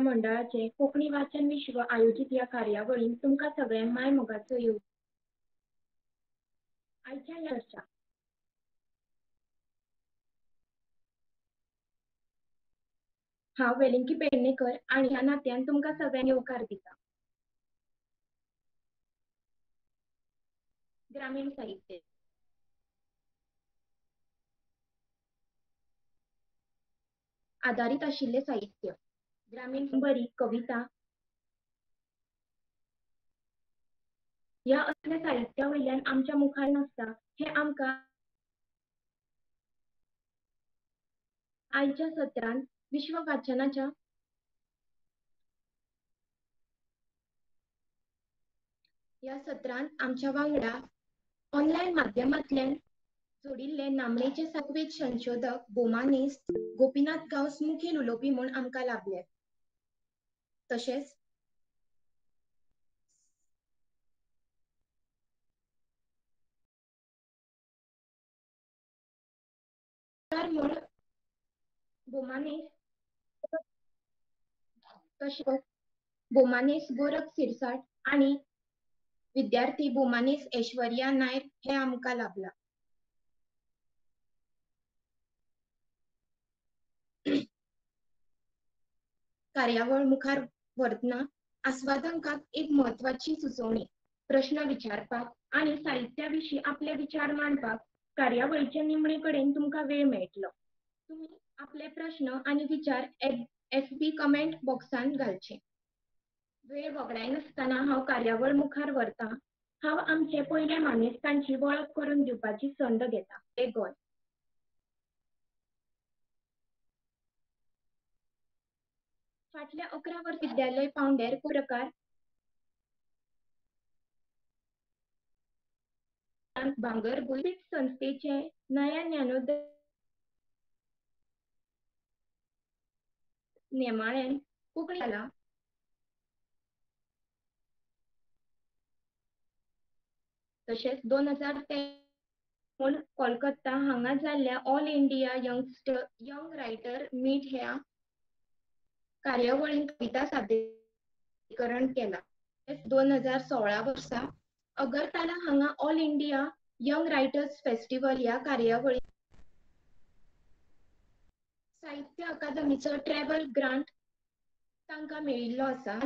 मंडळाचे कोंकणी वाचन विश्व आयोजीत ह्या कार्यावळींत तुमकां सगळ्यांक मायमोगाचो येवकार. आयच्या ह्या चर्चा हांव वेलिंकी पेडणेकर आनी ह्या नात्यान तुमकां सगळ्यांक येवकार दिता. ग्रामीण साहित्य आदारीत आशिल्लें साहित्य, ग्रामीण बरी कविता ह्या असल्या साहित्या वयल्यान आमच्या मुखार नासता हें आमकां आयच्या सत्रांत विश्व वाचनाच्या ह्या सत्रांत आमच्या वांगडा ऑनलायन माध्यमांतल्यान जोडिल्ले नामनेचे सातवेद संशोधक भोवमानेस्त गोपीनाथ गांवस मुखेल उलोवपी म्हूण आमकां लाभले. तशेंच म्हूण भोवमानेस्त तशेंच भोवमानेस्त गोरख सिरसाट आनी विद्यार्थी भोवमानेस्त ऐश्वर्या नायर हे आमकां लाभला. कार्यावळ मुखार व्हरतना आस्वादकांक एक म्हत्वाची सुचोवणी, प्रश्न विचारपाक आनी साहित्या विशीं आपले विचार मांडपाक कार्यावळीच्या निमणे कडेन तुमकां वेळ मेळटलो. तुमी आपले प्रश्न आनी विचार FB comment बॉक्सांत घालचे. वेळ वगडायनासतना हांव कार्यावळ मुखार व्हरता. हांव आमचे पयल्या मानेस्तांची वळख करून दिवपाची संद घेता. हे गोंय फाटल्या 11 वर्सां विद्यालय पावंड्यार प्रकार भांगरभूंय संस्थेचे नया ज्ञानोदय नेमाळ्यान कोंकणी जाला. तशेंच 2013 म्हूण कोलकाता हांगा जाल्ल्या all India young writer meet ह्या कार्यावळींत कविता सादरीकरण केलां. 2016 वर्सा अगरतला हांगा all India young writers festival ह्या कार्यावळींत साहित्य अकादमीचो ट्रॅव्हल ग्रांट तांकां मेळिल्लो आसा.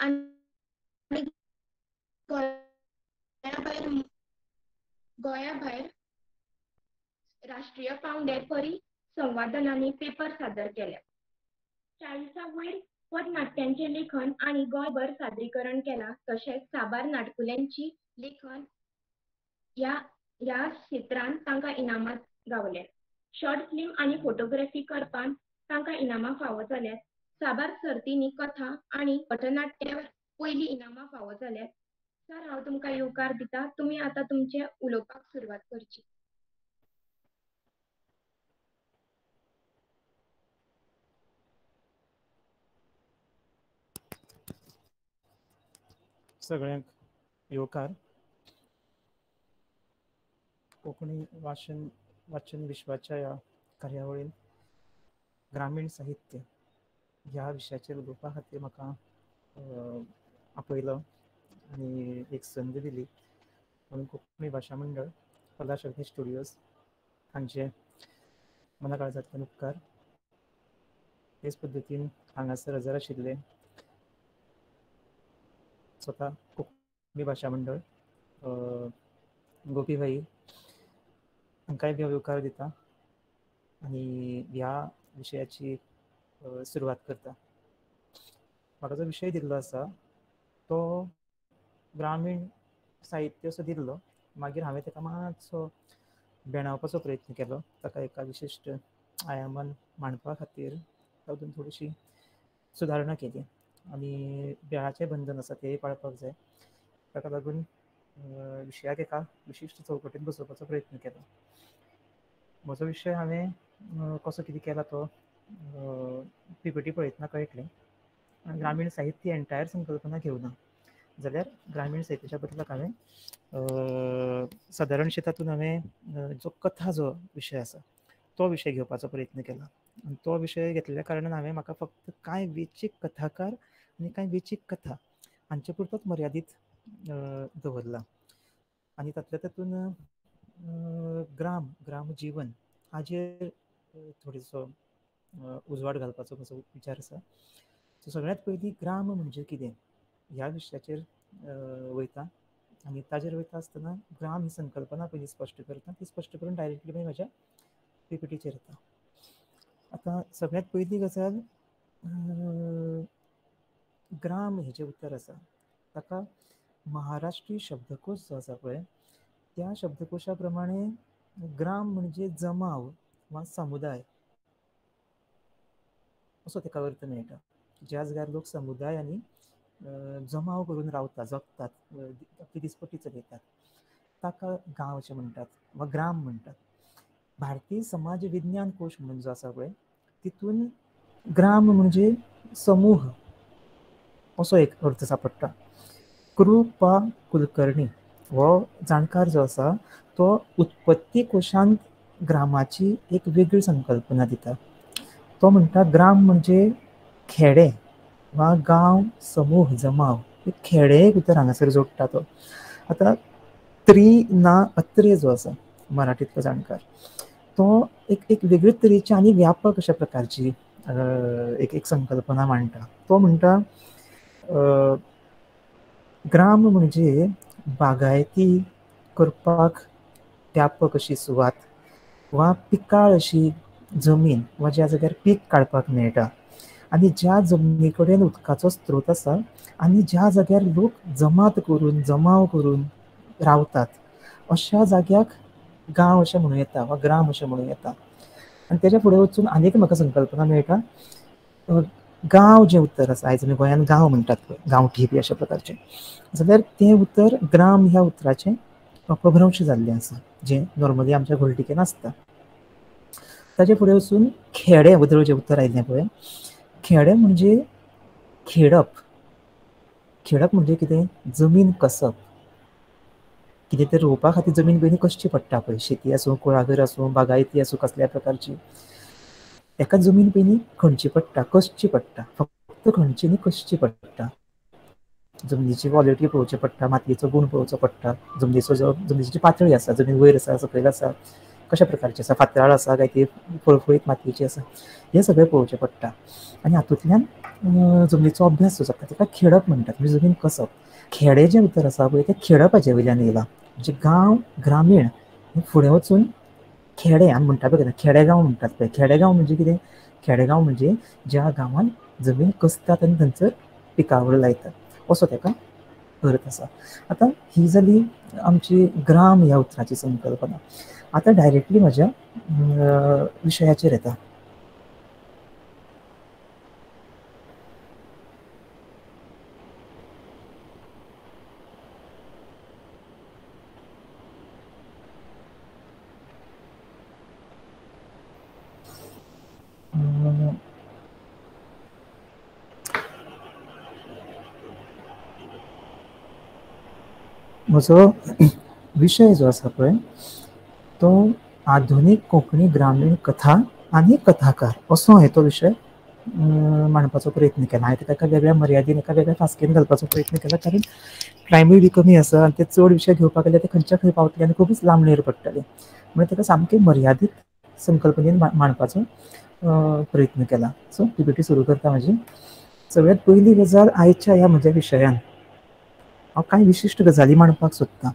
आनी गोंया भायर राष्ट्रीय पावंड्यार परिसंवादांनी पेपर सादर केल्यात. 40 वयर पदनाट्यांचें लेखन आनी गोंयभर सादरीकरण केलां. तशेंच साबार नाटकुल्यांची लेखन ह्या क्षेत्रांत तांकां इनामां गावल्यात. शॉर्ट फिल्म आनी फोटोग्राफी करपांत तांकां इनामां फावो जाल्यात. साबार सर्तींनी कथा आनी पथनाट्यावर पयलीं इनामां फावो जाल्यात. सर, हांव तुमकां येवकार दिता. तुमी आतां तुमचें उलोवपाक सुरवात करची. सगळ्यांक येवकार. कोंकणी वाचन विश्वाच्या ह्या कार्यावळीन ग्रामीण साहित्य ह्या विशयाचेर उलोवपा खातीर म्हाका आपयलो आनी एक संद दिली म्हणून कोंकणी भाशा मंडळ कला शक्ती स्टुडियोज हांचे मना काळजांतल्यान उपकार. तेच पद्दतीन हांगासर हजर आशिल्ले स्वता कोंकणी भाशा मंडळ गोपी भाई हांकांय बी हांव येवकार दिता आनी ह्या विशयाची सुरवात करता. म्हाका जो विशय दिल्लो आसा तो ग्रामीण साहित्य असो दिल्लो. मागीर हांवें ताका मातसो बेणावपाचो प्रयत्न केलो. ताका एका विशिश्ट आयामान मांडपा खातीर तातूंत थोडीशी सुदारणा केली आनी वेळाचें बंधन आसा तेंय पाळपाक जाय. ताका लागून विशयाक एका विशिश्ट चौकटींत बसोवपाचो प्रयत्न केलो. म्हजो विशय हांवें कसो कितें केला तो PPT पळयतना कळटलें. ग्रामीण साहित्य एंटायर संकल्पना घेवना जाल्यार ग्रामीण साहित्याच्या बदलाक हांवें सादारणशें तातूंत हांवें जो कथा जो विशय आसा तो विशय घेवपाचो प्रयत्न केला. आनी तो विशय घेतलेल्या कारणान हांवें म्हाका फक्त कांय वेंचीक कथाकार आनी कांय वेंचीक कथा हांचे पुरतोच मर्यादीत दवरला. आनी तातूंतल्या तातूंत ग्राम ग्राम जीवन हाजेर थोडोसो उजवाड घालपाचो म्हजो विचार आसा. सो सगळ्यांत पयलीं ग्राम म्हणजे कितें ह्या विशयाचेर वयता आनी ताजेर वयता आसतना ग्राम ही संकल्पना पयलीं स्पश्ट करता. ती स्पश्ट करून डायरेक्टली मागीर म्हज्या पीपीटीचेर येता. आतां सगळ्यांत पयली गजाल, ग्राम हेजें उतर आसा ताका महाराष्ट्रीय शब्दकोश जो आसा पळय त्या शब्दकोशा प्रमाणे ग्राम म्हणजे जमाव वा समुदाय असो ताका अर्थ मेळटा. ज्या जाग्यार लोक समुदाय आनी जमाव करून रावता, जगतात, आपली दिसपट्टी चलयतात ताका गांव अशें म्हणटात वा ग्राम म्हणटात. भारतीय समाज विज्ञान कोश म्हणून जो आसा पळय तितून ग्राम म्हणजे समूह असो एक अर्थ सापडटा. कृपा कुलकर्णी हो जाणकार जो आसा तो उत्पत्ती कोशांत ग्रामाची एक वेगळी संकल्पना दिता. तो म्हणटा ग्राम म्हणजे खेडे वा गांव, समूह, जमाव. खेडे एक उतर हांगासर जोडटा तो. आतां त्रि ना अत्रे जो आसा मराठींतलो जाणकार तो एक एक वेगळेच तरेची आनी व्यापक अशा प्रकारची एक एक संकल्पना मांडटा. तो म्हणटा ग्राम म्हणजे बागायती करपाक व्यापक अशी सुवात वा पिकाळ अशी जमीन वा ज्या जाग्यार पीक काडपाक मेळटा आनी ज्या जमनी कडेन उदकाचो स्त्रोत आसा आनी ज्या जाग्यार लोक जमात करून जमाव करून रावतात अशा जाग्याक गांव अशें म्हणूं येता वा ग्राम अशें म्हणूं येता. आनी तेज्या फुडें वचून आनीक म्हाका संकल्पना मेळटा. गांव जें उतर आसा, आयज आमी गोंयांत गांव म्हणटात पळय, गांवठी बी अशा प्रकारचें, जाल्यार तें उतर ग्राम ह्या उतराचें अपभ्रंश जाल्लें आसा जें नॉर्मली आमच्या घोळटिकेन आसता. ताजे फुडें वचून खेडे उदळ जें उतर आयलें पळय, खेडे म्हणजे खेडप. खेडप म्हणजे कितें? जमीन कसप. कितें तरी रोवपा खातीर जमीन पयलीं कसची पडटा पळय, शेती आसूं, कुळागर आसूं, बागायती आसूं, कसल्या प्रकारची, एका जमीन पयलीं खणची पडटा, कसची पडटा. फक्त खणची न्ही, कसची पडटा. जमनीची क्वॉलिटी पळोवची पडटा, मातयेचो गूण पळोवचो पडटा, जमनीचो जो जमनीची पातळी आसा, जमीन वयर आसा सकयल आसा, कशा प्रकारची आसा, फातराळ आसा काय ती फळफळीत मातयेची आसा, हें सगळें पळोवचें पडटा. आनी हातूंतल्यान जमनीचो अभ्यास जो जाता ताका खेडप म्हणटात, म्हणजे जमीन कसप. खेडे जें उतर आसा पळय तें खेडपाचे वयल्यान येयलां. म्हणजे गांव, ग्रामीण फुडें वचून खेडे आमी म्हणटा पळय, खेडेगांव म्हणटात पळय. खेडेगांव म्हणजे कितें? खेडेगांव म्हणजे ज्या गांवांत जमीन कसतात आनी थंयसर पिकावळ लायतात असो ताका अर्थ आसा. आतां ही जाली आमची ग्राम ह्या उतराची संकल्पना. आतां डायरेक्टली म्हज्या विशयाचेर येता. म्हजो विशय जो आसा पळय तो आधुनीक कोंकणी ग्रामीण कथा आनी कथाकार असो हांवें तो विशय मांडपाचो प्रयत्न केला. हांवें ताका एका वेगळ्या मर्यादेन, एका वेगळ्या फास्केन घालपाचो प्रयत्न केला, कारण टायमूय बी कमी आसा आनी ते चड विशय घेवपाक गेल्यार ते खंयच्या खंय पावतले आनी खुबूच लांबणेर पडटले. म्हणून ताका सामकें मर्यादीत संकल्पनेन मांडपाचो प्रयत्न केला. सो पीपीटी सुरू करता म्हजी. सगळ्यांत पयली गजाल, आयच्या ह्या म्हज्या विशयान हांव कांय विशिश्ट गजाली मांडपाक सोदतां.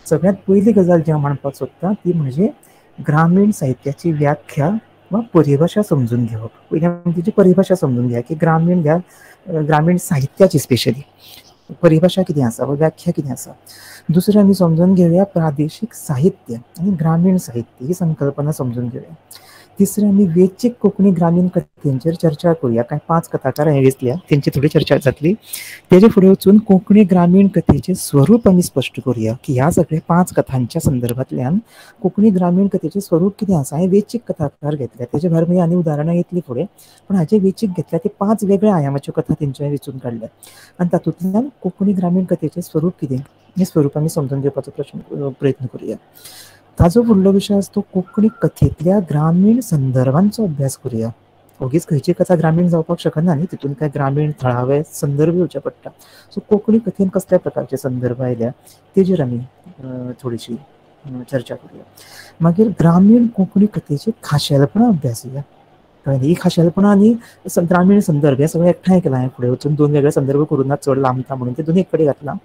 सगळ्यांत पयली गजाल जी हांव मांडपाक सोदतां ती म्हणजे ग्रामीण साहित्याची व्याख्या वा परिभाशा समजून घेवप. पयलीं आमी तिची परिभाशा समजून घेया की ग्रामीण ह्या ग्रामीण साहित्याची स्पेशली परिभाशा कितें आसा वा व्याख्या कितें आसा. दुसरें आमी समजून घेवया प्रादेशीक साहित्य आनी ग्रामीण साहित्य ही संकल्पना समजून घेवया. तिसरें आमी वेंचीक कोंकणी ग्रामीण कथेंचेर चर्चा करुया. कांय 5 कथाकार हांवें वेंचल्या, तेंची थोडी चर्चा जातली. तेजे फुडें वचून कोंकणी ग्रामीण कथेचें स्वरूप आमी स्पश्ट करुया की ह्या सगळ्या 5 कथांच्या संदर्भांतल्यान कोंकणी ग्रामीण कथेचें स्वरूप कितें आसा. हांवें वेंचीक कथाकार घेतल्या, तेजे भायर मागीर आनी उदाहरणां येतलीं फुडें, पूण हाचे वेंचीक घेतल्या ते 5 वेगळ्या आयामाच्यो कथा तेंच्यो हांवें वेंचून काडल्या आनी तातूंतल्यान कोंकणी ग्रामीण कथेचें स्वरूप कितें हें स्वरूप आमी समजून घेवपाचो प्रयत्न करुया. ताजो फुडलो विशय आसा तो कोंकणी कथेंतल्या ग्रामीण संदर्भांचो अभ्यास करुया. ओगीच खंयची कथा ग्रामीण जावपाक शकना न्ही, तितून काय ग्रामीण थळावे संदर्भ येवचे पडटा. सो कोंकणी कथेन कसल्या प्रकारचे संदर्भ आयल्या तेजेर आमी थोडीशी चर्चा करूया. मागीर ग्रामीण कोंकणी कथेची खाशेलपणां अभ्यासुया. कळ्ळें? ही खाशेलपणां आनी ग्रामीण संदर्भ हे सगळें एकठांय केलां हांवें, फुडें वचून दोन वेगळे संदर्भ करूं ना, चड लांबता म्हणून ते दोन एक कडेन घातलां.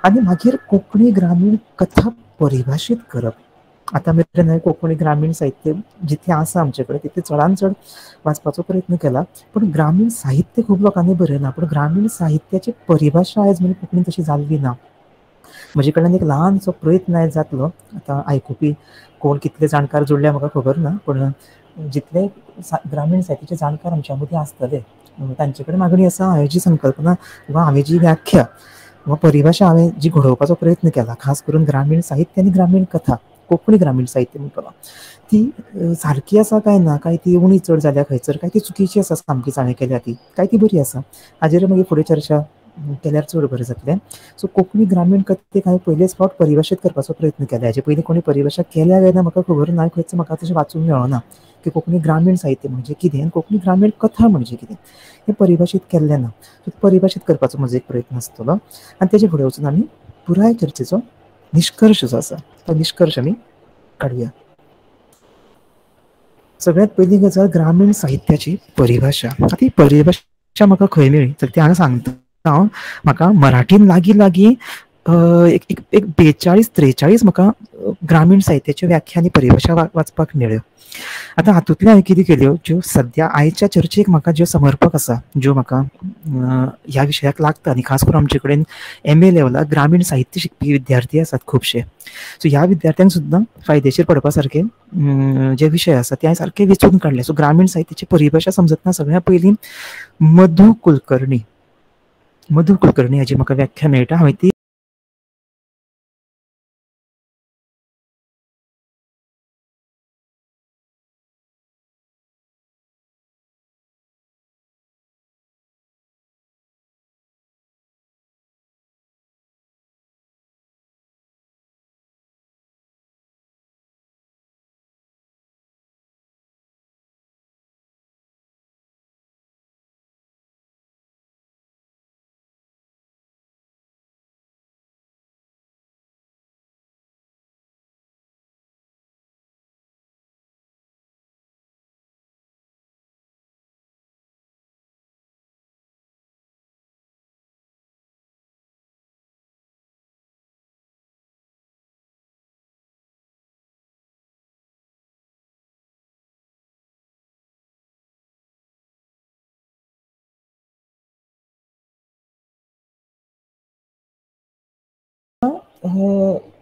आनी मागीर कोंकणी ग्रामीण कथा परिभाशीत करप. आतां मेरेन हांवें कोंकणी ग्रामीण साहित्य जितलें आसा आमचे कडेन तितलें चडान चड वाचपाचो प्रयत्न केला, पूण ग्रामीण साहित्य खूब लोकांनी बरयलां, पूण ग्रामीण साहित्याची परिभाशा आयज मेरेन कोंकणीन तशी जाल्ली ना. म्हजे कडल्यान एक ल्हानसो प्रयत्न आयज जातलो. आतां आयकुपी कोण कितले जाणकार जोडल्या म्हाका खबर ना, पूण जितले ग्रामीण साहित्याचे जाणकार आमच्या मदीं आसतले तांचे कडेन मागणी आसा, हांवें जी संकल्पना वा हांवें जी व्याख्या वा परिभाशा हांवें जी घडोवपाचो प्रयत्न केला, खास करून ग्रामीण साहित्य आनी ग्रामीण कथा, कोंकणी ग्रामीण साहित्य म्हणटलो, ती सारकी आसा काय ना, काय ती उणी चड जाल्या खंयसर, काय ती चुकीची आसा सामकीच हांवें केल्या ती, काय ती बरी आसा, हाजेर मागीर फुडें चर्चा केल्यार चड बरें जातलें. सो कोंकणी ग्रामीण कथेक हांवें पयलेच फावट परिभाशीत करपाचो प्रयत्न केला. हाजे पयलीं कोणी परिभाशा केल्या काय ना म्हाका खबर ना, खंयच म्हाका तशें वाचूंक मेळना की कोंकणी ग्रामीण साहित्य म्हणजे कितें आनी कोंकणी ग्रामीण कथा म्हणजे कितें हें परिभाशीत केल्लें ना. सो परिभाशीत करपाचो म्हजो एक प्रयत्न आसतलो आनी तेजे फुडें वचून आमी पुराय चर्चेचो निश्कर्श जो आसा तो निश्कर्श आमी काडुया. सगळ्यांत पयली गजाल ग्रामीण साहित्याची परिभाशा. आतां ही परिभाशा म्हाका खंय मेळ्ळी तर ती हांगा सांगता हांव. म्हाका मराठीन लागीं लागीं एक एक 42 43 म्हाका ग्रामीण साहित्याच्यो व्याख्या आनी परिभाशा वाचपाक मेळ्ळ्यो. आतां हातूंतल्यो हांवें कितें केल्यो, ज्यो सद्या आयच्या चर्चेक म्हाका ज्यो समर्पक आसा, ज्यो म्हाका ह्या विशयाक लागता, आनी खास करून आमचे कडेन MA लेवलाक ग्रामीण साहित्य शिकपी विद्यार्थी आसात खुबशे, सो ह्या विद्यार्थ्यांक सुद्दां फायदेशीर पडपा सारके जे विशय आसा ते हांवें सारके वेंचून काडले. सो ग्रामीण साहित्याची परिभाशा समजतना सगळ्या पयलीं मधु कुलकर्णी, मधु कुलकर्णी हाजी म्हाका व्याख्या मेळटा. हांवें ती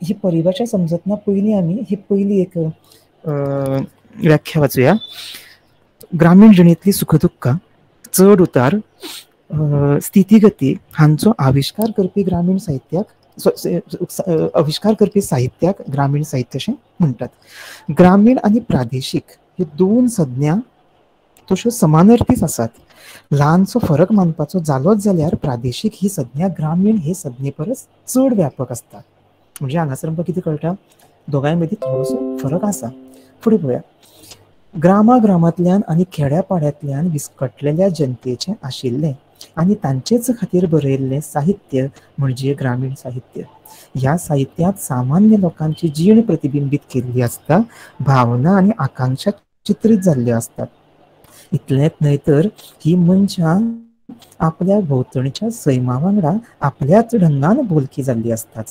ही परिभाशा समजतना पयलीं आमी ही पयली एक व्याख्या वाचुया. ग्रामीण जिणेंतली सुखदुख्खां, चड उतार, स्थितीगती हांचो आविश्कार करपी ग्रामीण साहित्याक आविश्कार करपी साहित्याक ग्रामीण साहित्य अशें म्हणटात. ग्रामीण आनी प्रादेशीक ह्यो दोन संज्ञा तश्यो समानार्थीच आसात. ल्हानसो फरक मानपाचो जालोच जाल्यार प्रादेशीक ही संज्ञा ग्रामीण हे संज्ञे परस चड व्यापक आसता. म्हणजे हांगासर आमकां कितें कळटा, दोगांय मदीं थोडोसो फरक आसा. फुडें पळोवया. ग्रामाग्रामांतल्यान आनी खेड्या पाड्यांतल्यान विस्कटलेल्या जनतेचें आशिल्लें आनी तांचेच खातीर बरयल्लें साहित्य म्हणजे ग्रामीण साहित्य. ह्या साहित्यांत सामान्य लोकांची जीण प्रतिबिंबीत केल्ली आसता, भावना आनी आकांक्षा चित्रीत जाल्ल्यो आसतात. इतलेंच न्हय तर ही मनशां आपल्या भोंवतणच्या सैमा वांगडा आपल्याच ढंगान बोलकी जाल्ली आसतात.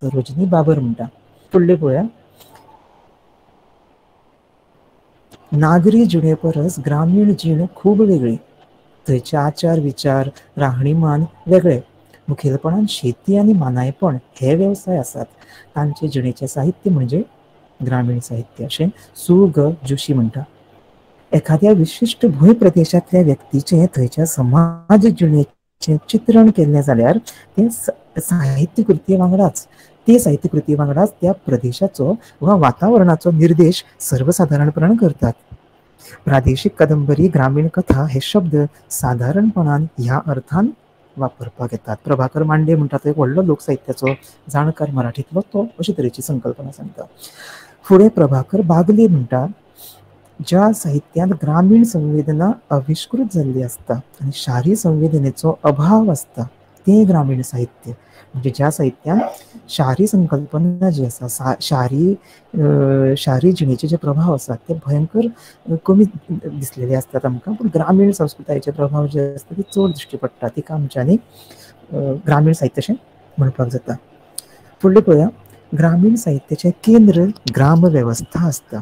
सरोजिनी बाबर म्हणटा. फुडलें पळोवया. नागरी जिणे परस ग्रामीण जीण खूब वेगळी. थंयचे आचार विचार, राहणीमान वेगळे. मुखेलपणान शेती आनी मानायपण हे वेवसाय आसात. तांचे जिणेचें साहित्य म्हणजे ग्रामीण साहित्य अशें सु ग जोशी म्हणटा. एखाद्या विशिश्ट भूंय प्रदेशांतल्या व्यक्तीचें थंयच्या समाज जिणेचें चित्रण केल्लें जाल्यार तें साहित्यकृती वांगडाच ते साहित्यकृती वांगडाच त्या प्रदेशाचो वा वातावरणाचो निर्देश सर्वसादारणपणान करतात. प्रादेशीक कादंबरी, ग्रामीण कथा हे शब्द सादारणपणान ह्या अर्थान वापरपाक येतात. प्रभाकर मांडे म्हणटा तो एक व्हडलो लोकसाहित्याचो जाणकार मराठींतलो, तो अशे तरेची संकल्पना सांगता. फुडें प्रभाकर बागले म्हणटा, ज्या साहित्यांत ग्रामीण संवेदना आविश्कृत जाल्ली आसता आनी शारी संवेदनेचो अभाव आसता तें ग्रामीण साहित्य. म्हणजे ज्या साहित्यांत शारी संकल्पना जी आसा, शारी शारी जिणेचे जे प्रभाव आसात ते भयंकर कमी दिसलेले आसतात आमकां, पूण ग्रामीण संस्कृतायेचे प्रभाव जे आसता ते चड दिश्टी पडटा. तिका आमच्यांनी ग्रामीण साहित्य अशें म्हणपाक जाता. फुडलें पळोवया, ग्रामीण साहित्याचें केंद्र ग्रामवेवस्था आसता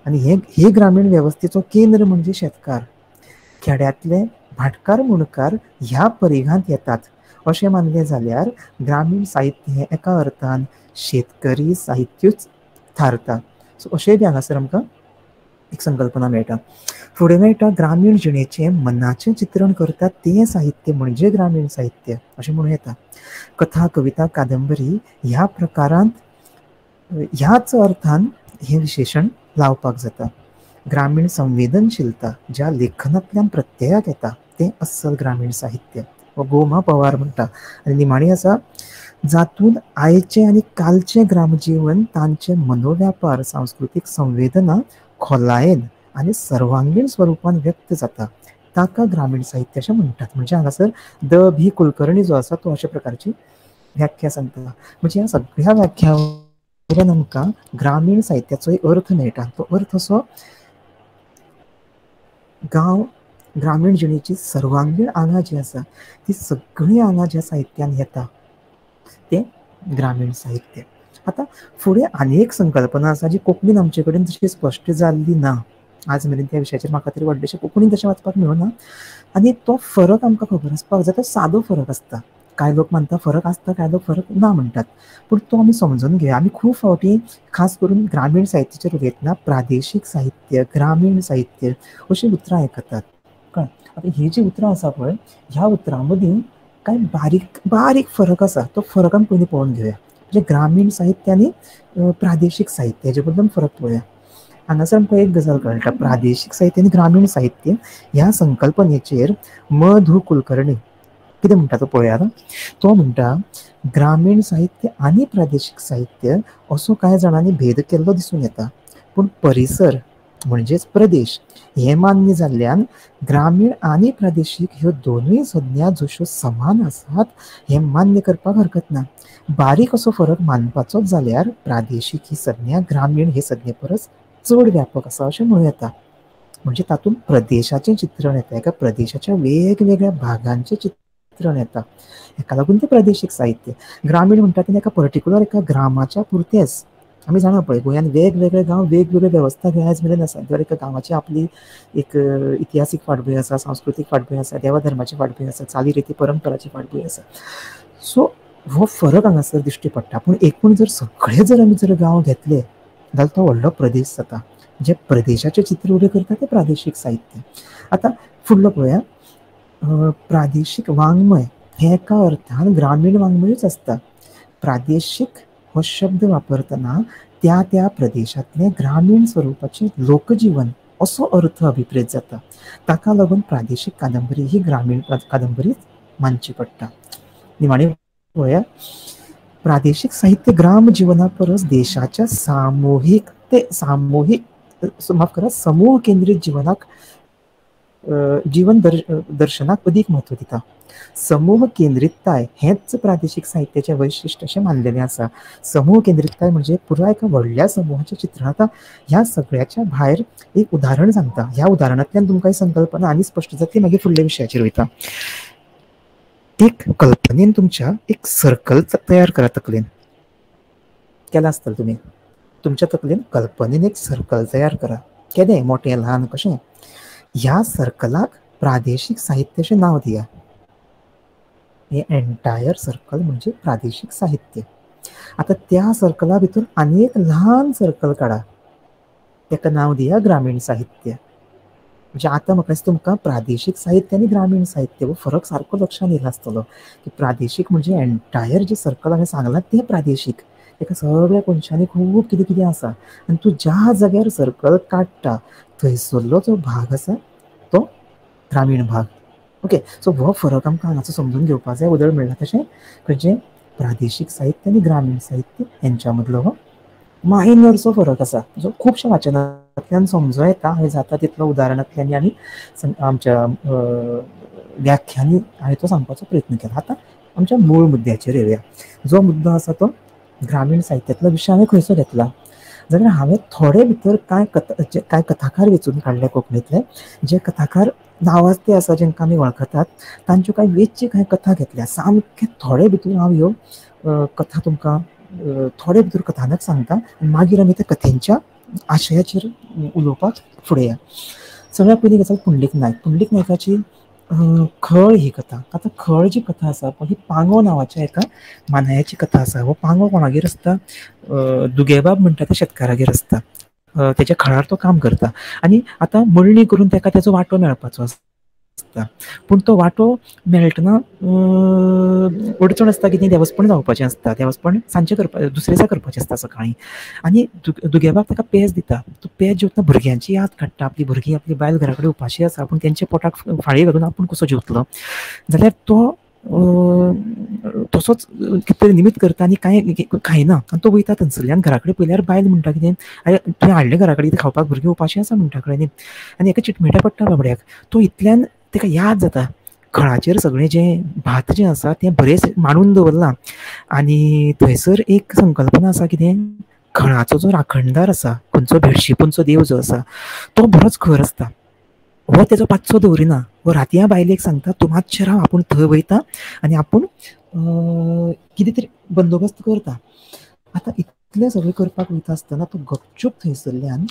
आनी हे ग्रामीण वेवस्थेचो केंद्र म्हणजे शेतकार. खेड्यांतले भाटकार मुणकार ह्या परिघांत येतात अशें मानलें जाल्यार ग्रामीण साहित्य हें एका अर्थान शेतकरी साहित्यूच थारता. सो अशेंय बी हांगासर आमकां एक संकल्पना मेळटा. फुडें मेळटा ग्रामीण जिणेचें मनाचें चित्रण करता तें साहित्य म्हणजे ग्रामीण साहित्य अशें म्हणूं येता. कथा, कविता, कादंबरी ह्या प्रकारांत ह्याच अर्थान हें विशेशण लावपाक जाता. ग्रामीण संवेदनशीलता ज्या लेखनांतल्यान प्रत्ययाक येता तें अस्सल ग्रामीण साहित्य, गोमा पवार म्हणटा. आनी निमाणी आसा, जातूंत आयचें आनी कालचें ग्रामजीवन, तांचे मनोव्यापार, सांस्कृतीक संवेदना खोलायेन आनी सर्वांगीण स्वरुपान व्यक्त जाता ताका ग्रामीण साहित्य अशें म्हणटात. म्हणजे हांगासर the भी कुलकर्णी जो आसा तो अशा प्रकारची व्याख्या सांगता. म्हणजे ह्या सगळ्या व्याख्या वयल्यान आमकां ग्रामीण साहित्याचो एक अर्थ मेळटा. तो अर्थ असो, गांव, ग्रामीण जिणेची सर्वांगीण आंगां जी आसा ती सगळीं आंगां ज्या साहित्यान येता तें ग्रामीण साहित्य. आतां फुडें आनी एक संकल्पना आसा जी कोंकणीन आमचे कडेन तशी स्पश्ट जाल्ली ना आज मेरेन. त्या विशयाचेर म्हाका तरी व्हडलेशें कोंकणीन तशें वाचपाक मेळना आनी तो फरक आमकां खबर आसपाक जाय. तो सादो फरक आसता, कांय लोक मानता फरक आसता, कांय लोक फरक ना म्हणटात, पूण तो आमी समजून घेवया. आमी खूब फावटी खास करून ग्रामीण साहित्याचेर उलयतना प्रादेशीक साहित्य, ग्रामीण साहित्य अशीं उतरां आयकतात. कळ्ळें? आतां ही जी उतरां आसा पळय, ह्या उतरां मदीं कांय बारीक बारीक फरक आसा. तो फरक आमी पयलीं पळोवन घेवया. म्हणजे ग्रामीण साहित्य आनी प्रादेशीक साहित्य हेजे बद्दल फरक पळोवया. हांगासर आमकां एक गजाल कळटा, प्रादेशीक साहित्य आनी ग्रामीण साहित्य ह्या संकल्पनेचेर म धू कुलकर्णी कितें म्हणटा तो पळोवया. तो म्हणटा ग्रामीण साहित्य आनी प्रादेशीक साहित्य असो कांय जाणांनी भेद केल्लो दिसून येता, पूण परिसर म्हणजेच प्रदेश हें मान्य जाल्ल्यान ग्रामीण आनी प्रादेशीक ह्यो दोनूय संज्ञा जश्यो समान आसात हें मान्य करपाक हरकत ना. बारीक असो फरक मानपाचोच जाल्यार प्रादेशीक ही संज्ञा ग्रामीण हे संज्ञे परस चड व्यापक आसा अशें म्हणूं येता. म्हणजे तातूंत प्रदेशाचें चित्रण येता, एका प्रदेशाच्या वेगवेगळ्या भागांचें चित्रण येता, हेका लागून तें प्रादेशीक साहित्य. ग्रामीण म्हणटा तें एका पर्टिक्युलर एका ग्रामाच्या पुरतेंच. आमी जाणा पळय गोंयांत वेगवेगळे गांव वेगवेगळे वेवस्था आयज मेरेन आसा. दर एका गांवाची आपली एक इतिहासीक फाटभूंय आसा, सांस्कृतीक फाटभूंय आसा, देवा धर्माची फाटभूंय आसा, चालीरिती परंपराची फाटभूंय आसा. सो हो फरक हांगासर दिश्टी पडटा. पूण एकूण जर सगळे जर आमी जर गांव घेतले जाल्यार तो व्हडलो प्रदेश जाता. जे प्रदेशाचें चित्र उबें करता तें प्रादेशीक साहित्य. आतां फुडलो पळोवया, प्रादेशीक वाङ्मय हें एका अर्थान ग्रामीण वाङ्मयूच आसता. प्रादेशीक हो शब्द वापरतना त्या त्या प्रदेशांतलें ग्रामीण स्वरुपाचें लोकजीवन असो अर्थ अभिप्रेत जाता. ताका लागून प्रादेशीक कादंबरी ही ग्रामीण कादंबरीच मानची पडटा. निमाणी पळोवया, प्रादेशीक साहित्य ग्राम जिवना परस देशाच्या सामुहीक ते सामुहीक माफ करा समूह केंद्रीत जीवनाक जीवन दर्शनाक अदीक म्हत्व दिता. समूह केंद्रीतताय हेंच प्रादेशीक साहित्याचें वैशिश्ट अशें मानलेलें आसा. समूह केंद्रीतताय म्हणजे पुराय एका व्हडल्या समूहाचें चित्रण. आतां ह्या सगळ्याच्या भायर एक उदाहरण सांगता, ह्या उदाहरणांतल्यान तुमकां ही संकल्पना आनी स्पश्ट जातली. मागीर फुडल्या विशयाचेर वयता. एक कल्पनेन तुमच्या एक सर्कल तयार करा तकलेन. केलां आसतलें तुमी, तुमच्या तकलेन कल्पनेन एक सर्कल तयार करा, केदें मोटें ल्हान कशें. ह्या सर्कलाक प्रादेशीक साहित्य अशें नांव दिया. हें एंटायर सर्कल म्हणजे प्रादेशीक साहित्य. आतां त्या सर्कला भितर आनी एक ल्हान सर्कल काडा, ताका नांव दिया ग्रामीण साहित्य. म्हणजे आतां म्हाका दिसता तुमकां प्रादेशीक साहित्य आनी ग्रामीण साहित्य हो फरक सारको लक्षांत येयला आसतलो. की प्रादेशीक म्हणजे एंटायर जें सर्कल हांवें सांगलां तें प्रादेशीक, ताका सगळ्या कोनशांनी खूब कितें कितें आसा आनी तूं ज्या जाग्यार सर्कल काडटा थंयसरलो जो भाग आसा तो ग्रामीण भाग. ओके, सो हो फरक आमकां हांगासर समजून घेवपाक जाय. उदळ म्हणलां तशें खंयचें प्रादेशीक साहित्य आनी ग्रामीण साहित्य हेंच्या मदलो हो मायनरसो फरक आसा जो खुबश्या वाचनांत शब्दांतल्यान समजो येता. हांवें जाता तितलो उदाहरणांतल्यान आनी आमच्या व्याख्यांनी हांवें तो सांगपाचो प्रयत्न केला. आतां आमच्या मूळ मुद्द्याचेर येवया. जो मुद्दो आसा तो ग्रामीण साहित्यांतलो विशय हांवें खंयचो घेतला जाल्यार हांवें थोडे भितर कांय कथाकार वेंचून काडले कोंकणींतले, जे कथाकार नांवाजते आसा, जांकां आमी वळखतात, तांच्यो कांय वेंचीक हांवें कथा घेतल्या. सामके थोडे भितर हांव ह्यो कथा तुमकां थोडे भितर कथानक सांगता आनी मागीर आमी त्या कथेंच्या आशयाचेर उलोवपाक फुडें या. सगळ्या पयलीं गजाल पुंडलीक नायक. पुंडलीक नायकाची खळ ही कथा. आतां खळ जी कथा आसा ही पांगो नांवाच्या एका मानायाची कथा आसा. हो पांगो कोणागेर आसता? दुगेबाब म्हणटा त्या शेतकारागेर आसता. तेच्या खळार तो काम करता आनी आतां मळणी करून ताका तेचो वांटो मेळपाचो आसता. पूण तो वांटो मेळटना अडचण आसता कितें, देवस्पण जावपाचें आसता. देवस्पण सांजचें करपा, दुसरे दिसा करपाचें आसता सकाळीं. आनी दुगेबाब ताका पेज दिता. तो पेज जेवतना भुरग्यांची याद काडटा. आपली भुरगीं, आपली बायल घरा कडेन उपाशी आसा, पूण तेंच्या पोटाक फाळी घालून आपूण कसो जेवतलो. जाल्यार तो तसोच कितें तरी निमित्त करता आनी कांय खायना आनी तो वयता थंयसरल्यान. घरा कडेन पळयल्यार बायल म्हणटा कितें, आरे तुवें हाडलें घरा कडेन खावपाक, भुरगीं उपाशी आसा म्हणटा कडेन न्ही. आनी एका चिटमिट्या पडटा बाबड्याक. तो इतल्यान ताका याद जाता खळाचेर सगळें जें भात जें आसा तें बरें मांडून दवरलां आनी थंयसर एक संकल्पना आसा कितें, खळाचो जो राखणदार आसा, खंयचो भेडशिपूंचो देव जो आसा तो बरोच खर आसता. हो तेजो पात्सो दवरिना. हो रातयां बायलेक सांगता तूं मातशें राव, आपूण थंय वयता आनी आपूण कितें तरी बंदोबस्त करता. आतां इतलें सगळें करपाक वयता आसतना तो गपचूप थंयसरल्यान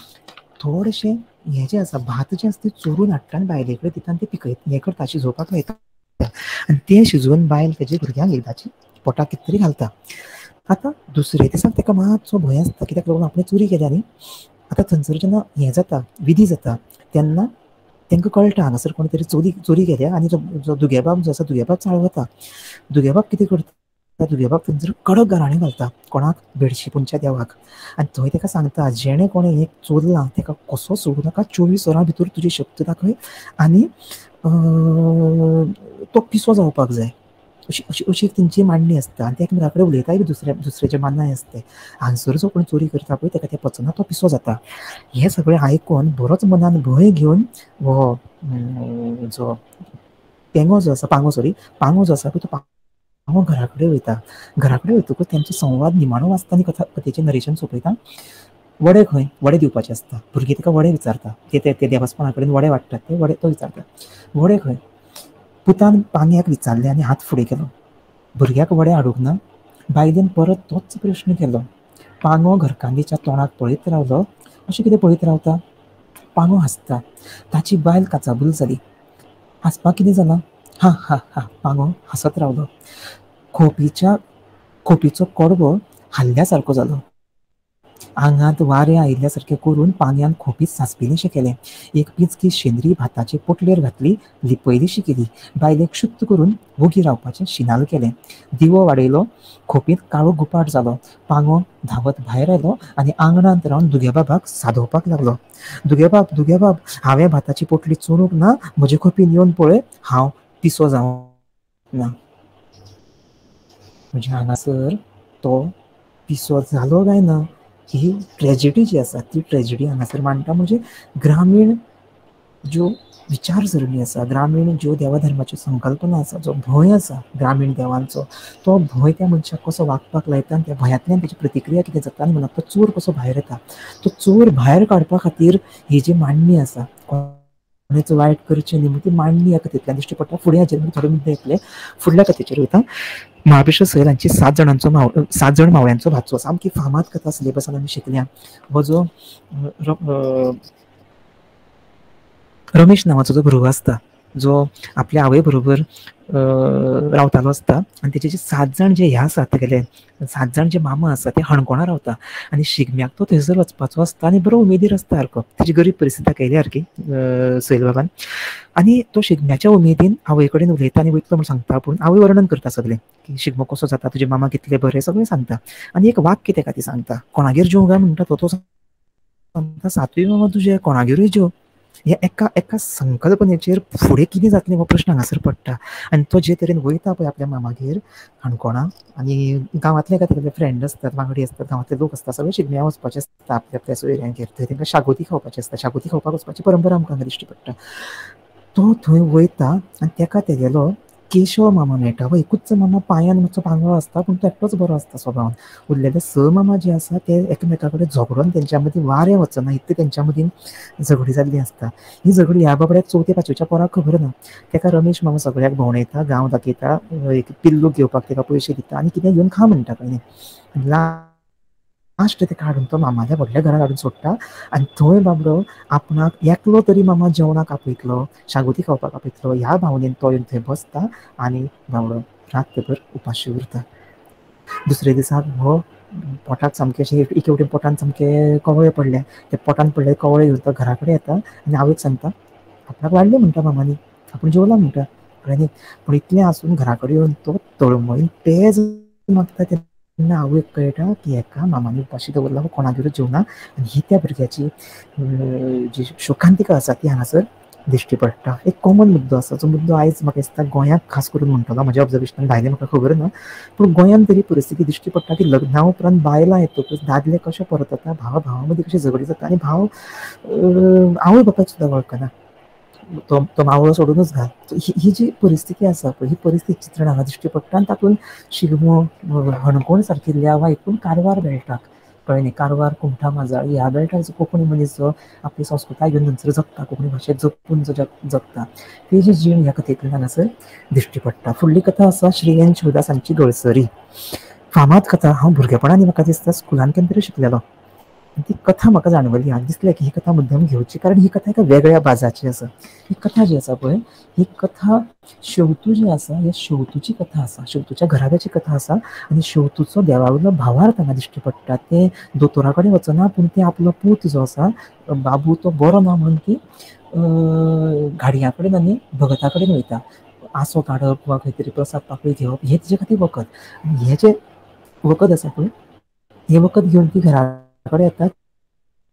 थोडेशें हें जें आसा भात जें आसा तें चोरून हाडटा आनी बायले कडेन दिता आनी तें पिकयता, हें करता, शिजोवपाक लायता आनी तें शिजोवन बायल तेजे भुरग्यांक एकदांची पोटाक कितें तरी घालता. आतां दुसरे दिसाक ताका मातसो भंय आसता कित्याक लागून आपणें चोरी केल्या न्ही. आतां थंयसर जेन्ना हें जाता, विधी जाता, तेन्ना तांकां कळटा हांगासर कोणी तरी चोरी केल्या आनी जो दुगेबाब जो आसा दुगेबाब चाळवता. दुगेबाब कितें करता, दुगेबाब थंयसर कडक गाराणें घालता कोणाक, भेडशिपूंच्या देवाक. आनी थंय ताका सांगता जेणें कोणें हें चोरलां ताका कसो सोडूं नाका, 24 वरां भितर तुजी शक्त दाखय आनी तो पिसो जावपाक जाय. अशी अशी अशी तेंची मांडणी आसता आनी ते एकमेका कडेन उलयताय बी दुसरे जे मानाय आसता ते. हांगसर जो कोण चोरी करता पळय ताका तें पचना, तो पिसो जाता. हें सगळें आयकून बरोच मनान भंय घेवन हो जो पेंगो जो आसा, पांगो सॉरी, पांगो जो आसा पळय तो पांगो घरा कडेन वयता. घरा कडेन वयतकूच तेंचो संवाद निमाणो वाचता आनी कथेचें नरेशन सोंपयता. वडे खंय, वडे दिवपाचे आसता. भुरगीं ताका वडे विचारता, ते देवस्पणा कडेन वडे वाडटात ते वडे तो विचारता वडे खंय. पुतान पांग्याक विचारलें आनी हात फुडें केलो. भुरग्याक वडे हाडूंक ना. बायलेन परत तोच प्रश्न केलो. पांगो घरकान्नीच्या तोंडाक पळयत रावलो. अशें कितें पळयत रावता? पांगो हांसता. ताची बायल काचाबूल जाली. हांसपाक कितें जालां? हा हा हा. पांगो हांसत रावलो. खोपीचो कडवो हाल्ल्या सारको जालो. आंगांत वारें आयिल्ल्या सारकें करून पांग्यान खोपीत सांसपिलेंशें केलें. एक पिंजकी शेंदरी भाताचे पोटलेर घातली, लिपयलीशी केली. बायलेक शुद्ध करून वोगी रावपाचें शिनाल केलें. दिवो वाडयलो. खोपींत काळो गुपाट जालो. पांगो धांवत भायर आयलो आनी आंगणांत रावन दुगेबाबाक सादोवपाक लागलो. दुगेबाब, दुगेबाब, हांवें भाताची पोटली चोरूंक ना, म्हजे खोपीन येवन पळय, हांव पिसो जावंक ना. म्हणजे हांगासर तो पिसो जालो काय ना ही ट्रेजिडी जी आसा ती ट्रेजिडी हांगासर मांडटा. म्हणजे ग्रामीण ज्यो विचारसरणी आसा, ग्रामीण ज्यो देवाधर्माच्यो संकल्पना आसा, जो भंय आसा ग्रामीण देवांचो, तो भंय त्या मनशाक कसो वागपाक लायता आनी त्या भंयांतल्यान ताची प्रतिक्रिया कितें जाता आनी म्हणून तो चोर कसो भायर येता. तो चोर भायर काडपा खातीर ही जी मांडणी आसा, कोणेच वायट करचें न्ही म्हूण ती मांडणी ह्या कथेंतल्यान दिश्टी पडटा. फुडें हाचेर थोडे मुद्दे येतले. फुडल्या कथेचेर वयता. महाबळेश्वर सैल हांची 7 जण मावळ्यांचो भाचो, सामकी फामाद कथा सिलेबसान आमी शिकल्या. हो जो रमेश नांवाचो जो भुरगो आसता जो आपल्या आवय बरोबर रावतालो आसता आनी तेजे जे 7 जाण जे हे आसा तेगेले 7 जाण जे मामा आसा ते हणकोणा रावता आनी शिगम्याक तो थंयसर वचपाचो आसता आनी बरो उमेदीर आसता सारको. तेजी गरीब परिस्थिती दाखयली सारकी सैल बाबान. आनी तो शिगम्याच्या उमेदीन आवय कडेन उलयता आनी वयतलो म्हूण सांगता. पूण आवय वर्णन करता सगळें की शिगमो कसो जाता, तुजे मामा कितले बरे, सगळें सांगता. आनी एक वाक्य तेका ती सांगता, कोणागेर जेवंक काय म्हणटा तो सांगता 7वीं मामा तुजे कोणागेरूय जेव. ह्या एका एका संकल्पनेचेर फुडें कितें जातलें हो प्रश्न हांगासर पडटा. आनी तो जे तरेन वयता पळय आपल्या मामागेर काणकोणा आनी गांवांतले एका तागेले फ्रेंड आसतात, वांगडी आसतात, गांवांतले लोक आसता, सगळे शिगम्या वचपाचे आसता आपल्या आपल्या सोयऱ्यांगेर, थंय तांकां शागोती खावपाची आसता, शागोती खावपाक वचपाची परंपरा आमकां हांगा दिश्टी पडटा. तो थंय वयता आनी ताका तेगेलो केशव मामा मेळटा. हो एकूच मामा पांयान मातसो पांगळो आसता, पूण तो एकटोच बरो आसता स्वभावान. उरलेले स मामा जे आसा ते एकामेका कडेन झगडोन तेंच्या मदीं वारें वचना इतलें तेंच्या मदीं झगडी जाल्ली आसता. ही झगडी ह्या बाबड्याक चवथे पांचवेच्या पोराक खबर ना. ताका रमेश मामा सगळ्याक भोंवडायता, गांव दाखयता, एक पिल्लू घेवपाक ताका पयशे दिता आनी कितें घेवन खा म्हणटा पळय. लास्ट ताका हाडून तो मामाल्या व्हडल्या घरान हाडून सोडटा आनी थंय बाबडो आपणाक एकलो तरी मामा जेवणाक आपयतलो, शागोती खावपाक आपयतलो ह्या भावनेन तो येवन थंय बसता आनी बाबडो रातभर उपाशी उरता. दुसरे दिसाक हो पोटाक सामकें अशें एके वटेन पोटान सामकें कवळे पडले, ते पोटान पडले कवळे घेवन तो घरा कडेन येता आनी आवयक सांगता आपणाक वाडलें म्हणटा मामांनी, आपूण जेवला म्हणटा, कळ्ळें न्ही. पूण इतलें आसून घरा कडेन येवन तो तळमळीन पेज मागता तेन्ना आवयक कळटा की हेका मामांनी उपाशी दवरला, हो कोणागेरूच जेवना. आनी ही त्या भुरग्याची जी शोकांतिका आसा ती हांगासर दिश्टी पडटा. एक कॉमन मुद्दो आसा, जो मुद्दो आयज म्हाका दिसता गोंयांत खास करून म्हणटलो, म्हज्या ऑब्जर्वेशनान भायलें म्हाका खबर ना, पूण गोंयांत तरी परिस्थिती दिश्टी पडटा की लग्ना उपरांत बायलां येतकूच दादले कशे परतता, भावा भावा मदीं कशें झगडी जाता आनी भाव आवय बापायक सुद्दां वळखना, तो तो मावळो सोडूनच घाल. ही जी परिस्थिती आसा पळय, ही परिस्थिती चित्रण हांगा दिश्टी पडटा. आनी तातूंत शिगमो, हणकोण सारकिल्ल्या वा एकूण कारवार बेल्टाक, कळ्ळें न्ही, कारवार, कुमठा, माजाळी ह्या बेल्टार जो कोंकणी मनीस जो आपली संस्कृताय घेवन थंयसर जगता, कोंकणी भाशेक जपून जो जगता, तेजी जीण ह्या कथेंतल्यान हांगासर दिश्टी पडटा. फुडली कथा आसा श्री एन शिवदास हांची गळसरी. फामाद कथा. हांव भुरगेपणान म्हाका दिसता स्कुलान केन्ना तरी शिकलेलो, ती कथा म्हाका जाणवली आनी दिसलें की ही कथा मुद्दम घेवची, कारण ही कथा एका वेगळ्या बाजाची आसा. ही कथा जी आसा पळय, ही कथा शेवतू जी आसा, ह्या शेवतूची कथा आसा, शेवतूच्या घराब्याची कथा आसा आनी शेवतूचो देवा वयलो भावार्थ हांगा दिश्टी पडटा. तें दोतोरा कडेन वचना, पूण तें आपलो पूत जो आसा बाबू तो बरो ना म्हणून ती घाडयां कडेन आनी भगता कडेन वयता. आसो काडप वा खंय तरी प्रसाद पाकळी घेवप हें तिजे खातीर वखद. आनी हें जें वखद आसा पळय, हें वखद घेवन ती घरा कडेन येता.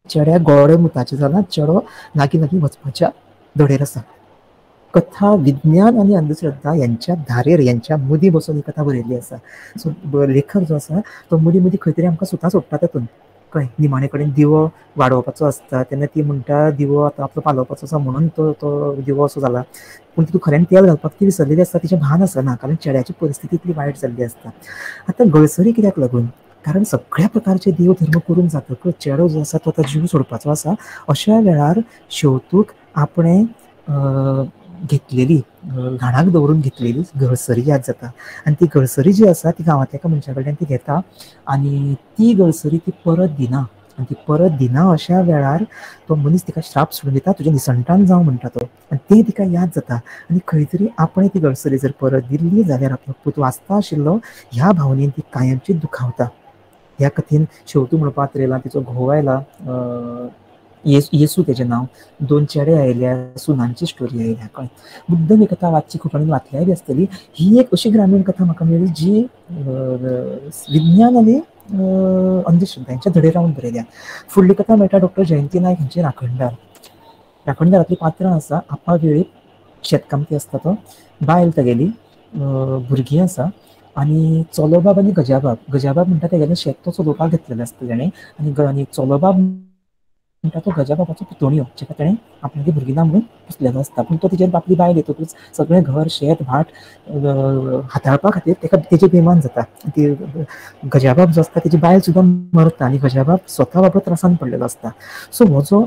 चेड्याक गोडे मुताचें जालां, चेडो लागीं लागीं वचपाच्या धडेर आसा. कथा विज्ञान आनी अंधश्रद्धा यांच्या धारेर, यांच्या मदीं बसून ही कथा बरयल्ली आसा. सो लेखक जो आसा तो मदीं मदीं खंय तरी आमकां सुतां सोडटा तातूंत, कळ्ळें. निमाणे कडेन दिवो वाडोवपाचो आसता तेन्ना ती म्हणटा दिवो आतां आपलो पालोवपाचो आसा म्हणून तो तो दिवो असो जाला, पूण तितून खऱ्यान तेल घालपाक ती विसरलेली आसता, तिचें भान आसना, कारण चेड्याची परिस्थिती इतली वायट जाल्ली आसता. आतां गळसरी कित्याक लागून, कारण सगळ्या प्रकारचे देव धर्म करून जातकच चेडो जो आसा तो आतां जीव सोडपाचो आसा. अशा वेळार शेवतूक आपणें घेतलेली, घाणाक दवरून घेतलेली गळसरी याद जाता आनी ती गळसरी जी आसा ती गांवांतल्या एका मनशा कडल्यान ती घेता आनी ती गळसरी ती परत दिना. आनी ती परत दिना अशा वेळार तो मनीस तिका श्राप सोडून दिता, तुजें निसंटान जावं म्हणटा तो. आनी तें तिका याद जाता आनी खंय तरी आपणें ती गळसरी जर परत दिल्ली जाल्यार आपलो पूत वाचता आशिल्लो ह्या भावनेन ती कायमची दुखावता. ह्या कथेन शेवतू म्हणून पात्र येयला, तिचो घोव आयला, येसू तेजें नांव, दोन चेडे आयल्या, सुनांची स्टोरी आयल्या, कळ्ळें. मुद्दम ही कथा वाचची, खूब जाणांनी वाचल्याय बी आसतली. ही एक अशी ग्रामीण कथा म्हाका मेळ्ळी जी विज्ञान आनी अंधश्रद्धा हेंच्या धडेर रावन बरयल्या. फुडली कथा मेळटा डॉक्टर जयंती नायक हांची राखणदार. राखणदारांतलीं पात्रां आसा आपा वेळीप, शेतकामती आसता तो, बायल तागेली, भुरगीं आसा आनी चलोबाब आनी गजाबाब. गजाबाब म्हणटा तेगेलें शेत तो चलोवपाक घेतलेलें आसता तेणें, आनी चलोबाब म्हणटा तो गजाबाबाचो पुतणयो, जेका तेणें आपणाली भुरगीं ना म्हणून पुसलेलो आसता. पूण तो तिचेर आपली बायल येतकूच सगळें घर शेत भाट हाताळपा खातीर ताका तेजेर बेमान जाता. ती गजाबाब जो आसता तेजी बायल सुद्दां मरता आनी गजाबाब स्वता बाबडो त्रासान पडलेलो आसता. सो हो जो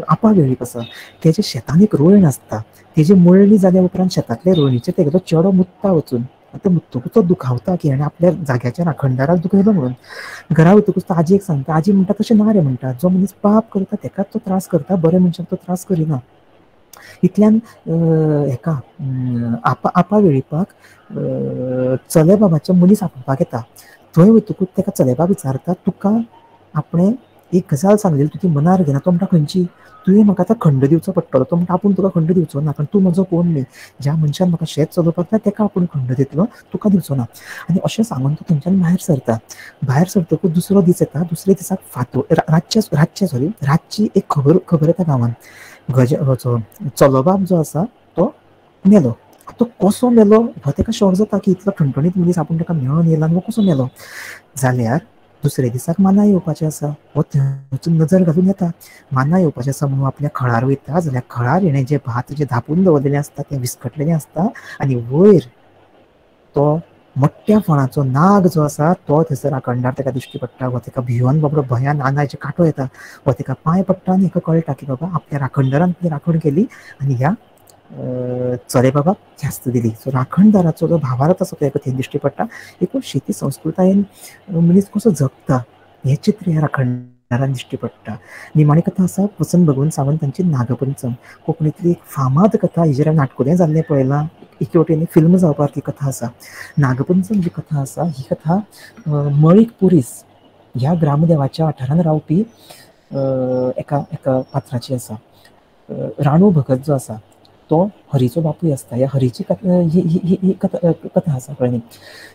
आपा वेळीप आसा तेजे शेतान एक रोयण आसता, तेजी मळणी जाल्या उपरांत शेतांतले रोयणीचेर तेगेलो चेडो मुत्ता वचून, आतां मुत्तकूच तो दुखावता की हेणें आपल्या जाग्याच्या राखणदाराक दुखयलो म्हणून. घरा वतकूच तो आजयेक सांगता, आजी म्हणटा तशें ना रे म्हणटा, जो मनीस पाप करता तेकाच तो त्रास करता, बऱ्या मनशाक तो त्रास करिना. इतल्यान हेका आपा वेळीपाक चलेबाबाचो मनीस आपोवपाक येता. थंय वतकूच ताका चलेबाब विचारता, तुका आपणें एक गजाल सांगलेली तूं ती मनार घेना. तो म्हणटा खंयची, तुवें म्हाका आतां खंड दिवचो पडटलो. तो म्हणटा आपूण तुका खंड दिवचो ना, कारण तूं म्हजो कोण न्ही. ज्या मनशान म्हाका शेत चलोवपाक जाय ताका आपूण खंड दितलो, तुका दिवचो ना. आनी अशें सांगून तो थंयच्यान भायर सरता. भायर सरतकूच दुसरो दीस येता. दुसऱ्या दिसाक फांतोड रातची एक खबर येता गांवांत, चलोबाब जो आसा तो मेलो. तो कसो मेलो हो ताका शॉक जाता की इतलो ठणठणीत मनीस आपूण ताका मेळोन येयला आनी हो कसो मेलो. जाल्यार दुसऱ्या दिसाक मानाय येवपाचें आसा, हो थंयसून नजर घालून येता. मानाय येवपाचें आसा म्हणून आपल्या खळार वयता, जाल्यार खळार हेणें जें भात जें धापून दवरलेलें आसता तें विस्कटलेलें आसता आनी वयर तो मोठ्या फळाचो नाग जो आसा तो थंयसर राखणदार ताका दिश्टी पडटा. हो ताका भियोन बाबडो भंयान आंगाचेर कांटो येता. हो ताका पांय पडटा आनी हेका कळटा की बाबा आपल्या राखणदारान आपली राखण केली आनी ह्या चले बाबाक ख्यास्त दिली. सो राखणदाराचो जो भावार्थ आसा तो एका थंय दिश्टी पडटा. एकूण शेती संस्कृतायेन मनीस कसो जगता हें चित्र ह्या राखणदारान दिश्टी पडटा. निमाणी कथा आसा वसंत भगवंत सावंत हांची नागपंचम. कोंकणींतली एक फामाद कथा, हिजेर हांवें नाटकुलें जाल्लें पळयलां, एके वटेन फिल्म जावपा सारकी कथा आसा. नागपंचम जी कथा आसा ही कथा मळीक पुरीस ह्या ग्रामदेवाच्या वाठारांत रावपी एका एका पात्राची आसा. राणू भगत जो आसा तो हरीचो बापूय आसता. ह्या हरीची ही कथा आसा कळ्ळें न्ही.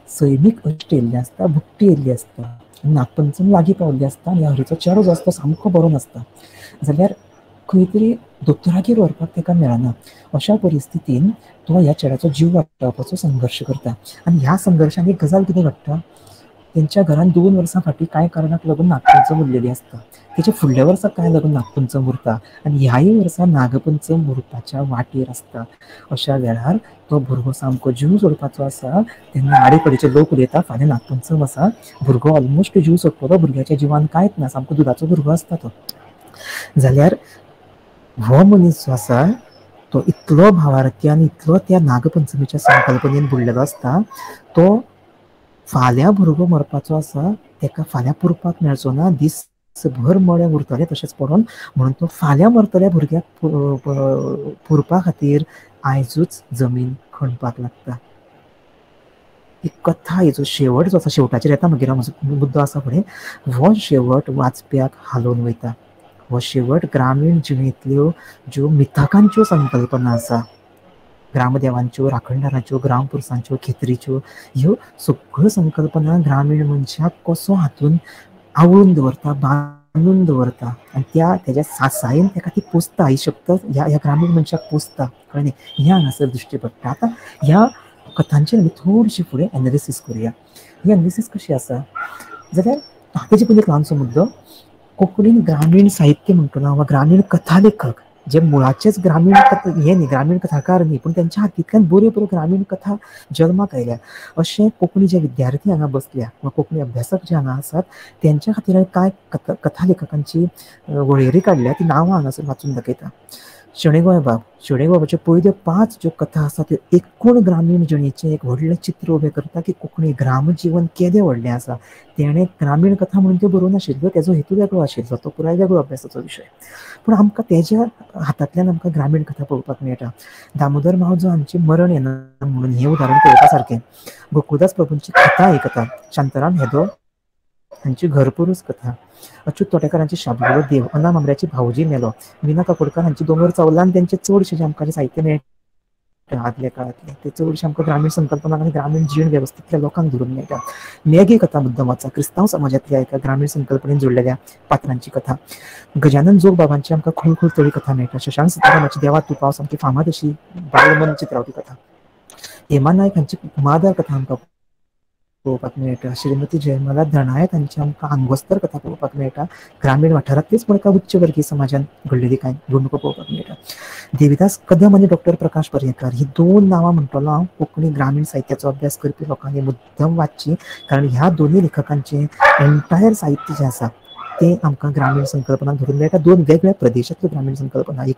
सैमीक अश्ट येयल्लें आसता, बुट्टी येयल्ली आसता, नागपंचम लागीं पावल्ली आसता आनी हरीचो चेडो जो आसता सामको बरो नासता. जाल्यार खंय तरी दोतोरागेर व्हरपाक ताका मेळना. अशा परिस्थितीन तो ह्या चेड्याचो जीव वाटावपाचो संघर्श करता. आनी ह्या संघर्शान एक गजाल कितें घडटा, तेंच्या घरान 2 वर्सां फाटीं कांय कारणाक लागून नागपंचम उरलेली आसता. तेच्या फुडल्या वर्सा कांय लागून नागपंचम उरता आनी ह्याय वर्सा नागपंचम उरपाच्या वाटेर आसता. अशा वेळार तो भुरगो सामको जीव सोडपाचो आसा तेन्ना आडेकडेचे लोक उलयता फाल्यां नागपंचम आसा, भुरगो ऑलमोस्ट जीव सोडटलो, भुरग्याच्या जिवान कांयच ना, सामको दुदाचो भुरगो आसता तो. जाल्यार हो मनीस जो आसा तो इतलो भावार्थी आनी इतलो त्या नागपंचमीच्या संकल्पनेन बुडलेलो आसता, तो फाल्यां भुरगो मरपाचो आसा ताका फाल्यां पुरपाक मेळचो ना, दीसभर मडें उरतलें तशेंच पडोन, म्हणून तो फाल्यां मरतल्या भुरग्याक पुरपा खातीर आयजूच जमीन खणपाक लागता. ही कथा हिचो शेवट जो आसा, शेवटाचेर येता मागीर म्हजो मुद्दो आसा फुडें, हो शेवट वाचप्याक हालोवन वयता. हो शेवट ग्रामीण जिणेंतल्यो ज्यो मिथकांच्यो संकल्पना आसा, ग्रामदेवांच्यो, राखणदारांच्यो, ग्रामपुरसांच्यो, खेत्रीच्यो, ह्यो सगळ्यो संकल्पना ग्रामीण मनशाक कसो हातून आवळून दवरता, बांदून दवरता आनी त्या तेज्या सासायेन ताका ती पोसता. ही शक्त ह्या ह्या ग्रामीण मनशाक पोसता, कळ्ळें न्ही. हें हांगासर दिश्टी पडटा. आतां ह्या कथांचेर आमी थोडीशी फुडें एनालिसीस करुया. ही एनालिसीस कशी आसा जाल्यार तेजे पयलीं एक ल्हानसो मुद्दो, कोंकणीन ग्रामीण साहित्य म्हणटना वा ग्रामीण कथा लेखक जे मुळाचेच ग्रामीण कथा हे न्ही, ग्रामीण कथाकार न्ही, पूण त्यांच्या हातींतल्यान बऱ्यो बऱ्यो ग्रामीण कथा जल्माक आयल्या अशें कोंकणी जे विद्यार्थी हांगा बसल्या वा कोंकणी अभ्यासक जे हांगा आसात तेंच्या खातीर हांवें कांय कथा लेखकांची वळेरी काडल्या, ती नांवां हांगासर वाचून दाखयता. शणै गोंयबाब, शणै गोंयबाबाच्यो पयल्यो 5 ज्यो कथा आसा त्यो एकूण ग्रामीण जिणेचें एक व्हडलें चित्र उबें करता की कोंकणी ग्रामजीवन केदें व्हडलें आसा. तेणें ग्रामीण कथा म्हणून त्यो बरोवंक नाशिल्ल्यो, तेजो हेतू वेगळो आशिल्लो, तो पुराय वेगळो अभ्यासाचो विशय. पूण आमकां तेज्या हातांतल्यान आमकां ग्रामीण कथा पळोवपाक मेळटा. दामोदर मावजो हांची मरण येना म्हणून हें उदाहरण पळोवपा सारकें. गोकुळदास प्रभूंची कथा ही कथा, शांताराम हेदो हांची घरपुरूस कथा, अच्युत तोटेकारांची शाबुलो देव, अना म्हांबऱ्याची भाऊजी मेलो, मीना काकोडकर हांची दोंगर चावला आनी तेंचे चडशें जें आमकां साहित्य मेळटा आदल्या काळांतलें तें चडशें आमकां ग्रामीण संकल्पना आनी ग्रामीण जीण वेवस्थेंतल्या लोकांक धरून मेळटा. मेगी कथा मुद्दम वाचा, क्रिस्तांव समाजांतल्या एका ग्रामीण संकल्पनेन जोडलेल्या पात्रांची कथा. गजानन जोग बाबांची आमकां खूळ खूळ तळी कथा मेळटा. शशांक सीतारामाची देवा तूं पाव सामकी फामाद अशी बालमन चित्रावपी कथा. हेमा नायक हांची कुमादार कथा आमकां पळोवपाक मेळटा. श्रीमती जयमाला दणायत हांची आमकां आंगोस्तर कथा पळोवपाक मेळटा. ग्रामीण वाठारांतलीच पूण एका उच्च वर्गीय समाजान घडलेली कांय घडणुको पळोवपाक मेळटा. देविदास कदम आनी डॉक्टर प्रकाश पर्येंकार ही 2 नांवां म्हणटलो हांव कोंकणी ग्रामीण साहित्याचो अभ्यास करपी लोकांनी मुद्दम वाचची, कारण ह्या दोनूय लेखकांचें एंटायर साहित्य जें आसा तें आमकां ग्रामीण संकल्पना धरून मेळटा. 2 वेगळ्या प्रदेशांतल्यो ग्रामीण संकल्पना, एक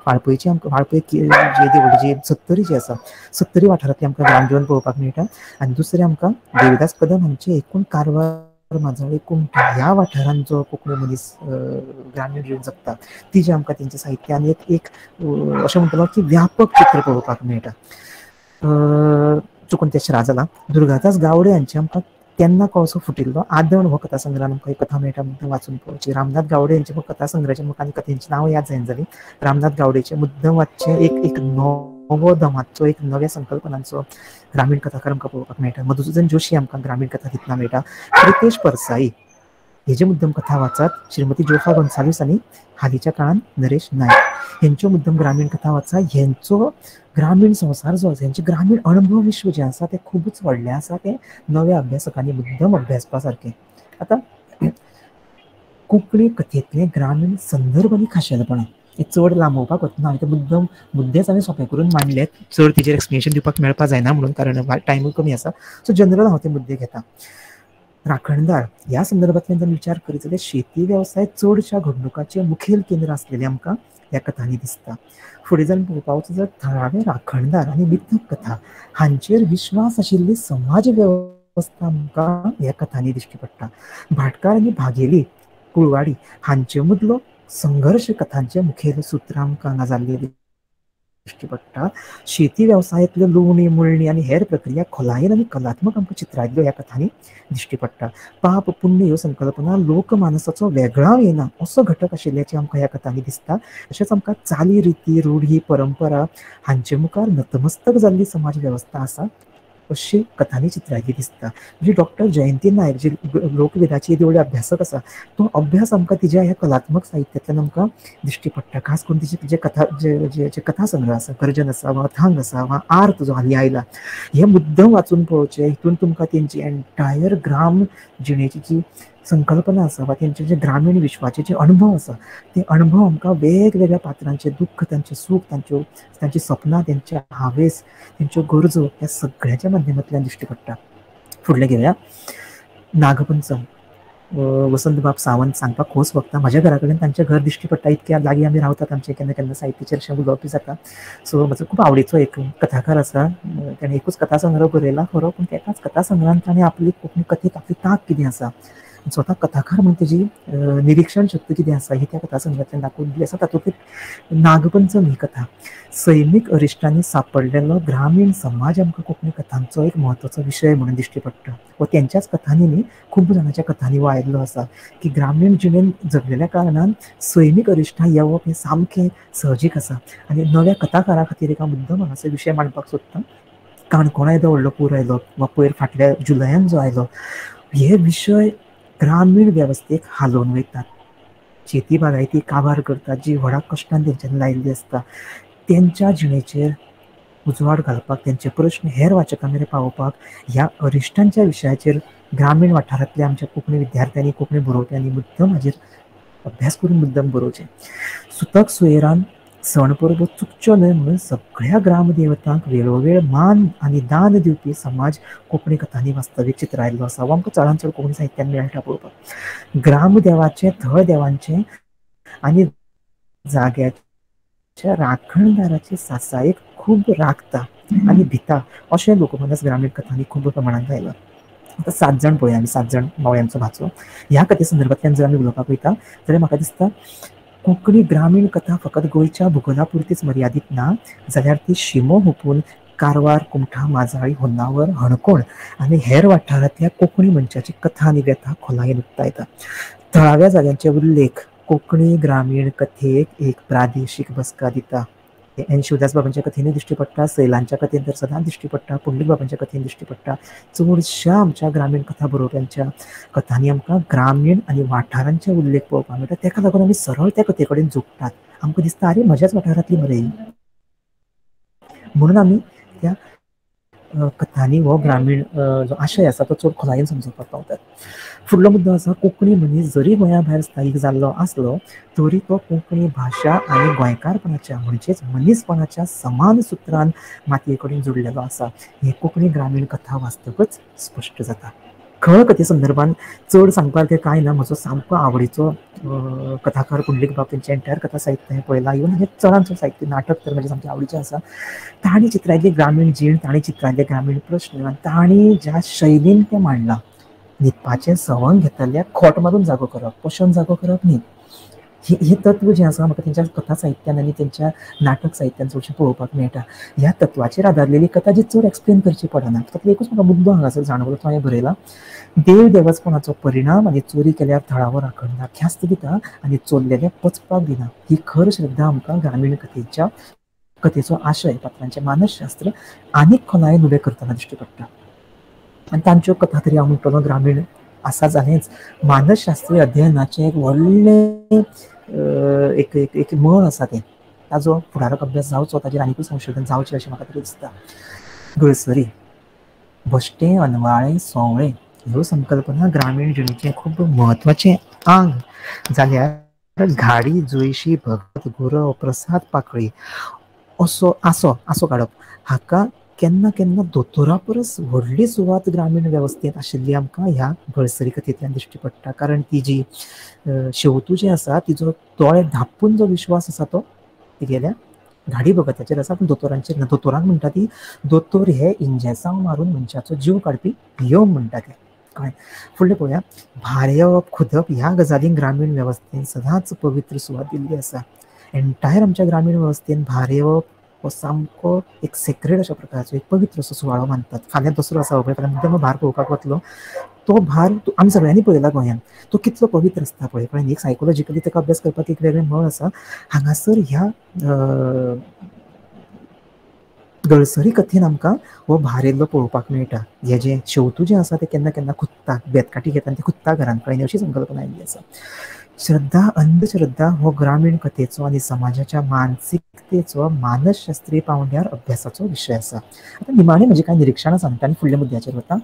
वाळपयची आमकां वाळपय जी सत्तरी जी आसा सत्तरी वाठारांतली आमकां ग्रामजीवन पळोवपाक मेळटा आनी दुसरें आमकां देविदास कदम हांचे एकूण कारवार, माजाळे, कुमठा ह्या वाठारांत जो कोंकणी मनीस ग्रामीण जीवन जगता ती जी आमकां तेंच्या साहित्यान एक एक अशें म्हणटलो की व्यापक चित्र पळोवपाक मेळटा. चुकून तें श्रा जालां. दुर्गादास गावडे हांची आमकां तेन्ना कळसो फुटिल्लो आदण हो कथा संग्रहान आमकां कथा मेळटा मुद्दम वाचून पळोवची. रामनाथ गावडे हेंचे कथा संग्रहाचे म्हाका आनी कथेंची नांव याद जायना जाली. रामनाथ गावडेचे मुद्दम वाचचे एक एक नवो दमाचो एक नव्या संकल्पनांचो ग्रामीण कथाकार आमकां पळोवपाक मेळटा. मधुसूदन जोशी आमकां ग्रामीण कथा दितना मेळटा. रितेश परसाई हेजे मुद्दम कथा वाचात. श्रीमती जोफा गोन्साल्वीस आनी हालींच्या काळान नरेश नायक हेंच्यो मुद्दम ग्रामीण कथा वाचा. हेंचो ग्रामीण संवसार जो आसा, हेंचे ग्रामीण अणभव विश्व जें आसा तें खुबूच व्हडलें आसा, तें नव्या अभ्यासकांनी मुद्दम अभ्यासपा सारकें. आतां कोंकणी कथेंतलें ग्रामीण संदर्भ आनी खाशेलपणां हें चड लांबोवपाक वचना, हांवें ते मुद्दम मुद्देच हांवें सोंपें करून मांडले, चड तेजेर एक्सप्लेनेशन दिवपाक मेळपा जायना म्हणून, कारण टायमूय कमी आसा. सो जनरल हांव ते मुद्दे घेता. राखणदार ह्या संदर्भांतल्यान जर विचार करीत जाल्यार शेती वेवसाय चडश्या घडणुकांचें मुखेल केंद्र आसलेलें आमकां ह्या कथांनी दिसता. फुडें जर पळोवपाक वचत जाल्यार थळावे राखणदार आनी मिथक कथा हांचेर विश्वास आशिल्ली समाज वेवस्था आमकां ह्या कथांनी दिश्टी पडटा. भाटकार आनी भागेली कुळवाडी हांचे मदलो संघर्श कथांचे मुखेल सूत्र आमकां हांगा जाल्ले दिश्टी पडटा. शेती वेवसायांतल्यो लुवणी मळणी आनी हेर प्रक्रिया खोलायेन आनी कलात्मक आमकां चित्रायल्ल्यो ह्या कथांनी दिश्टी पडटा. पाप पुण्य ह्यो संकल्पना लोकमानसाचो वेगळाव येना असो घटक आशिल्ल्याचें आमकां ह्या कथांनी दिसता. तशेंच आमकां चाली रिती रूढी परंपरा हांचे मुखार नतमस्तक जाल्ली समाज वेवस्था आसा अशी कथांनी चित्रायली दिसता. म्हणजे डॉक्टर जयंती नायक जी लोकवेदाची येदी अभ्यासक आसा तो अभ्यास आमकां तिज्या ह्या कलात्मक साहित्यांतल्यान आमकां दिश्टी पडटा. खास करून तिचे जे कथा जे जे कथा संग्रह आसा, गर्जन आसा वा अथांग आसा वा आर्त जो हालीं आयला, हे मुद्दम वाचून पळोवचे. हितून तुमकां तेंची एंटायर ग्राम जिणेची जी संकल्पना आसा वा तेंचे जे ग्रामीण विश्वाचे जे अणभव आसा ते अणभव आमकां वेगवेगळ्या पात्रांचे दुख्ख, तांचें सूख, तांच्यो तांची सपनां, तेंचे हावेस, तेंच्यो गरजो ह्या सगळ्यांच्या माध्यमांतल्यान दिश्टी पडटा. फुडलें घेवया. नागपंचम वसंतबाब सावंत सांगपाक खोस भोगता. म्हज्या घरा कडेन तांचें घर दिश्टी पडटा, इतक्या लागीं आमी रावतात, आमचें केन्ना केन्ना साहित्याचेर अशें उलोवपी जाता. सो म्हजो खूब आवडीचो एक कथाकार आसा. ताणें एकूच कथा संग्रह बरयला खरो, पूण एकाच कथा संग्रहान ताणें आपली कोंकणी कथेक आपली तांक कितें आसा, स्वता कथाकार म्हणून तेजी निरिक्षण शक्त कितें आसा ही त्या कथा संग्रहांतल्यान दाखोवन दिल्ली आसा. तातूंतली नागपंचम ही कथा सैमीक अरिश्टांनी सापडलेलो ग्रामीण समाज आमकां कोंकणी कथांचो एक म्हत्वाचो विशय म्हणून दिश्टी पडटा. हो तेंच्याच कथांनी न्ही, खूब जाणांच्या कथांनी हो आयिल्लो आसा की ग्रामीण जिणेन जगलेल्या कारणान सैमीक अरिश्टां येवप हें सामकें सहजीक आसा. आनी नव्या कथाकारा खातीर एक हांव मुद्दम हांगासर विशय मांडपाक सोदतां. काणकोणा येदो व्हडलो पूर आयलो वा पयर फाटल्या जुलयान जो आयलो, हे विशय ग्रामीण वेवस्थेक हालोवन वयतात, शेती बागायती काबार करतात, जी व्हडा कश्टान तेंच्यांनी लायिल्ली आसता, तेंच्या जिणेचेर उजवाड घालपाक, तेंचे प्रश्न हेर वाचकां मेरेन पावोवपाक ह्या अरिश्टांच्या विशयाचेर ग्रामीण वाठारांतल्या आमच्या कोंकणी विद्यार्थ्यांनी, कोंकणी बरोवप्यांनी मुद्दम हाजेर अभ्यास करून मुद्दम बरोवचें. सुतक सुयेरान सण परबो चुकच्यो न्हय म्हणून सगळ्या ग्रामदेवतांक वेळोवेळ मान आनी दान दिवपी समाज कोंकणी कथांनी वास्तवीक चित्रायल्लो आसा. हो आमकां चडान चड कोंकणी साहित्यान मेळटा पळोवपाक. ग्रामदेवाचें, थळ देवांचें आनी जाग्याच्या राखणदाराचे सासायेक खूब राखता आनी भिता अशें लोकमानस ग्रामीण कथांनी खूब प्रमाणांत आयलां. आतां सात जाण पळोवया आमी, सात जाण मावळ्यांचो भाचो ह्या कथे संदर्भांतल्यान जर आमी उलोवपाक वयता जाल्यार म्हाका दिसता कोंकणी ग्रामीण कथा फकत गोंयच्या भुगोला पुरतीच मर्यादीत ना, जाल्यार ती शिमो हुपून कारवार, कुमठा, माजाळी, होन्नावर, हणकोण आनी हेर वाठारांतल्या कोंकणी मनशाची कथा आनी व्यथा खोलायेन उक्तायता. थळाव्या जाग्यांचे उल्लेख कोंकणी ग्रामीण कथेक एक प्रादेशीक बसका दिता. एन शिवदास बाबांच्या कथेनूय दिश्टी पडटा, सैलांच्या कथेन तर सदांच दिश्टी पडटा, पुंडलीक बाबांच्या कथेन दिश्टी पडटा. चडश्या आमच्या ग्रामीण कथा बरोवप्यांच्या कथांनी आमकां ग्रामीण आनी वाठारांचे उल्लेख पळोवपाक मेळटा. तेका लागून आमी सरळ त्या कथे कडेन जोडटात. आमकां दिसता आरे म्हज्याच वाठारांतली मरे ही, म्हणून आमी त्या कथांनी हो ग्रामीण जो आशय आसा तो चड खोलायेन समजोवपाक पावतात. फुडलो मुद्दो आसा, कोंकणी मनीस जरी गोंया भायर स्थायीक जाल्लो आसलो तरी तो कोंकणी भाशा आनी गोंयकारपणाच्या म्हणजेच मनीसपणाच्या समान सुत्रान मातये कडेन जुडलेलो आसा. हे कोंकणी ग्रामीण कथा वाचतकच स्पश्ट जाता. खळ कथे संदर्भान चड सांगपाक तें कांय ना. म्हजो सामको आवडीचो कथाकार पुंडलीक बाब, तेंचें एंटायर कथा साहित्य हें पळयलां. इवन हें चडान चड साहित्य नाटक तर म्हजें सामकें आवडीचें आसा. तांणी चित्रायल्ली ग्रामीण जीण, तांणी चित्रायल्ले ग्रामीण प्रश्न आनी तांणी ज्या शैलीन तें मांडलां, न्हिदपाचें सवंग घेतल्या खोट मारून जागो करप, पशन जागो करप न्ही, हे तत्व जें आसा म्हाका तेंच्या कथा साहित्यान आनी तेंच्या नाटक साहित्यान चडशें पळोवपाक मेळटा. ह्या तत्वाचेर आदारलेली कथा जी चड एक्सप्लेन करची पडना. तातूंतलो एकूच म्हाका मुद्दो हांगासर जाणवलो तो हांवें बरयला. देव देवस्पणाचो परिणाम आनी चोरी केल्यार थळावो राखणदार ख्यास्त दिता आनी चोरलेलें पचपाक दिना ही खर श्रद्धा आमकां ग्रामीण कथेच्या कथेचो आशय पात्रांचें मानसशास्त्र आनीक खोलायेन उबें करतना दिश्टी पडटा. आनी तांच्यो कथा तरी हांव म्हणटलो ग्रामीण आसा जालेंच, मानसशास्त्रीय अध्ययनाचें एक व्हडलें एक एक मळ आसा तें, ताजो फुडाराक अभ्यास जावचो, ताजेर आनीकूय संशोधन जावचें अशें म्हाका तरी दिसता. गळसरी, भश्टें, अनवाळें, सोंवळें ह्यो संकल्पना ग्रामीण जिणेचें खूब म्हत्वाचें आंग जाल्यार घाडी, जोयशी, भगत, गुरव, प्रसाद पाकळी असो आसो आसो काडप हाका केन्ना केन्ना दोतोरा परस व्हडली सुवात ग्रामीण वेवस्थेंत आशिल्ली आमकां ह्या गळसरी कथेंतल्यान दिश्टी पडटा. कारण ती जी शेवतू जी आसा तिजो दोळे धांपून जो विश्वास आसा तो तिगेल्या घाडी भगताचेर आसा, पूण दोतोरांचेर ना. दोतोरांक म्हणटा ती दोतोर हे इंजेसांव मारून मनशाचो जीव काडपी यम म्हणटा ते. कळ्ळें? फुडलें पळोवया. भार येवप, खुदप ह्या गजालींक ग्रामीण वेवस्थेन सदांच पवित्र सुवात दिल्ली आसा. एन्टायर आमच्या ग्रामीण वेवस्थेन भार येवप हो सामको एक सेक्रेड अशा प्रकारचो एक पवित्र असो सुवाळो मानतात. फाल्यां दसरो आसा पळय, फाल्यां मुद्दम भार पळोवपाक वतलो, तो भार आमी सगळ्यांनी पळयला गोंयांत, तो कितलो पवित्र आसता पळय. पण एक सायकोलॉजिकली ताका अभ्यास करपाक एक वेगळें मळ आसा. हांगासर ह्या गळसरी कथेन आमकां हो भार येयल्लो पळोवपाक मेळटा. हे जें शेवतू जें आसा तें केन्ना केन्ना खुदता, बेतकाठी घेता आनी तें खुदता घरान, कळ्ळें, अशी संकल्पना आयिल्ली आसा. श्रद्धा, अंधश्रद्धा हो ग्रामीण कथेचो आनी समाजाच्या मानसिकतेचो मानसशास्त्रीय पावंड्यार अभ्यासाचो विशय आसा. आतां निमाणें म्हजें कांय निरिक्षणां सांगता आनी फुडल्या मुद्द्याचेर वता.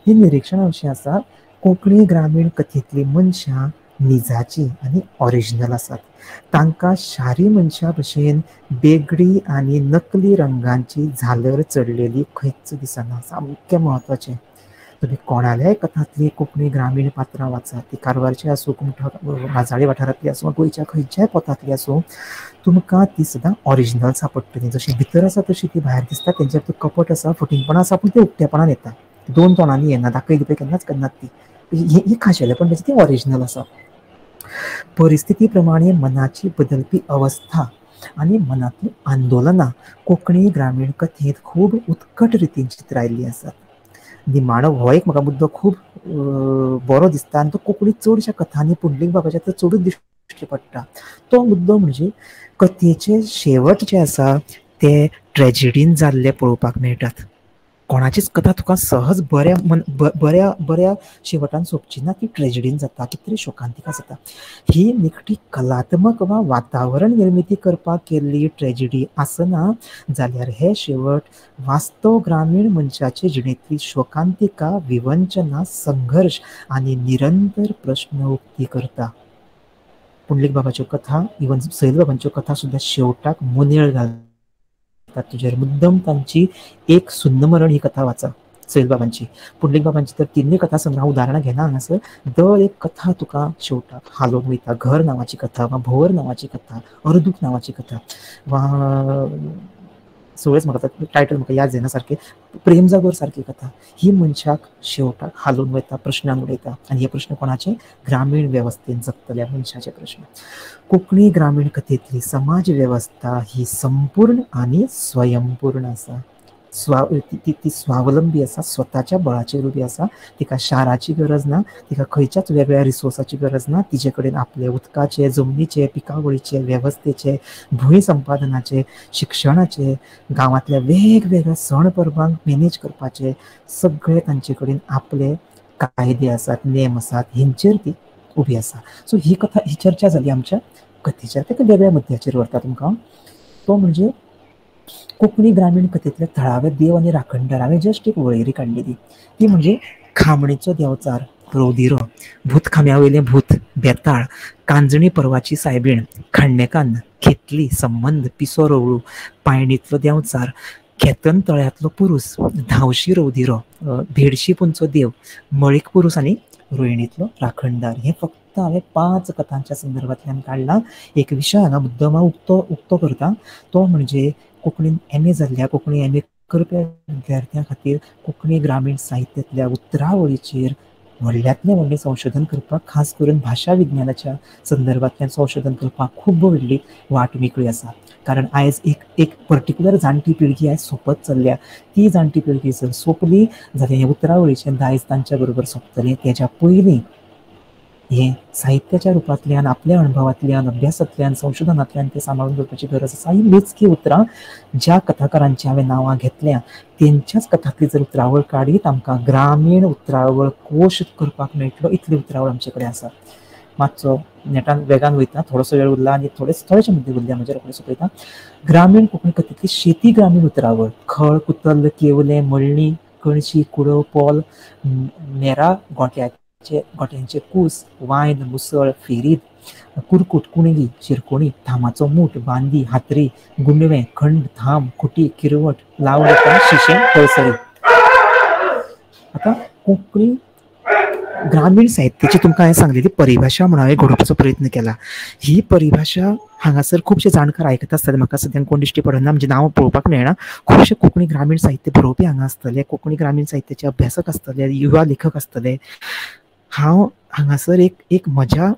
ही निरिक्षणां अशीं आसा, कोंकणी ग्रामीण कथेंतलीं मनशां निजाची आनी ओरिजिनल आसात. तांकां शारी मनशां भशेन बेगडी आनी नकली रंगांची झालर चडलेली खंयच दिसना. सामकें म्हत्वाचें, तुमी कोणाल्याय कथांतली कोंकणी ग्रामीण पात्रां वाचात, ती कारवारची आसूं, कुमठा माजाळी वाठारांतली आसूं, गोंयच्या खंयच्याय पोतांतली आसूं, तुमकां ती सदां ओरिजिनल सांपडटली. जशी भितर आसा तशी ती भायर दिसता. तेंच्या भितर कपट आसा, फटींगपणां आसा, पूण ते उक्तेपणान येता, दोन तोंडांनी येना, दाखय दिवपी केन्नाच करनात ती. ही खाशेलेपण तेची ती ओरिजिनल आसा. परिस्थिती प्रमाणे मनाची बदलपी अवस्था आनी मनांतलीं आंदोलनां कोंकणी ग्रामीण कथेंत खूब उत्कट रितीन चित्रायल्लीं आसात. निमाणो हो एक म्हाका मुद्दो खूब बरो दिसता आनी तो कोंकणी चडश्या कथांनी पुंडलीक बाबाच्या तर चडूच दिश्टी पडटा. तो मुद्दो म्हणजे कथेचे शेवट जे आसा ते ट्रेजिडीन जाल्ले पळोवपाक मेळटात. कोणाचीच कथा तुका सहज बऱ्या बऱ्या बऱ्या शेवटान सोंपची ना, ती ट्रेजिडीन जाता, कितें तरी शोकांतिका जाता. ही निखटी कलात्मक वा वातावरण निर्मिती करपाक केल्ली ट्रेजिडी आसना जाल्यार हे शेवट वास्तव ग्रामीण मनशाचे जिणेंतली शोकांतिका, विवंचना, संघर्श आनी निरंतर प्रश्न उक्ती करता. पुंडलीक बाबाच्यो कथा, इवन सैल बाबांच्यो कथा सुद्दां शेवटाक मोनेळ घालता तुजेर. मुद्दम तांची एक सुन्नमरण ही कथा वाचा सैल बाबांची. पुंडलीक बाबांची तर तिनूय कथा संग्रह उदाहरणां घेना हांगासर, दर एक कथा तुका शेवटाक हालोवन वयता. घर नांवाची कथा वा भोंवर नांवाची कथा, अर्दूक नांवाची कथा वा सगळेच म्हाका टायटल म्हाका याद जायना सारकें, प्रेमजागोर सारकी कथा ही मनशाक शेवटाक हालोवन वयता, प्रश्नान उडयता. आनी हे प्रश्न कोणाचे? ग्रामीण वेवस्थेन जगतल्या मनशाचे प्रश्न. कोंकणी ग्रामीण कथेंतली समाज वेवस्था ही संपूर्ण आनी स्वयंपूर्ण आसा. ती स्वावलंबी आसा, स्वताच्या बळाचेर उबी आसा. तिका शाराची गरज ना, तिका खंयच्याच वेगळ्या रिसोर्साची गरज ना. तिजे कडेन आपले उदकाचे, जमनीचे, पिकावळीचे, वेवस्थेचे, भूंय संपादनाचे, शिक्षणाचे, गांवांतल्या वेगवेगळ्या सण परबांक मॅनेज करपाचे सगळे तांचे कडेन आपले कायदे आसात, नेम आसात, हेंचेर ती उबी आसा. सो ही कथा, ही चर्चा जाली आमच्या कथेच्या. ताका वेगळ्या मुद्द्याचेर व्हरता तुमकां, तो म्हणजे कोंकणी ग्रामीण कथेंतले थळावे देव आनी राखणदार. हांवें जस्ट एक वळेरी काडलेली, ती म्हणजे खामणीचो देंवचार, रोदिरो, भूतखाम्या वयलें भूत, बेताळ, कांजणी परवाची सायबीण, खांडेकान्न, खेतली, संबंद, पिसो रवळू, पायणींतलो देंवचार, खेतन तळ्यांतलो पुरूस, धांवशी रवदिरो, भेडशी पुंचो देव, मळीक पुरूस आनी रोयणींतलो राखणदार. हें फक्त हांवें 5 कथांच्या संदर्भांतल्यान काडलां. एक विशय हांगा मुद्दम हांव उक्तो करता, तो म्हणजे कोंकणीन एम ए जाल्ल्या, कोंकणी एम ए करपी विद्यार्थ्यां खातीर कोंकणी ग्रामीण साहित्यांतल्या उतरावळीचेर व्हडल्यांतलें व्हडलें संशोधन करपाक, खास करून भाशा विज्ञानाच्या संदर्भांतल्यान संशोधन करपाक खूब व्हडली वाट मेकळी आसा. कारण आयज एक एक पर्टिक्युलर जाणटी पिळगी आयज सोंपत चल्ल्या. ती जाणटी पिळगी जर सोंपली जाल्यार हें उतरावळीचें दायज तांच्या बरोबर सोंपतलें. तेज्या पयलीं हें साहित्याच्या रुपांतल्यान, आपल्या अणभवांतल्यान, अभ्यासांतल्यान, संशोधनांतल्यान तें सांबाळून दवरपाची गरज आसा. ही मेजकी उतरां ज्या कथाकारांची हांवें नांवां घेतल्या तेंच्याच कथांतली जर उतरावळ काडीत आमकां ग्रामीण उतरावळ कोश करपाक मेळटलो, इतली उतरावळ आमचे कडेन आसा. मातसो नेटान वेगान वयता, थोडोसो वेळ उरला आनी थोडेशे मुद्दे उरले म्हजे रोखडे सोंपयता. ग्रामीण कोंकणी कथेंतली शेती ग्रामीण उतरावळ खळ, कुतल्ल, केवलें, मळणी, कणशी, कुडव, पोल, मेरा, गोट्यांचे कूस, वायन, मुसळ, फेरीद, कुरकूट, कुणगी, शिरकोणी, थामाचो मूठ, बांदी, हातरी, गुंडवें, खंड, थाम, खुटी, किरवट, लावलता, शिशें, पळसरी. आतां कोंकणी ग्रामीण साहित्याची तुमकां हांवें सांगलेली परिभाशा म्हणून हांवें घडोवपाचो प्रयत्न केला. ही परिभाशा हांगासर खुबशे जाणकार आयकता आसतले, म्हाका सद्याक कोण दिश्टी पडना, म्हणजे नांव पळोवपाक मेळना. खुबशे कोंकणी ग्रामीण साहित्य बरोवपी हांगा आसतले, कोंकणी ग्रामीण साहित्याचे अभ्यासक आसतले, युवा लेखक आसतले. हांव हांगासर एक एक म्हज्या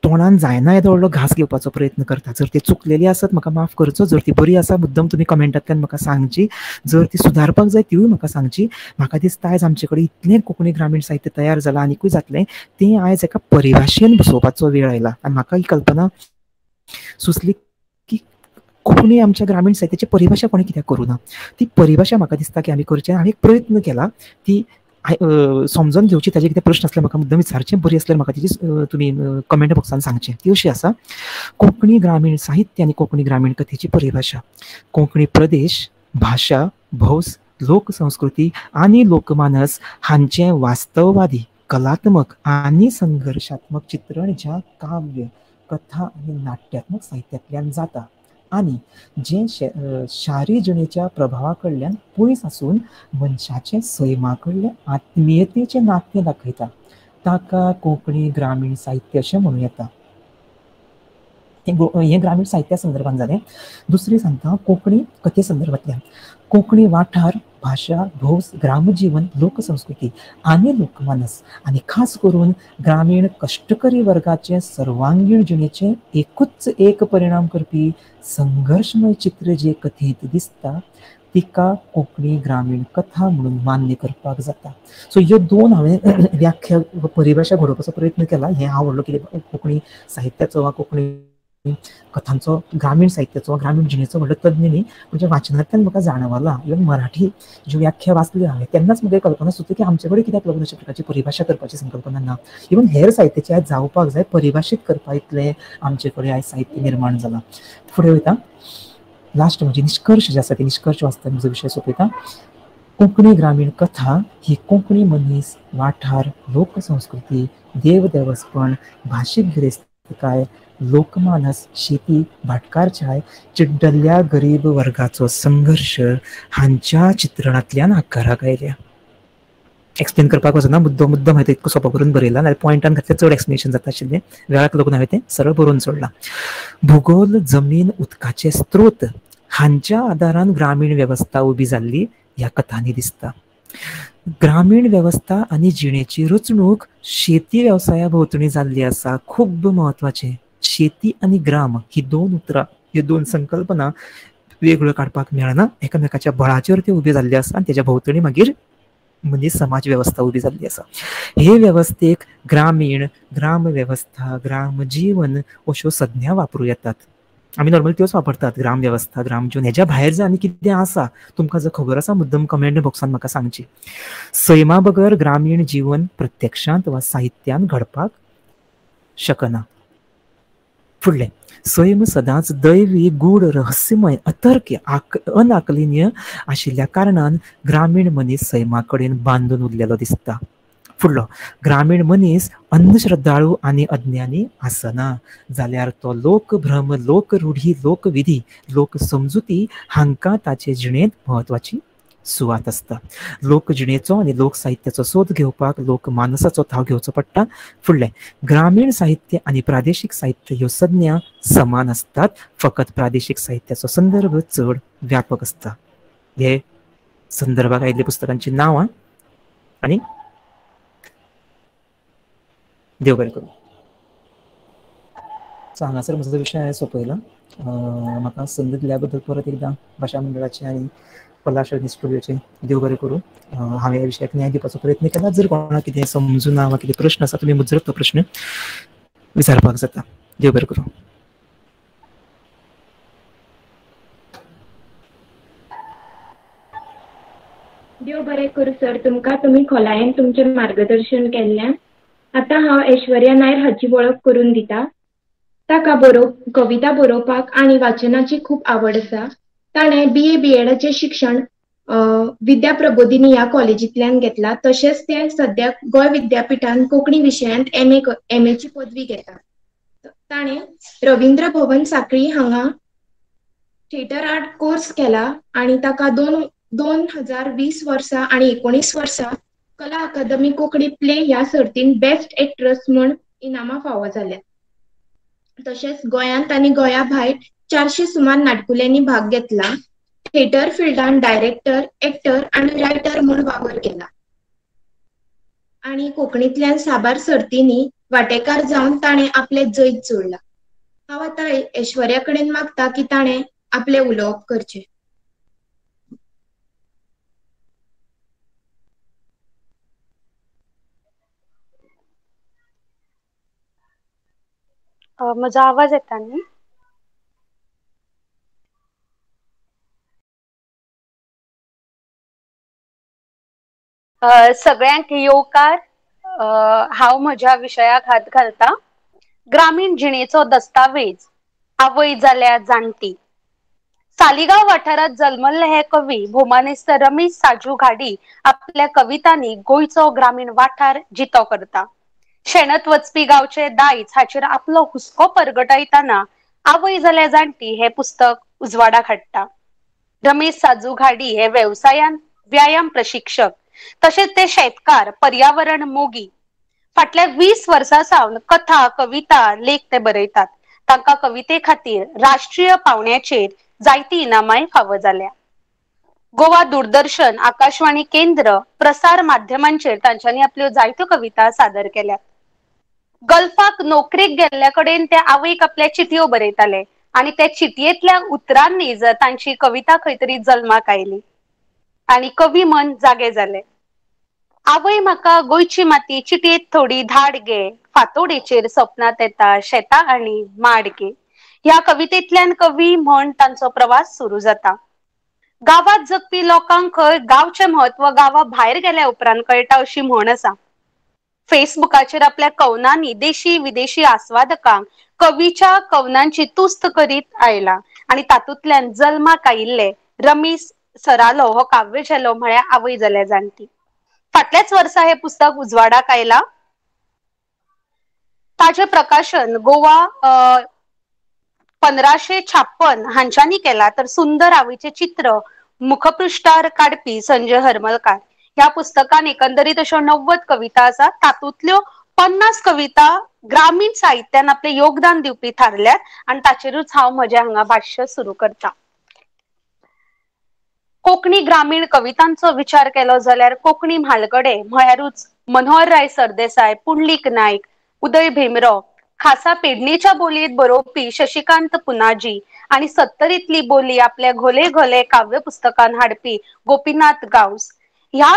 तोंडान जायना येदो व्हडलो घास घेवपाचो प्रयत्न करता. जर ती चुकलेली आसत म्हाका माफ करचो, जर ती बरी आसा मुद्दम तुमी कमेंटांतल्यान म्हाका सांगची, जर ती सुदारपाक जाय तिवूय म्हाका सांगची. म्हाका दिसता आयज आमचे कडेन इतलें कोंकणी ग्रामीण साहित्य तयार जालां, आनिकूय जातलें, तें आयज एका परिभाशेन बसोवपाचो वेळ आयला. आनी म्हाका ही कल्पना सुचली की कोंकणी आमच्या ग्रामीण साहित्याची परिभाशा कोणें कित्याक करूं ना. ती परिभाशा म्हाका दिसता की आमी करचें. हांवें एक प्रयत्न केला ती समजून घेवची. ताजे कितें प्रश्न आसल्यार म्हाका मुद्दम विचारचें, बरी आसल्यार म्हाका तेजी तुमी कमेंट बॉक्सान सांगचें. ती अशी आसा: कोंकणी ग्रामीण साहित्य आनी कोंकणी ग्रामीण कथेची परिभाशा. कोंकणी प्रदेश, भाशा, भौस, लोकसंस्कृती आनी लोकमानस हांचें वास्तववादी, कलात्मक आनी संघर्शात्मक चित्रण ज्या काव्य, कथा आनी नाट्यात्मक साहित्यांतल्यान जाता आनी जें शारी जिणेच्या प्रभावा कडल्यान पयस आसून मनशाचे सैमा कडले आत्मीयतेचें नातें दाखयता ताका कोंकणी ग्रामीण साहित्य अशें म्हणूं येता. हें ग्रामीण साहित्या संदर्भात जालें. दुसरें सांगता कोंकणी कथे संदर्भांतल्यान. कोंकणी वाठार, भाशा, भौस, ग्रामजीवन, लोकसंस्कृती आनी लोकमानस आनी खास करून ग्रामीण कश्टकरी वर्गाचे सर्वांगीण जिणेचे एकूच एक परिणाम करपी संघर्शमय चित्र जे कथेंत दिसता तिका कोंकणी ग्रामीण कथा म्हणून मान्य करपाक जाता. सो ह्यो दोन हांवें व्याख्या परिभाशा घडोवपाचो प्रयत्न केला. हें हांव व्हडलो कितें कोंकणी साहित्याचो वा कोंकणी कथांचो, ग्रामीण साहित्याचो, ग्रामीण जिणेचो व्हडलो तज्ञ न्ही, म्हणजे वाचनांतल्यान म्हाका जाणवला. इवन मराठी ज्यो व्याख्या वाचली हांवें तेन्नाच म्हाका कल्पना सुचली की आमचे कडेन कित्याक लागून अशा प्रकारची परिभाशा करपाची संकल्पना ना. इवन हेर साहित्याची आयज जावपाक जाय, परिभाशीत करपा इतलें आमचे कडेन आयज साहित्य निर्माण जालां. फुडें वयता, लास्ट म्हणजे निश्कर्श जे आसा ते निश्कर्श वाचता, म्हजो विशय सोंपयता. कोंकणी ग्रामीण कथा ही कोंकणी मनीस, वाठार, लोकसंस्कृती, देवदेवस्पण, भाशीक गिरेस्तकाय, लोकमानस, शेती, भाटकारचाय, चिड्डल्ल्या गरीब वर्गाचो संघर्श हांच्या चित्रणांतल्यान आकाराक आयल्या. एक्सप्लेन करपाक वचना, मुद्दो मुद्दम हांवें इतको सोंपो करून बरयला, नाल्यार पॉयंटान घातल्यार चड एक्सप्लेनेशन जाता आशिल्लें. वेळाक लागून हांवें तें सरळ बरोवन सोडलां. भुगोल, जमीन, उदकाचे स्त्रोत हांच्या आदारान ग्रामीण वेवस्था उबी जाल्ली ह्या कथांनी दिसता. ग्रामीण वेवस्था आनी जिणेची रचणूक शेती वेवसाया भोंवतणी जाल्ली आसा. खूब म्हत्वाचें, शेती आनी ग्राम ही दोन उतरां, ह्यो दोन संकल्पना वेगळ्यो काडपाक मेळना. एकामेकाच्या बळाचेर त्यो उब्यो जाल्ल्यो आसा आनी तेज्या भोंवतणी मागीर मनीस समाज वेवस्था उबी जाल्ली आसा. हे वेवस्थेक ग्रामीण, ग्राम वेवस्था, ग्राम जीवन अश्यो संज्ञा वापरूं येतात. आमी नॉर्मली त्योच वापरतात, ग्राम वेवस्था, ग्राम जीवन. हेज्या भायर जर आनी कितें आसा तुमकां जर खबर आसा मुद्दम कमेंट बॉक्सान म्हाका सांगची. सैमा बगर ग्रामीण जीवन प्रत्यक्षांत वा साहित्यान घडपाक शकना. फुडलें, सैम सदांच दैवी, गूढ, रहस्यमय, अतर्क्य, अनाकलनीय आशिल्ल्या कारणान ग्रामीण मनीस सैमा कडेन बांदून उरलेलो दिसता. फुडलो, ग्रामीण मनीस अंधश्रद्धाळू आनी अज्ञानी आसना, जाल्यार तो लोकभ्रम, लोकरूढी, लोकविधी, लोकसमजुती हांकां ताचे जिणेंत म्हत्वाची सुवात आसता. लोकजिणेचो आनी लोकसाहित्याचो सोद घेवपाक लोकमानसाचो थाव घेवचो पडटा. फुडलें, ग्रामीण साहित्य आनी प्रादेशीक साहित्य ह्यो संज्ञा समान आसतात, फकत प्रादेशीक साहित्याचो संदर्भ चड व्यापक आसता. हे संदर्भाक आयिल्ल्या पुस्तकांची नांवां आनी देव बरें करूं. सो हांगासर म्हजो विशय हांवें सोंपयला. म्हाका संद दिल्या बद्दल परत एकदां भाशा मंडळाचे आनी कला शैली स्टुडियोचे देव बरें करूं. हांवें ह्या विशयाक न्याय दिवपाचो प्रयत्न केला. जर कोणाक कितें समजुना वा कितें प्रश्न आसा तुमी मुजरत तो प्रश्न विचारपाक जाता. देव बरें करूं. देव बरें करूं सर तुमकां, तुमी खोलायेन तुमचें मार्गदर्शन केल्ल्यान. आतां हांव ऐश्वर्या नायर हाची वळख करून दिता. ताका कविता बरोवपाक आनी वाचनाची खूब आवड आसा. ताणें BA BEdचे शिक्षण विद्या प्रबोधिनी ह्या कॉलेजींतल्यान घेतला. तशेंच ते सद्याक गोंय विद्यापिठान कोंकणी विशयांत MA ची पदवी घेता. ताणें रवींद्र भवन साखळी हांगा थिएटर आर्ट कोर्स केला आनी ताका 2020 वर्सा आनी 19 वर्सा कला अकादमी कोंकणी प्ले ह्या सर्तीन बेस्ट एक्ट्रस म्हूण इनामां फावो जाल्यात. तशेंच गोंयांत आनी गोंया भायर 400 सुमार नाटकुल्यांनी भाग घेतला. थिएटर फिल्डान डायरेक्टर, एक्टर आनी रायटर म्हूण वावर केला आनी कोंकणींतल्यान साबार सर्तींनी वांटेकार जावन ताणें आपलें जैत जोडलां. हांव आतां ऐश्वर्या कडेन मागता की ताणें आपलें उलोवप करचें. म्हजो आवाज येता न्ही? सगळ्यांक येवकार. हांव म्हज्या विशयाक हात घालता. ग्रामीण जिणेचो दस्तावेज, आवय जाल्या जाणटी. सालिगांव वाठारांत जल्मल्ले हे कवी भोमानेस्त रमेश साजू घाडी आपल्या कवितांनी गोंयचो ग्रामीण वाठार जितो करता. शेणत वचपी गांवचे दायज हाचेर आपलो हुस्को परगटायतना आवय जाल्या जाणटी हे पुस्तक उजवाडाक हाडटा. रमेश साजू घाडी हे वेवसायान व्यायाम प्रशिक्षक, तशेंच ते शेतकार, पर्यावरण मोगी. फाटल्या 20 वर्सां सावन कथा, कविता, लेख ते बरयतात. तांकां कविते खातीर राष्ट्रीय पावंड्याचेर जायती इनामांय फावो जाल्या. गोवा दूरदर्शन, आकाशवाणी केंद्र, प्रसार माध्यमांचेर तांच्यांनी आपल्यो जायत्यो कविता सादर केल्यात. गल्फाक नोकरेक गेल्ल्या कडेन ते आवयक आपल्या चिटयो बरयताले आनी त्या चिटयेंतल्या उतरांनी तांची कविता खंय तरी जल्माक आयली आनी कवी मन जागे जाले. आवय म्हाका गोंयची माती चिटयेंत थोडी धाड गे, फांतोडेचेर सपनांत येता शेतां आनी माड गे. ह्या कवितेंतल्यान कवी म्हण तांचो प्रवास सुरू जाता. गांवांत जगपी लोकांक खंय गांवचें म्हत्व गांवा भायर गेल्या उपरांत कळटा अशी म्हण आसा. फेसबुकाचेर आपल्या कवनांनी देशी विदेशी आस्वादकांक कवीच्या कवनांची तुस्त करीत आयला आनी तातूंतल्यान जल्माक आयिल्ले रमेश सरालो हो काव्यझेलो म्हळ्यार आवय जाल्या जाणटी. फाटल्याच वर्सा हें पुस्तक उजवाडाक आयला. ताचें प्रकाशन गोवा 1556 हांच्यांनी केला. तर सुंदर आवयचें चित्र मुखपृष्ठार काडपी संजय हरमलकार. ह्या पुस्तकान एकंदरीत अश्यो 90 कविता आसात. तातूंतल्यो 50 कविता ग्रामीण साहित्यान आपलें योगदान दिवपी थारल्यात आनी ताचेरूच हांव म्हजें हांगा भाश्य सुरू करता. कोंकणी ग्रामीण कवितांचो विचार केलो जाल्यार कोंकणी म्हालगडे म्हळ्यारूच मनोहरराय सरदेसाय, पुंडलीक नायक, उदय भेंब्रो, खासा पेडणेच्या बोलयेंत बरोवपी शशिकांत पुनाजी आनी 70तली बोली आपल्या घोले घोले काव्य पुस्तकान हाडपी गोपीनाथ गांवस. ह्या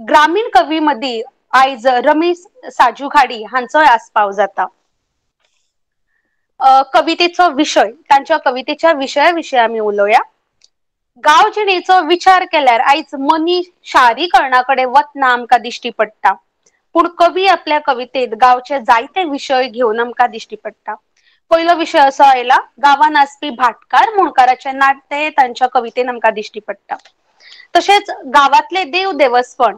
ग्रामीण कवी मदीं आयज रमेश साजू घाडी हांचोय आस्पाव जाता. कवितेचो विशय, तांच्या कवितेच्या विशया विशीं आमी उलोवया. गांव जिणेचो विचार केल्यार आयज मनीस शारीकरणा कडेन वतना आमकां दिश्टी पडटा, पूण कवी आपल्या कवितेंत गांवचे जायते विशय घेवन आमकां दिश्टी पडटा. पयलो विशय असो आयला, गांवांत आसपी भाटकार मुणकाराचे नातें तांच्या कवितेन आमकां दिश्टी पडटा. तशेंच गांवांतले देव देवस्पण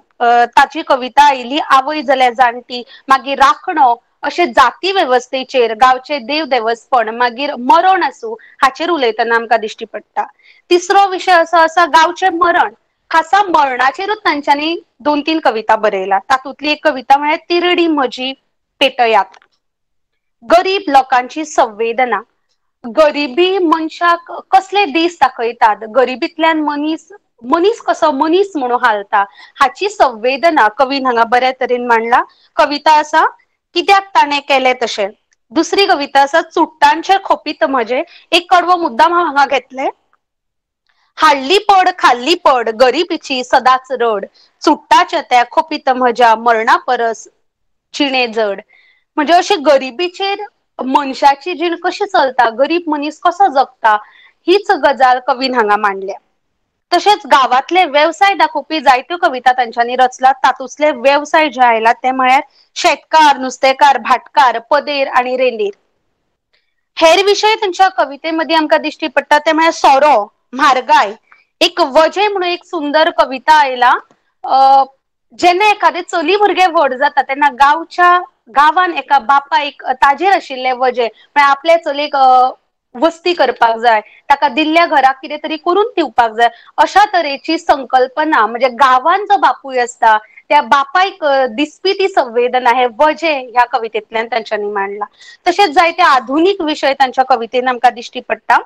ताची कविता आयली आवय जाल्या जाणटी, मागीर राखणो, अशे जाती वेवस्थेचेर गांवचे देव देवस्पण, मागीर मरण आसूं हाचेर उलयतना आमकां दिश्टी पडटा. तिसरो विशय असो आसा गांवचें मरण. खासा मरणाचेरूच तांच्यांनी 2-3 कविता बरयला. तातूंतली एक कविता म्हळ्यार तिरडी म्हजी पेटयात. गरीब लोकांची संवेदना, गरिबी मनशाक कसले दीस दाखयतात, गरिबींतल्यान मनीस मनीस कसो मनीस म्हणून हालता हाची संवेदना कवीन हांगा बऱ्या तरेन मांडला. कविता आसा, कित्याक ताणें केलें तशें. दुसरी कविता आसा चुट्टांचे खोपीत म्हजे, एक कडवो मुद्दाम हांव हांगा घेतलें. हाडली पड खाल्ली पड गरिबीची सदांच रड, चुट्टाच्या त्या खोपीत म्हज्या मरणा परस जिणे जड. म्हणजे अशी गरिबीचेर मनशाची जीण कशी चलता, गरीब मनीस कसो जगता हीच गजाल कवीन हांगा मांडल्या. तशेंच गांवांतले वेवसाय दाखोवपी जायत्यो कविता तांच्यांनी रचला. तातूंतले वेवसाय जे आयला ते म्हळ्यार शेतकार, नुस्तेकार, भाटकार, पदेर आनी रेंदेर. हेर विशय तांच्या कविते मदीं आमकां दिश्टी पडटा ते म्हळ्यार सोरो, म्हारगाय. एक वजे म्हणून एक सुंदर कविता आयला. जेन्ना एखादें चली भुरगें व्हड जाता तेन्ना गांवच्या गांवान एका बापायक ताजेर आशिल्ले वजें म्हळ्यार आपल्या चलयेक वस्ती करपाक जाय, ताका दिल्ल्या घराक कितें तरी करून दिवपाक जाय, अशा तरेची संकल्पना म्हणजे गांवान जो बापूय आसता त्या बापायक दिसपी ती संवेदना हे वजें ह्या कवितेंतल्यान तांच्यांनी मांडला. तशेंच जायते आधुनीक विशय तांच्या कवितेन आमकां दिश्टी पडटा.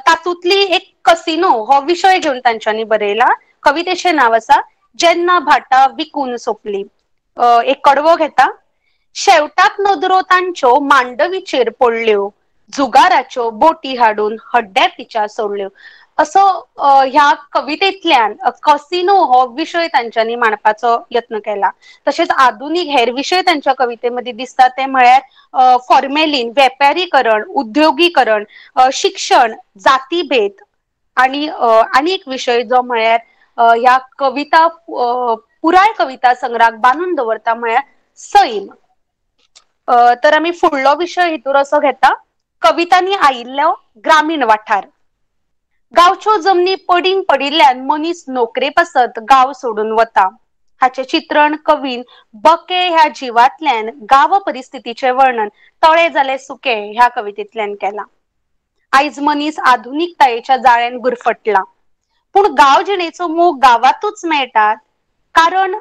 तातूंतली एक कसिनो हो विशय घेवन तांच्यांनी बरयला. कवितेचें नांव आसा जेन्ना भाटां विकून सोंपली. एक कडवो घेता. शेवटाक नदरो तांच्यो मांडवीचेर पडल्यो, जुगाराच्यो बोटी हाडून हड्ड्या तिच्या सोडल्यो. असो ह्या कवितेंतल्यान कसिनो हो विशय तांच्यांनी मांडपाचो यत्न केला. तशेंच आधुनीक हेर विशय तांच्या कविते मदीं दिसता ते म्हळ्यार फॉर्मेलीन, वेपारीकरण, उद्योगीकरण, शिक्षण, जातीभेद आनी आनी एक विशय जो म्हळ्यार ह्या कविता पुराय कविता संग्रहाक बांदून दवरता म्हळ्यार सैम. तर आमी फुडलो विशय हितूर असो घेता, कवितांनी आयिल्लो ग्रामीण वाठार. गांवच्यो जमनी पडींग पडिल्ल्यान मनीस नोकरे पासत गांव सोडून वता. हाचें चित्रण कवीन बके ह्या जिवांतल्यान गांव परिस्थितीचें वर्णन तळे जाले सुके ह्या कवितेंतल्यान केलां. आयज मनीस आधुनिकतायेच्या जाळ्यान गुरफटला, पूण गांव जिणेचो मोग गांवांतूच मेळटा, कारण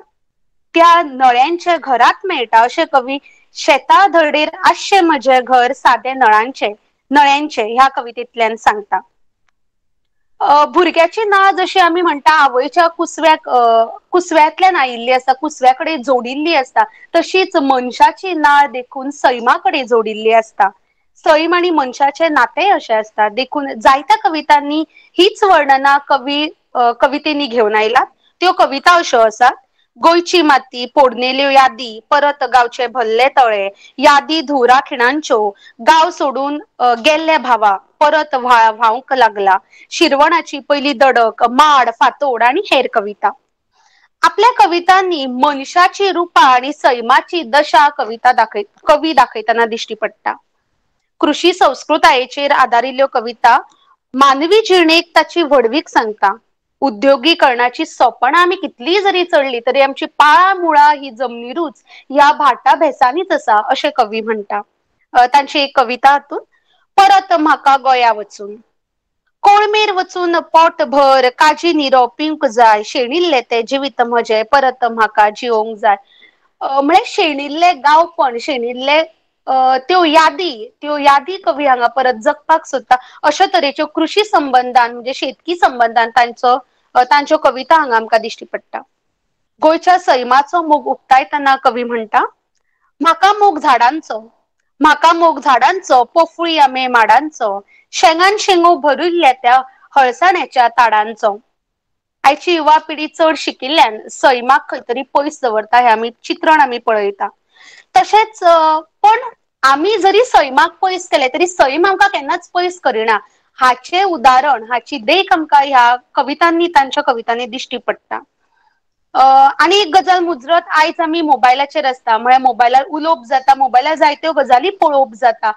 त्या नळ्यांच्या घरांत मेळटा अशें कवी शेता धडेर आसचें म्हजें घर सादे नळांचे नळ्यांचे ह्या कवितेंतल्यान सांगता. भुरग्याची नाळ जशी आमी म्हणटा आवयच्या कुसव्याक कुसव्यांतल्यान आयिल्ली आसता, कुसव्या कडेन जोडिल्ली आसता, तशीच मनशाची नाळ देखून सैमा कडेन जोडिल्ली आसता. सैम आनी मनशाचें नातेंय अशें आसता. देखून जायत्या कवितांनी हीच वर्णना कवी कवितेंनी घेवन आयला. त्यो कविता अश्यो आसात. गोंयची माती, पोडनेल्यो यादी, परत गांवचे भल्ले तळे, यादी धुवरा खिणांच्यो, गांव सोडून गेल्ले भावा, परत व्हांवक लागला, शिरवणाची पयली दडक, माड, फातोड आनी हेर कविता. आपल्या कवितांनी मनशाची रुपां आनी सैमाची दशा कविता दाखय कवी दाखयतना दिश्टी पडटा. कृशी संस्कृतायेचेर आदारिल्ल्यो कविता मानवी जिणेक ताची व्हडवीक सांगता. उद्योगीकरणाची सोपणां आमी कितलीय जरी चडली तरी आमची पाळां मुळां ही जमनीरूच ह्या भाटा भेसांनीच आसा अशें कवी म्हणटा. तांची एक कविता हातूंत परत म्हाका गोंया वचून. कोळमेर वचून पोट भर काजी निरो पिवंक जाय, शेणिल्लें तें जिवीत म्हजें परत म्हाका जिवोवंक जाय. म्हळ्यार शेणिल्लें गांवपण, शेणिल्लें त्यो यादी, त्यो यादी कवी हांगा परत जगपाक सोदता. अशा तरेच्यो कृशी संबंदान म्हणजे शेतकी संबंदान तांचो तांच्यो कविता हांगा आमकां दिश्टी पडटा. गोंयच्या सैमाचो मोग उक्तायतना कवी म्हणटा, म्हाका मोग झाडांचो, म्हाका मोग झाडांचो, पोफुळी आमे माडांचो, शेंगान शेंगो भरिल्ल्या त्या हळसाण्याच्या ताडांचो. आयची युवा पिढी चड शिकिल्ल्यान सैमाक खंय तरी पयस दवरता हें आमी चित्रण आमी पळयता. तशेंच पण आमी जरी सैमाक पयस केले तरी सैम आमकां केन्नाच पयस करिना हाचें उदाहरण, हाची देख आमकां ह्या कवितांनी तांच्या कवितांनी दिश्टी पडटा. आनी एक गजाल मुजरत आयज आमी मोबायलाचेर आसता, म्हळ्यार मोबायलार उलोवप जाता, मोबायलार जायत्यो गजाली पळोवप जाता.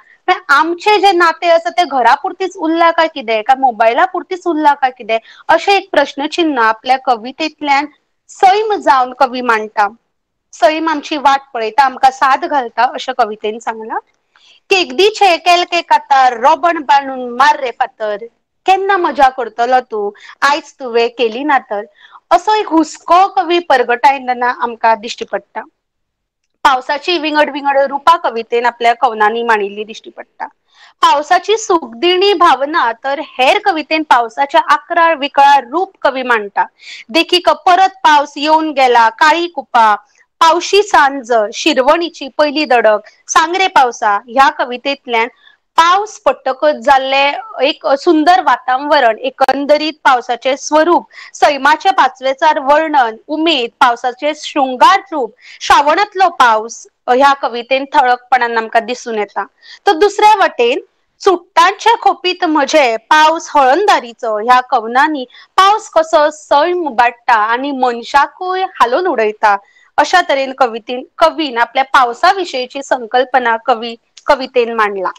आमचें जें नातें आसा तें घरा पुरतीच उरलां काय कितें, काय मोबायला पुरतीच उरलां काय कितें, अशें एक प्रश्नचिन्ह आपल्या कवितेंतल्यान सैम जावन कवी मांडटा. सैम आमची वाट पळयता, आमकां साद घालता अशें कवितेन सांगलां. केगदीचे केलके कातार रोबण बांदून मार रे फातर, केन्ना मजा करतलो तूं आयज तुवें केली ना तर, असो एक हुस्को कवी परगटायतना आमकां दिश्टी पडटा. पावसाची विंगड विंगड रुपां कवितेन आपल्या कवनांनी मांडिल्ली दिश्टी पडटा. पावसाची सुखदिणी भावना तर हेर कवितेन पावसाच्या आकराळ विकळाळ रूप कवी मांडटा. देखीक परत पावस येवन गेला, काळी कुपां, पावशी सांज, शिरवणीची पयली दडक, सांगरे पावसा ह्या कवितेंतल्यान पावस पडटकच जाल्ले एक सुंदर वातावरण, एकंदरीत पावसाचे स्वरूप, सैमाचे पाचवेचार वर्णन, उमेद, पावसाचे शृंगार रूप, श्रावणांतलो पावस ह्या कवितेन ठळकपणान आमकां दिसून येता. तर दुसऱ्या वटेन चुट्टांच्या खोपीत म्हजे पावस हळंदारीचो ह्या कवनांनी पावस कसो सैम उबाडटा आनी मनशाकूय हालोवन उडयता अशा तरेन कवीन आपल्या पावसा विशयीची संकल्पना कवितेन मांडला.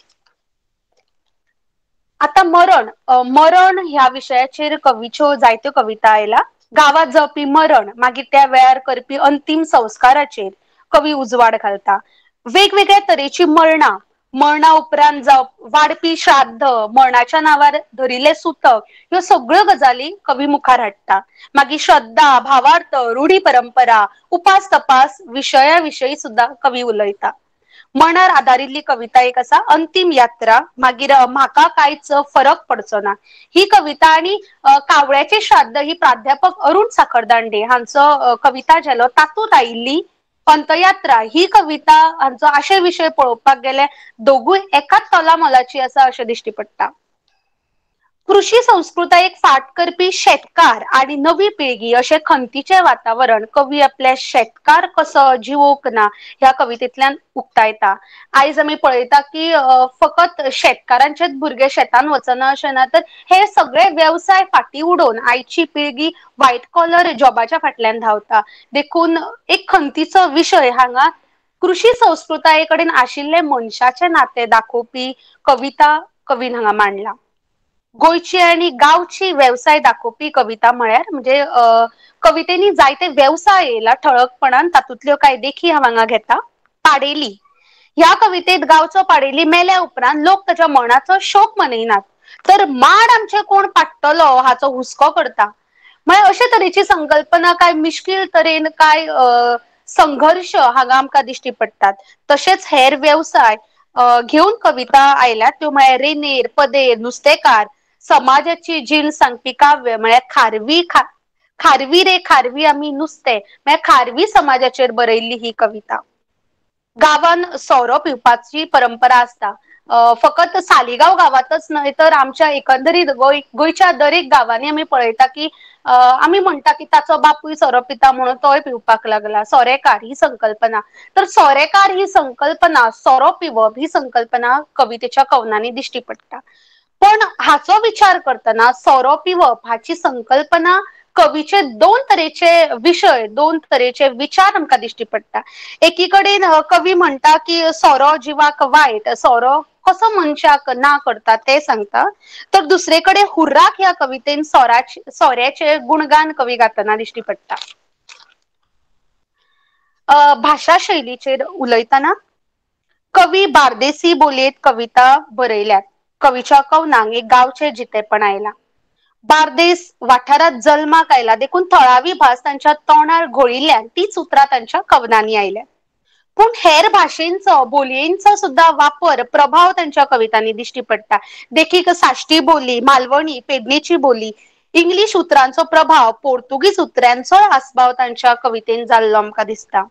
आता मरण, मरण ह्या विशयाचेर कवीच्यो जायत्यो कविता आयला. गांवांत जावपी मरण, मागीर त्या वेळार करपी अंतीम संस्काराचेर कवी उजवाड घालता. वेगवेगळ्या तरेची मरणां, मरणा उपरांत जाव वाडपी श्राद्ध, मरणाच्या नांवार धरिल्ले सुतक, ह्यो सगळ्यो गजाली कवी मुखार हाडटा. मागीर श्रद्धा, भावार्थ, रुढी परंपरा, उपास तपास विशया विशयी सुद्धा कवी उलयता. मरणार आदारिल्ली कविता एक आसा अंतीम यात्रा, मागीर म्हाका कांयच फरक पडचो ना ही कविता, आनी कावळ्याचे श्राद्ध ही प्राध्यापक अरुण साखरदांडे हांचो कविता झेलो तातूंत आयिल्ली अंतयात्रा ही कविता हांचो आशय विशय पळोवपाक गेले दोगूय एकाच तोला मोलाची आसा अशें दिश्टी पडटा. कृषी संस्कृतायेक फाट करपी शेतकार आनी नवी पिळगी अशें खंतीचें वातावरण कवी आपल्या शेतकार कसो जिवोवंक ना ह्या कवितेंतल्यान उक्तायता. आयज आमी पळयता की फकत शेतकारांचेच भुरगे शेतान वचना अशें ना, तर हे सगळे वेवसाय फाटी उडोवन आयची पिळगी व्हायट कॉलर जॉबाच्या फाटल्यान धांवता. देखून एक खंतीचो विशय हांगा कृषी संस्कृताये कडेन आशिल्ले मनशाचें नातें दाखोवपी कविता कवीन हांगा मांडला. गोंयची आनी गांवची वेवसाय दाखोवपी कविता म्हळ्यार म्हणजे कवितेनी जायते वेवसाय येयला ठळकपणान, तातूंतल्यो कांय देखी हांव हांगा घेता. पाडेली ह्या कवितेंत गांवचो पाडेली मेल्या उपरांत लोक ताच्या मरणाचो शोक मनयनात, तर माड आमचे कोण पाडटलो हाचो हुस्को करता. म्हळ्यार अशे तरेची संकल्पना काय मिश्कील तरेन काय संघर्श हांगा आमकां दिश्टी पडटात. तशेंच हेर वेवसाय घेवन कविता आयल्यात त्यो म्हळ्यार रेनेर, पदेर, नुस्तेकार, समाजाची जीण सांगपी काव्य म्हळ्यार खारवी खारवी रे खारवी आमी नुस्ते म्हळ्यार खारवी समाजाचेर बरयल्ली ही कविता. गांवान सोरो पिवपाची परंपरा आसता, फकत सालिगांव गांवांतच न्हय तर आमच्या एकंदरीत गोंयच्या दरेक गांवांनी आमी पळयता की आमी म्हणटा की ताचो बापूय सोरो पिता म्हणून तोय पिवपाक लागला. सोरेकार ही संकल्पना, तर सोरेकार ही संकल्पना, सोरो पिवप ही संकल्पना कवितेच्या कवनांनी दिश्टी पडटा. पण हाचो विचार करतना सोरो पिवप हाची संकल्पना कवीचे दोन तरेचे विशय, दोन तरेचे विचार आमकां दिश्टी पडटा. एकी कडेन कवी म्हणटा की सोरो जिवाक वायट, सोरो कसो मनशाक ना करता ते सांगता, तर दुसरे कडेन हुर्राक ह्या कवितेन सोऱ्याचे गुणगान कवी गातना दिश्टी पडटा. भाशा शैलीचेर उलयतना कवी बार्देसी बोलयेत कविता बरयल्यात. कवीच्या कवनांक एक गांवचें जितेपण आयलां. बार्देस वाठारांत जल्माक आयला देखून थळावी भास तांच्या तोंडार घोळिल्ल्यान तीच उतरां तांच्या कवनांनी आयल्या. पूण हेर भाशेंचो, बोलयेंचो सुद्धा वापर, प्रभाव तांच्या कवितांनी दिश्टी पडटा. देखीक साश्टी बोली, मालवणी, पेडणेची बोली, इंग्लीश उतरांचो प्रभाव, पोर्तुगीज उतरांचोय आस्पाव तांच्या कवितेन जाल्लो आमकां दिसता.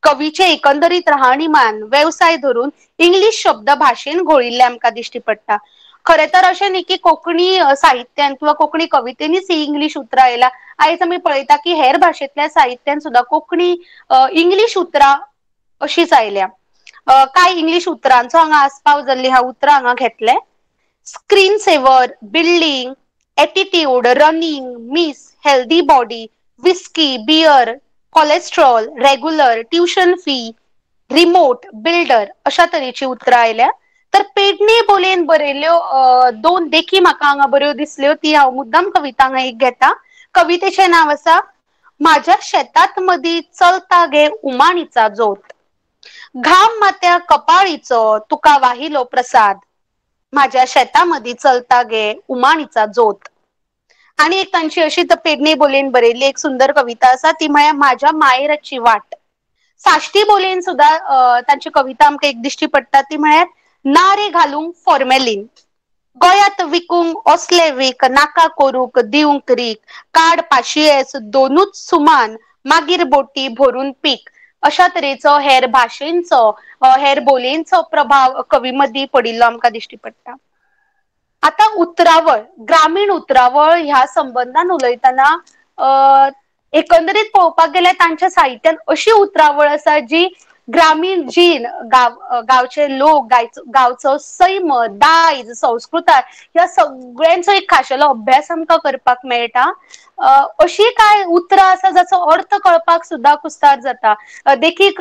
कवीचे एकंदरीत राहणीमान, वेवसाय धरून इंग्लीश शब्द भाशेन घोळिल्ले आमकां दिश्टी पडटा. खरें तर अशें न्ही की कोंकणी साहित्यान किंवा कोंकणी कवितेनीच ही इंग्लीश उतरां आयला. आयज आमी पळयता की हेर भाशेंतल्या साहित्यान सुद्धा कोंकणी इंग्लीश उतरां अशीच आयल्या. कांय इंग्लीश उतरांचो हांगा आस्पाव जाल्ली ह्या उतरां हांगा घेतले. Screen saver, building, attitude, running, miss, healthy body, whisky, beer, cholesterol, regular, tuition fee, remote, builder अशा तरेची उतरां आयल्या. तर पेडणे बोलयेन बरयल्ल्यो दोन देखी म्हाका हांगा बऱ्यो दिसल्यो, ती हांव मुद्दाम कविता हांगा एक घेता. कवितेचें नांव आसा माझ्या शेतात मदी चलता गे उमाणीचा जोत, घाम मात्या कपाळीचो तुका वाहिलो प्रसाद, माझ्या शेतामदी चलता गे उमाणीचा जोत. आणि एक तांची अशी पेडणे बोलयेन बरयल्ली एक सुंदर कविता आसा ती म्हळ्यार माझ्या मायराची वाट. साश्टी बोलयेन सुद्धा तांची कविता आमकां एक दिश्टी पडटा ती म्हळ्यार ना रे घालूंक फॉर्मेलीन, गोंयांत विकूंक असले वीक, नाका करूंक दिवंक रीक, काड पाशियेस दोनूच सुमान, मागीर बोटी भरून पीक. अशा तरेचो हेर भाशेंचो, हेर बोलयेंचो प्रभाव कवी मदीं पडिल्लो आमकां दिश्टी पडटा. आतां उतरावळ, ग्रामीण उतरावळ ह्या संबंदान उलयतना एकंदरीत पळोवपाक गेल्यार तांच्या साहित्यान अशी उतरावळ आसा जी ग्रामीण जीण, गांवचे लोक, गांवचो सैम, दायज, संस्कृताय ह्या सगळ्यांचो एक खाशेलो अभ्यास आमकां करपाक मेळटा. अशी कांय उतरां आसा जाचो अर्थ कळपाक सुद्दां कुस्तार जाता. देखीक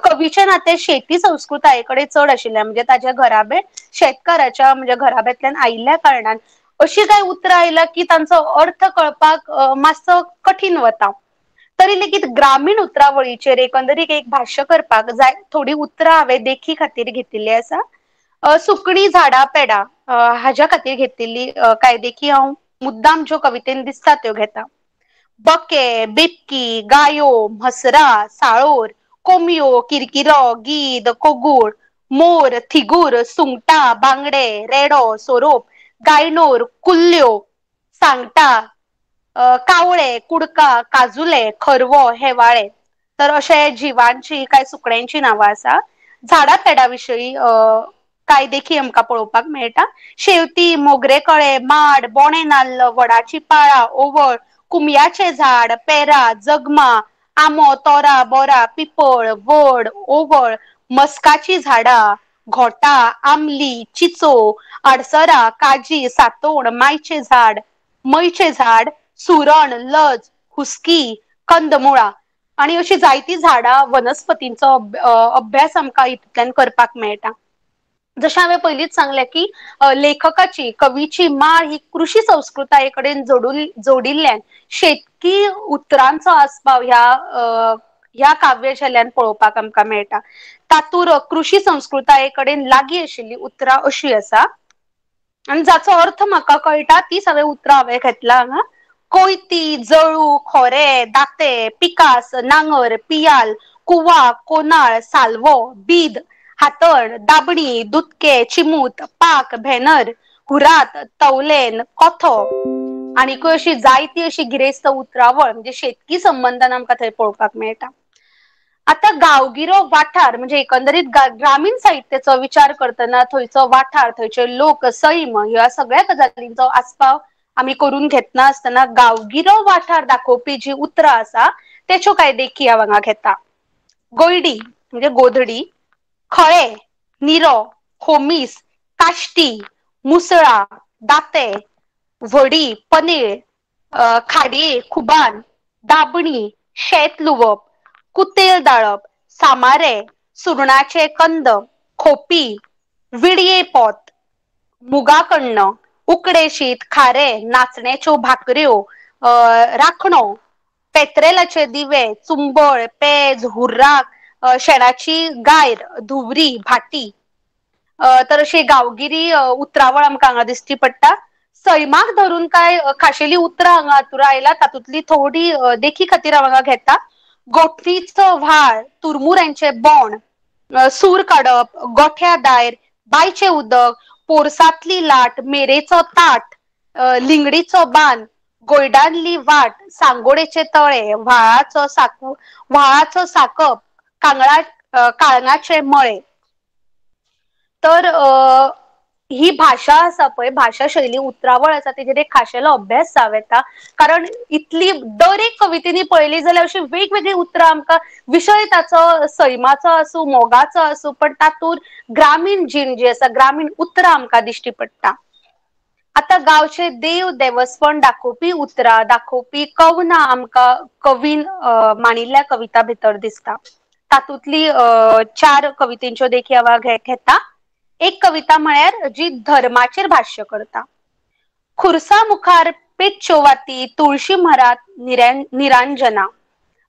कवीचे नातें शेती संस्कृताये कडेन चड आशिल्लें, म्हणजे ताच्या घराबे शेतकाराच्या म्हणजे घराब्यांतल्यान आयिल्ल्या कारणान अशी कांय उतरां आयला की तांचो अर्थ कळपाक मातसो कठीण वता. तरी लेगीत ग्रामीण उतरावळीचेर एकंदरीत एक भाश्य करपाक जाय थोडी उतरां हांवें देखी खातीर घेतिल्ली आसा. सुकणी, झाडां, पेडां हाज्या खातीर घेतिल्ली कांय देखी हांव मुद्दाम ज्यो कवितेन दिसता त्यो घेता. बके, बेबकी, गायो, म्हसरा, साळोर, कोंबयो, किरकिरो, गीद, कोगूळ, मोर, थिगूर, सुंगटां, बांगडे, रेडो, सोरोप, गायणोर, कुल्ल्यो, सांगटां, कावळे, कुडका, काजुले, खरवो, हेवाळे. तर अशे जिवांची कांय सुकण्यांची नांवां आसा. झाडां पेडां विशयी कांय देखी आमकां पळोवपाक मेळटा. शेवती, मोगरे कळे, माड, बोणे नाल्ल, वडाची पाळां, ओवळ, कुमयाचें झाड, पेरा, जगमा, आंबो, तोरा, बोरा, पिपळ, वड, ओवळ, मस्काची झाडां, घोटा, आमली, चिचो, आडसरां, काजी, सातोण, मायचें झाड, मयचें झाड, सुरण, लज, हुस्की, कंदमुळां आनी अशी जायतीं झाडां, वनस्पतींचो अभ्यास आमकां हितूंतल्यान करपाक मेळटा. जशें हांवें पयलींच सांगलें की लेखकाची, कवीची माळ ही कृशी संस्कृताये कडेन जोडिल्ल्यान शेतकी उतरांचो आस्पाव ह्या काव्य झेल्यान पळोवपाक आमकां मेळटा. तातूंत कृशी संस्कृताये कडेन लागीं आशिल्लीं उतरां अशीं आसा आनी जाचो अर्थ म्हाका कळटा तीच हांवें उतरां हांवें घेतला हांगा. कोयती, जळू, खोरे, दाते, पिकास, नांगर, पियाल, कुवा, कोनाळ, सालवो, बीद, हातळ, दाबणी, दुदके, चिमूत, पाक, भेनर, हुरात, तवलेन, कोथो आनीकूय अशी जायती अशी गिरेस्त उतरावळ म्हणजे शेतकी संबंदान आमकां थंय पळोवपाक मेळटा. आतां गांवगिरो वाठार म्हणजे एकंदरीत ग्रामीण साहित्याचो विचार करतना थंयचो वाठार, थंयचे लोक, सैम ह्या सगळ्या गजालींचो आस्पाव आमी करून घेतना आसतना गांवगिरो वाठार दाखोवपी जी उतरां आसा तेच्यो कांय देखी हांव हांगा घेता. गोयडी म्हणजे गोधडी, खळे, निरो, खोमीस, काश्टी, मुसळा, दाते, व्हडी, पनेळ, खाडये, खुबान, दाबणी, शेत लुवप, कुतेल दाळप, सामारे, सुरणाचे कंद, खोपी, विडये पोत, मुगाकण्ण, उकडे शीत, खारे, नाचण्याच्यो भाकऱ्यो, राखणो, पेत्रेलाचे दिवे, चुंबळ, पेज, हुर्राक, शेणाची गायर, धुवरी, भाटी. तर अशी गांवगिरी उतरावळ आमकां हांगा दिश्टी पडटा. सैमाक धरून कांय खाशेली उतरां हांगा हातूंत आयला तातूंतली थोडी देखी खातीर हांव हांगा घेता. गोठणीचो व्हाळ, तुरमुऱ्यांचे बोंड, सूर काडप, गोठ्या दायर, बांयचें उदक, पोरसांतली लाट, मेरेचो ताट, लिंगडीचो बांद, गोयडांतली वाट, सांगोडेचे तळे, व्हाळाचो साकप, काळंगाचे मळे. तर ही भाशा आसा पळय, भाशा शैली उतरावळ आसा तेजेर एक खाशेलो अभ्यास जावं येता. कारण इतली दर एक कवितेनी पळयली जाल्यार अशी वेगवेगळी उतरां आमकां, विशय ताचो सैमाचो आसूं, मोगाचो आसूं, पण तातूंत ग्रामीण जीण जी आसा, ग्रामीण उतरां आमकां दिश्टी पडटा. आतां गांवचे देव देवस्पण दाखोवपी उतरां, दाखोवपी कवनां आमकां कवीन मांडिल्ल्या कविता भितर दिसता. तातूंतली चार कवितेंच्यो देखी हांव घेता. एक कविता म्हळ्यार जी धर्माचेर भाश्य करता. खुर्सा मुखार पेटच्यो वाती, तुळशी म्हरात निरांजना.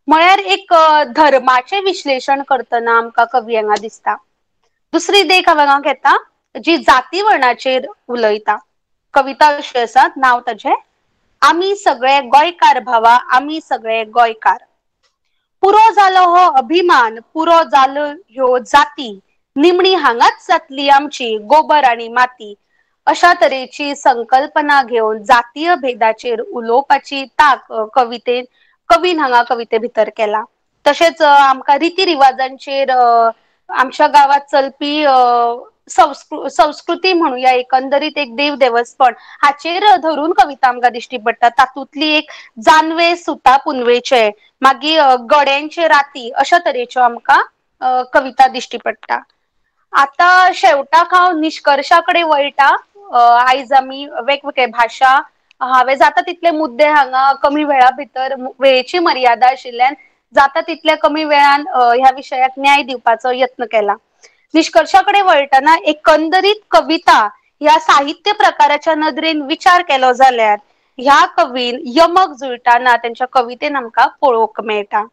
म्हळ्यार एक धर्माचें विश्लेशण करतना आमकां कवी हांगा दिसता. दुसरी देख हांव हांगा घेता जी जाती वर्णाचेर उलयता. कविता अशी आसा, नांव ताजें आमी सगळे गोंयकार भावा, आमी सगळे गोंयकार. पुरो जालो हो अभिमान, पुरो जालो ह्यो जाती, निमणी हांगाच जातली आमची गोबर आनी माती. अशा तरेची संकल्पना घेवन जातीय भेदाचेर उलोवपाची ताक कवीन हांगा कविते भितर केला. तशेंच आमकां रिती रिवाजांचेर, आमच्या गांवांत चलपी संस्कृती म्हणुया, एकंदरीत एक देव देवस्पण हाचेर धरून कविता आमकां दिश्टी पडटा. तातूंतली एक जानवे सुता पुनवेचे, मागीर गड्यांचे राती, अशा तरेच्यो आमकां कविता दिश्टी पडटा. आता शेवटाक हांव निश्कर्शा कडेन वळटा. आयज आमी वेगवेगळे भाशा हांवें जाता तितले मुद्दे हांगा कमी वेळा भितर, वेळेची मर्यादा आशिल्ल्यान जाता तितल्या कमी वेळान ह्या विशयाक न्याय दिवपाचो यत्न केला. निश्कर्शा कडेन वळटना एकंदरीत कविता ह्या साहित्य प्रकाराच्या नदरेन विचार केलो जाल्यार ह्या कवीन यमक जुळटाना तेंच्या कवितेन आमकां पळोवंक मेळटा.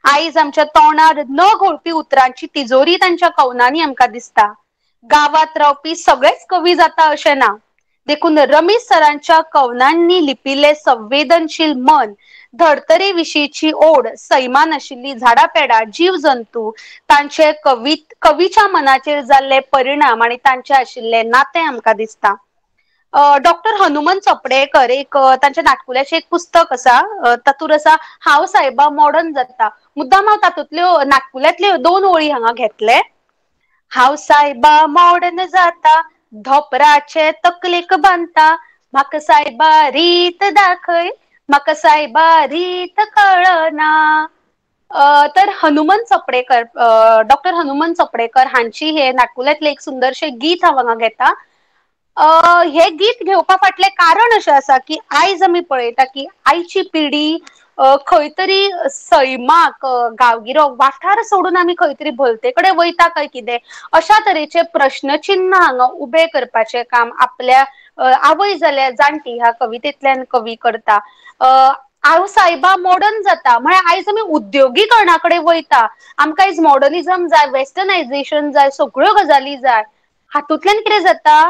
आयज आमच्या तोंडार न घोळपी उतरांची तिजोरी तांच्या कवनांनी आमकां दिसता. गांवांत रावपी सगळेच कवी जाता अशें ना, देखून रमेश सरांच्या कवनांनी लिपिल्ले संवेदनशील मन, धर्तरे विशींची ओढ, सैमान आशिल्ली झाडां पेडां, जीव जंतू, तांचे कवीच्या मनाचेर जाल्ले परिणाम आनी तांचे आशिल्ले नातें आमकां दिसता. डॉक्टर हनुमंत चोपडेकर एक तांच्या नाटकुल्याचें एक पुस्तक आसा, तातूंत आसा हांव सायबा मॉडर्न जाता. मुद्दाम हांव तातूंतल्यो नाटकुल्यांतल्यो दोन ओळी हांगा घेतले. हांव सायबा मॉडर्न जाता, धोपराचे तकलेक बांदता, म्हाका सायबा रीत दाखय, म्हाका सायबा रीत कळना. तर हनुमंत चोपडेकर, डॉक्टर हनुमंत चोपडेकर हांची हे नाटकुल्यांतलें एक सुंदरशें गीत हांव हांगा घेता. हे गीत घेवपा फाटलें कारण अशें आसा की आयज आमी पळयता की आयची पिढी खंय तरी सैमाक, गांवगिरो वाठार सोडून आमी खंय तरी भलते कडेन वयता काय कितें, अशा तरेचे प्रश्नचिन्ह हांगा उबे करपाचें काम आपल्या आवय जाल्या जाणटी ह्या कवितेंतल्यान कवी करता. हांव सायबा मॉडर्न जाता म्हळ्यार आयज आमी उद्योगीकरणा कडेन वयता, आमकां आयज मॉडर्निजम जाय, वेस्टर्नायझेशन जाय, सगळ्यो गजाली जाय. हातूंतल्यान कितें जाता,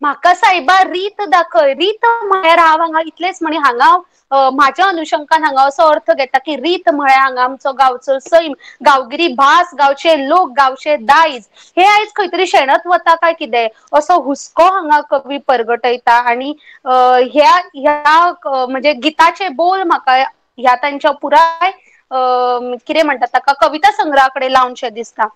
म्हाका सायबा रीत दाखय. रीत म्हळ्यार हांव हांगा इतलेंच म्हणी हांगा म्हाज्या अनुशंकान हांगा असो अर्थ घेता की रीत म्हळ्यार हांगा आमचो गांवचो सैम, गांवगिरी भास, गांवचे लोक, गांवचे दायज हे आयज खंय तरी शेणत वता काय कितें असो हुस्को हांगा कवी परगटयता. आनी ह्या ह्या म्हणजे गिताचे बोल म्हाका ह्या तांच्या पुराय कितें म्हणटात ताका कविता संग्रहा कडेन लावनशें दिसता.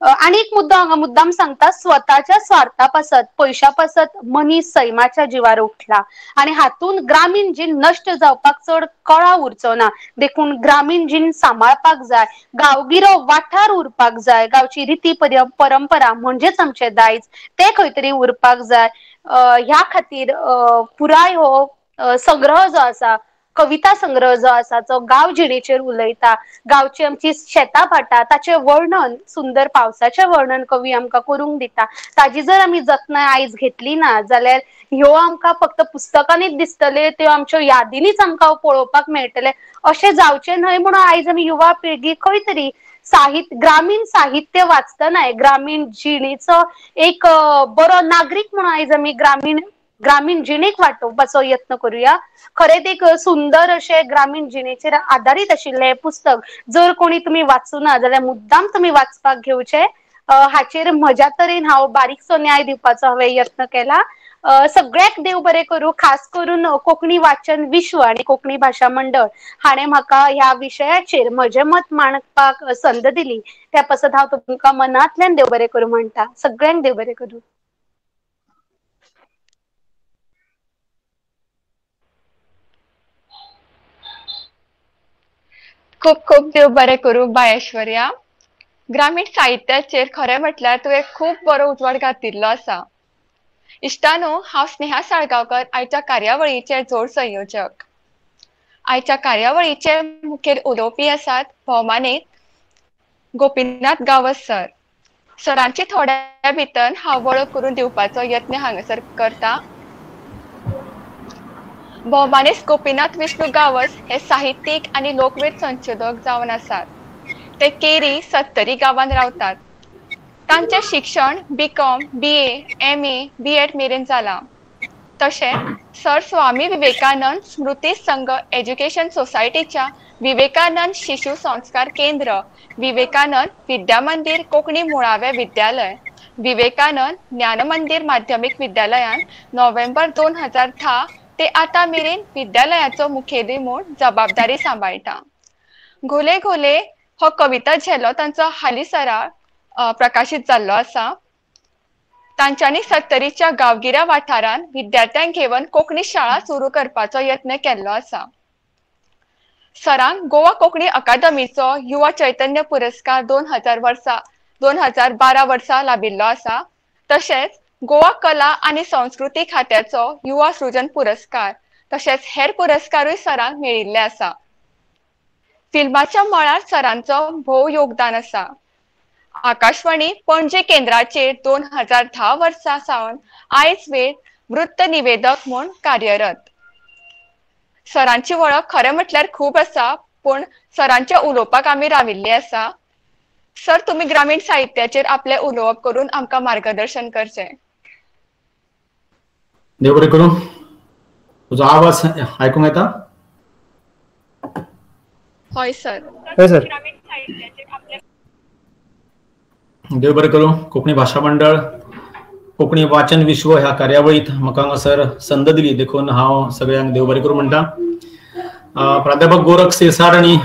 आनी एक मुद्दो हांगा मुद्दाम सांगता, स्वताच्या स्वार्था पासत, पयशा पासत मनीस सैमाच्या जिवार उठला आनी हातूंत ग्रामीण जीण नश्ट जावपाक चड कळा उरचो ना. देखून ग्रामीण जीण सांबाळपाक जाय, गांवगिरो वाठार उरपाक जाय, गांवची रिती परंपरा म्हणजेच आमचें दायज तें खंय तरी उरपाक जाय. ह्या खातीर पुराय हो संग्रह जो आसा, कविता संग्रह जो आसा, जो गांव जिणेचेर उलयता, गांवची आमची शेतां भाटां ताचें वर्णन, सुंदर पावसाचें वर्णन कवी आमकां करूंक दिता. ताजी जर आमी जतनाय आयज घेतली ना जाल्यार ह्यो आमकां फक्त पुस्तकांनीच दिसतले, त्यो आमच्यो यादींनीच आमकां पळोवपाक मेळटले. अशें जावचें न्हय म्हणून आयज आमी युवा पिळगी खंय तरी साहित्य, ग्रामीण साहित्य वाचतनाय ग्रामीण जिणेचो एक बरो नागरीक म्हणून आयज आमी ग्रामीण जिणेक वाटोवपाचो यत्न करूया. खरेंच एक सुंदर अशें ग्रामीण जिणेचेर आदारीत आशिल्लें पुस्तक जर कोणी तुमी वाचूना जाल्यार मुद्दाम तुमी वाचपाक घेवचें. हाचेर म्हज्या तरेन हांव बारीकसो न्याय दिवपाचो हांवें यत्न केला. सगळ्याक देव बरें करूं, खास करून कोंकणी वाचन विश्व आनी कोंकणी भाशा मंडळ हाणें म्हाका ह्या विशयाचेर म्हजें मत मांडपाक संद दिली, त्या पासत हांव तुमकां मनांतल्यान देव बरें करूं म्हणटा. सगळ्यांक देव बरें करूं. खूब खूब देव बरें करूं बाय ऐश्वर्या. ग्रामीण साहित्याचेर खरें म्हटल्यार तुवें खूब बरो उजवाड घातिल्लो आसा. इश्टानो, हांव स्नेहा साळगांवकर आयच्या कार्यावळीचे जोड संयोजक. आयच्या कार्यावळीचे मुखेल उलोवपी आसात भोवमानेत गोपीनाथ गांवस सर. सरांची थोड्या भितर हांव वळख करून दिवपाचो यत्न हांगासर करता. भोवमानेस्त गोपीनाथ विष्णू गांवस हे साहित्यीक आनी लोकवेद संशोधक जावन आसात. ते केरी सत्तरी गांवांत रावतात. तांचें शिक्षण BCom, BA, MA, BEd मेरेन जालां. तशें सर स्वामी विवेकानंद स्मृती संघ एज्युकेशन सोसायटीच्या विवेकानंद शिशु संस्कार केंद्र, विवेकानंद विद्या मंदिर कोंकणी मुळावें विद्यालय, विवेकानंद ज्ञान मंदिर माध्यमीक विद्यालयान नोव्हेंबर 2010 ते आतां मेरेन विद्यालयाचो मुखेली म्हूण जबाबदारी सांबाळटा. घोले घोले हो कविता झेलो तांचो हालींसरा प्रकाशीत जाल्लो आसा. तांच्यांनी सत्तरीच्या गांवगिऱ्या वाठारांत विद्यार्थ्यांक घेवन कोंकणी शाळा सुरू करपाचो यत्न केल्लो आसा. सरांक गोवा कोंकणी अकादमीचो युवा चैतन्य पुरस्कार 2012 वर्सा लाभिल्लो आसा. तशेंच गोवा कला आनी संस्कृती खात्याचो युवा सृजन पुरस्कार तशेंच हेर पुरस्कारूय सरांक मेळिल्ले आसा. फिल्माच्या मळार सरांचो भोव योगदान आसा. आकाशवाणी पणजे केंद्राचेर 2010 वर्सा सावन आयज वेळ वृत्त निवेदक म्हूण कार्यरत. सरांची वळख खरें म्हटल्यार खूब आसा, पूण सरांच्या उलोवपाक आमी राविल्ले आसा. सर, तुमी ग्रामीण साहित्याचेर आपले उलोवप करून आमकां मार्गदर्शन करचें. देव बरें करूं. तुजो आवाज आयकूंक येता? हय सर. हय सर. देव बरें करूं. कोंकणी भाशा मंडळ कोंकणी वाचन विश्व ह्या कार्यावळीत म्हाका हांगासर संद दिली देखून हांव सगळ्यांक देव बरें करूं म्हणटा. प्राध्यापक गोरख सिरसाट आनी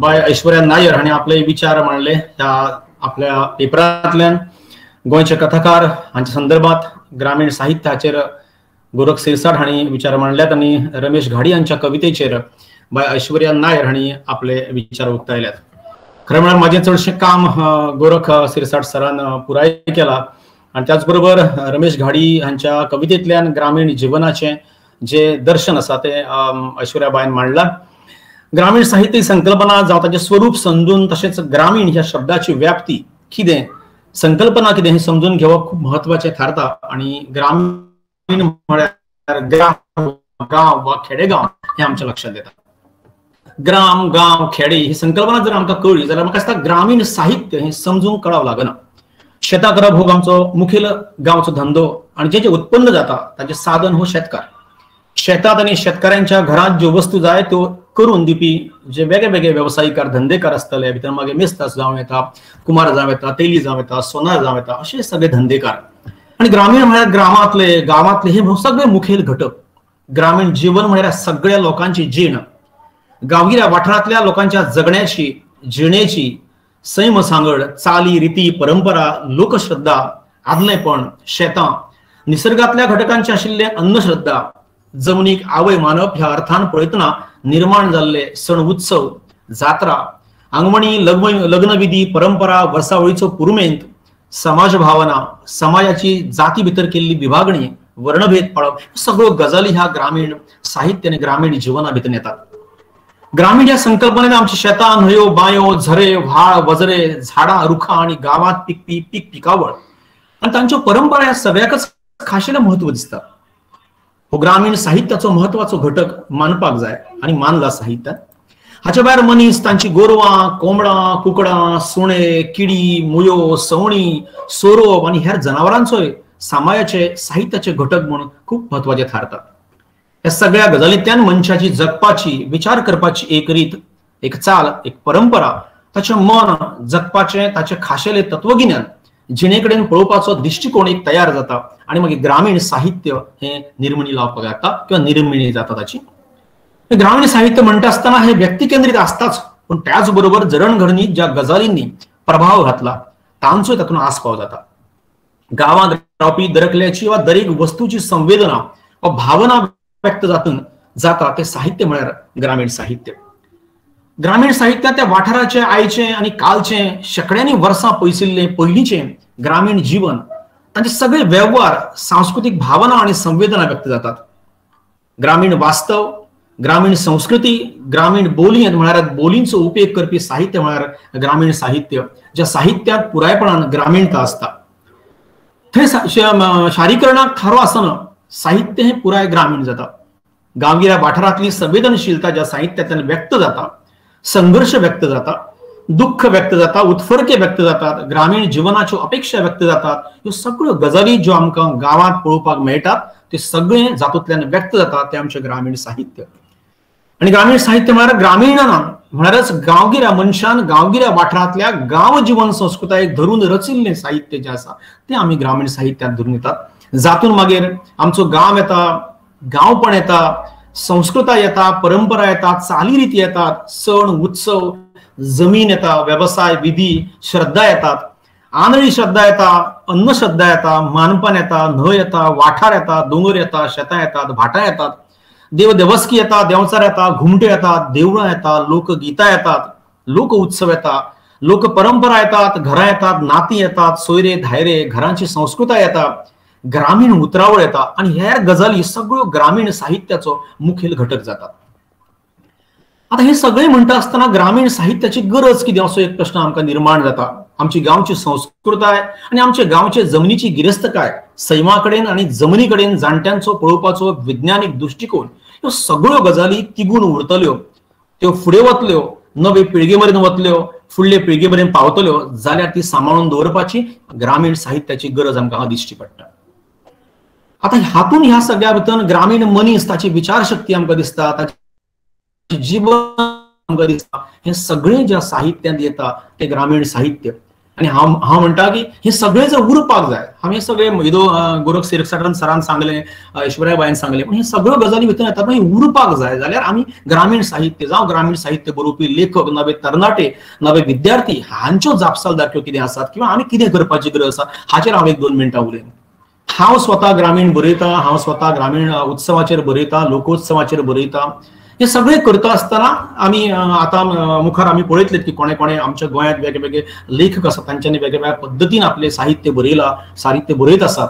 बाय ऐश्वर्या नायर हांणी आपले विचार मांडले ह्या आपल्या पेपरांतल्यान. गोंयचे कथाकार हांच्या संदर्भात ग्रामीण साहित्याचेर गोरख सिरसाट हांणी विचार मांडल्यात आनी रमेश घाडी हांच्या कवितेचेर बाय ऐश्वर्या नायर हांणी आपले विचार उक्तायल्यात. खरें म्हळ्यार म्हाजें चडशें काम गोरख सिरसाट सरान पुराय केला आनी त्याच बरोबर रमेश घाडी हांच्या कवितेंतल्यान ग्रामीण जिवनाचें जे दर्शन आसा तें ऐश्वर्या बायन मांडलां. ग्रामीण साहित्य संकल्पना जावं ताचें स्वरूप समजून तशेंच ग्रामीण ह्या शब्दाची व्याप्ती कितें, संकल्पना कितें हें समजून घेवप खूब म्हत्वाचें थारता. आनी ग्रामीण म्हळ्यार ग्राम, गांव वा खेडेगांव हें आमच्या लक्षांत येता. ग्राम, गांव, खेडे ही संकल्पना जर आमकां कळ्ळी जाल्यार म्हाका दिसता ग्रामीण साहित्य हें समजूंक कळाव लागना. शेतां करप हो आमचो मुखेल गांवचो धंदो आनी जें जें उत्पन्न जाता ताचें साधन हो शेतकार. शेतांत आनी शेतकारांच्या घरांत ज्यो वस्तू जाय त्यो करून दिवपी जे वेगळे वेगळे वेवसायिकार धंदेकार आसतले, भितर मागीर मेस्तास जावं येता, कुमार जावं येता, तेली जावं येता, सोनार जावं येता, अशे सगळे धंदेकार. आनी ग्रामीण म्हळ्यार ग्रामांतले, गांवांतले हे सगळे मुखेल घटक. ग्रामीण जीवन म्हळ्यार सगळ्या लोकांची जीण, गांवगिऱ्या वाठारांतल्या लोकांच्या जगण्याची, जिणेची सैम सांगड, चाली रिती, परंपरा, लोकश्रद्धा, आदलेपण, शेतां, निसर्गांतल्या घटकांचे आशिल्ले अन्नश्रद्धा, जमनीक आवय मानप ह्या अर्थान पळयतना निर्माण जाल्ले सण उत्सव, जात्रा, आंगवणी, लग्नविधी, परंपरा, वर्सावळीचो पुरुमेंत, समाज भावना, समाजाची जाती भितर केल्ली विभागणी, वर्णभेद पाळप, सगळ्यो गजाली ह्या ग्रामीण साहित्य आनी ग्रामीण जिवना भितर येतात. ग्रामीण ह्या संकल्पनेन आमची शेतां, न्हंयो, बांयो, झरे, व्हाळ, वजरे, झाडां, रुखां आनी गांवांत पिकपी पीक पिकावळ आनी तांच्यो परंपरा ह्या सगळ्याकच खाशेलें म्हत्व दिसता. हो ग्रामीण साहित्याचो म्हत्वाचो घटक मानपाक जाय आनी मानला साहित्यात. हाचे भायर मनीस, तांची गोरवां, कोंबडां, कुकडां, सुणे, किडी, मुयो, सवणीं, सोरोप आनी हेर जनावरांचोय समाजाचे साहित्याचे घटक म्हणून खूब म्हत्वाचे थारतात. ह्या सगळ्या गजालींतल्यान मनशाची जगपाची, विचार करपाची एक रीत, एक चाल, एक परंपरा, ताचें मन जगपाचें, ताचें खाशेलें तत्वगिन्यान, जिणे कडेन पळोवपाचो दृश्टिकोण एक तयार जाता आनी मागीर ग्रामीण साहित्य हें निर्मणी लावपाक लागता किंवा निर्मणी जाता ताची. ग्रामीण साहित्य म्हणटा आसतना हे व्यक्ती केंद्रीत आसताच, पूण त्याच बरोबर जडणघडणीत ज्या गजालींनी प्रभाव घातला तांचो तातूंत आस्पाव जाता. गांवांत रावपी दरेकल्याची वा दरेक वस्तूची संवेदना वा भावना व्यक्त जाता ते साहित्य म्हळ्यार ग्रामीण साहित्य. ग्रामीण साहित्यात त्या वाठाराचे आयचे आनी कालचे शेंकड्यांनी वर्सां पयसिल्ले पयलींचे ग्रामीण जीवन, तांचे सगळे वेव्हार, सांस्कृतीक भावना आनी संवेदना व्यक्त जातात. ग्रामीण वास्तव, ग्रामीण संस्कृती, ग्रामीण बोली म्हळ्यार बोलींचो उपेग करपी साहित्य म्हळ्यार ग्रामीण साहित्य, ज्या साहित्यांत पुरायपणान ग्रामीणता आसता. थंय शारीकरणाक थारो आसना, साहित्य हें पुराय ग्रामीण जाता. गांवगिऱ्या वाठारांतली संवेदनशीलता ज्या साहित्यांतल्यान व्यक्त जाता, संघर्ष व्यक्त जाता, दुःख व्यक्त जाता, उत्फर्के व्यक्त जातात, ग्रामीण जिवनाच्यो अपेक्षा व्यक्त जातात, ह्यो सगळ्यो गजाली ज्यो आमकां गांवांत पळोवपाक मेळटात ते सगळे जातूंतल्यान व्यक्त जाता ते आमचें ग्रामीण साहित्य. आनी ग्रामीण साहित्य म्हळ्यार ग्रामीणना म्हळ्यारच गांवगिऱ्या मनशान गांवगिऱ्या वाठारांतल्या गांव जिवन संस्कृतायेक धरून रचिल्लें साहित्य जें आसा तें आमी ग्रामीण साहित्यांत धरून येतात. जातून मागीर आमचो गांव येता, गांवपण येता, संस्कृताय येता, परंपरा येतात, चालीरिती येतात, सण उत्सव जमीन येता, वेवसाय, विधी, श्रद्धा येतात, आंधळी श्रद्धा येता, अन्नश्रद्धा येता, मानपान येता, न्हंय येता, वाठार येता, दोंगर येता, शेतां येतात, भाटां येतात, देव देवस्की येता, देंवचार येता, घुमट्यो येतात, देवळां येता, लोकगीतां येतात, लोक उत्सव येता, लोक परंपरा येतात, घरां येतात, नातीं येतात, सोयरे धायरे, घरांची संस्कृताय येता, ग्रामीण उतरावळ येता आनी हेर गजाली सगळ्यो ग्रामीण साहित्याचो मुखेल घटक जातात. आतां हे सगळें म्हणटा आसतना ग्रामीण साहित्याची गरज कितें असो एक प्रश्न आमकां निर्माण जाता. आमची गांवची संस्कृताय आनी आमच्या गांवचे जमनीची गिरेस्तकाय, सैमा कडेन आनी जमनी कडेन जाणट्यांचो पळोवपाचो विज्ञानीक दृश्टिकोन, ह्यो सगळ्यो गजाली तिगून उरतल्यो, त्यो फुडें वतल्यो, नवे पिळगे मेरेन वतल्यो, फुडले पिळगे मेरेन पावतल्यो जाल्यार ती सांबाळून दवरपाची ग्रामीण साहित्याची गरज आमकां दिश्टी पडटा. आतां हातून ह्या सगळ्या भितर ग्रामीण मनीस, ताची विचारशक्ती आमकां दिसता, ताची जीवन आमकां दिसता, हें सगळें ज्या साहित्यांत येता तें ग्रामीण साहित्य. आनी हांव म्हणटा की हें सगळें जर उरपाक जाय, हांवें सगळें येदो गोरख सिरसाटान सरान सांगलें, ऐश्वर्या बायन सांगलें, पूण हे सगळ्यो गजाली भितर येता, पण उरपाक जाय जाल्यार आमी ग्रामीण साहित्य जावं ग्रामीण साहित्य बरोवपी लेखक, नवे तरणाटे, नवे विद्यार्थी हांच्यो जापसालदारक्यो कितें आसात किंवा आमी कितें करपाची गरज आसा हाचेर हांव एक दोन मिनटां उलयन. हांव स्वता ग्रामीण बरयता, हांव स्वता ग्रामीण उत्सवाचेर बरयता, लोकोत्सवाचेर बरयता. हे सगळे करता आसतना आमी आतां मुखार आमी पळयतले की कोणे कोणे आमच्या गोंयांत वेगळे वेगळे लेखक आसात, तांच्यांनी वेगळे वेगळ्या पद्दतीन आपलें साहित्य बरयलां, साहित्य बरयत आसात.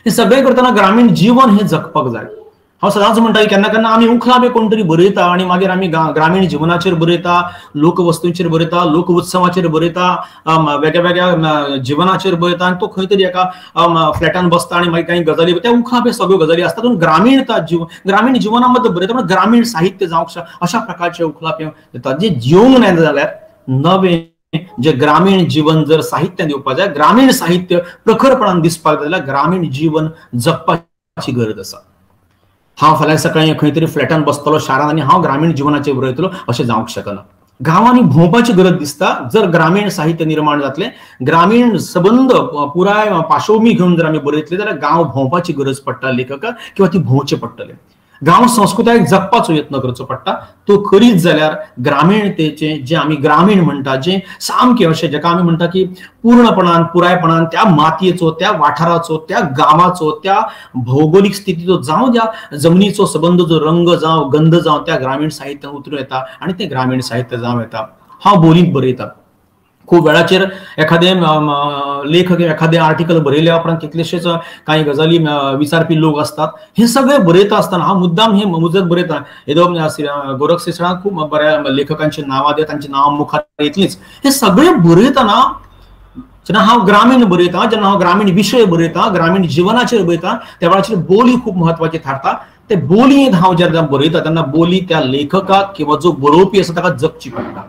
हे सगळे करतना ग्रामीण जीवन हें जगपाक जाय. हांव सदांच म्हणटा की केन्ना केन्ना आमी उखलाबे कोण तरी बरयता आनी मागीर आमी ग्रामीण जिवनाचेर बरयता, लोकवस्तूंचेर बरयता, लोकउत्सवाचेर बरयता, वेगळ्या वेगळ्या जिवनाचेर बरयता आनी तो खंय तरी एका फ्लॅटान बसता आनी मागीर कांय गजाली त्या उखलाबे सगळ्यो गजाली आसता. पूण ग्रामीणता ग्रामीण जिवना बद्दल बरयता, पण ग्रामीण साहित्य जावंक अशा प्रकारचे उखलापे येतात जे जिवंक ना जाल्यार नवें जे ग्रामीण जीवन जर साहित्यान येवपाक जाय, ग्रामीण साहित्य प्रखरपणान दिसपाक जाय जाल्यार ग्रामीण जीवन जगपाची गरज आसा. हांव फाल्यां सकाळीं खंय तरी फ्लॅटान बसतलो शारान आनी हांव ग्रामीण जिवनाचेर बरयतलो अशें जावंक शकना. गांवांनी भोंवपाची गरज दिसता. जर ग्रामीण साहित्य निर्माण जातलें, ग्रामीण सबंद पुराय पाशोमी घेवन जर आमी बरयतले जाल्यार गांव भोंवपाची गरज पडटा लेखकाक किंवा ती भोंवचें पडटलें. गांव संस्कृतायेक जगपाचो यत्न करचो पडटा. तो करीत जाल्यार ग्रामीणतेचें जें आमी ग्रामीण म्हणटा, जें सामकें अशें जेका आमी म्हणटा की पूर्णपणान पुरायपणान त्या मातयेचो, त्या वाठाराचो, त्या गांवाचो, त्या भौगोलीक स्थितीचो जावं त्या जमनीचो सबंद जो रंग जावं गंध जावं त्या ग्रामीण साहित्यान उतरून येता आनी तें ग्रामीण साहित्य जावं येता. हांव बोलींत बरयता. खूब वेळाचेर एखादें लेखक एखादें आर्टिकल बरयल्या उपरांत कितलेशेच कांय गजाली विचारपी लोक असतात. हे सगळे बरयता आसतना हांव मुद्दाम हे मुजत बरयता. येदो गोरख सिरसाटान खूब बऱ्या लेखकांची नांवां दितात, तांची नांवां मुखार येतलीच. हे सगळे बरयतना जेन्ना हांव ग्रामीण बरयता, जेन्ना हांव ग्रामीण विशय बरयता, ग्रामीण जिवनाचेर बरयता, त्या वेळाचेर बोली खूब म्हत्वाची थारता. ते बोलयेंत हांव जेन्ना बरयता तेन्ना बोली त्या लेखकाक किंवा जो बरोवपी आसा ताका जगची पडटा.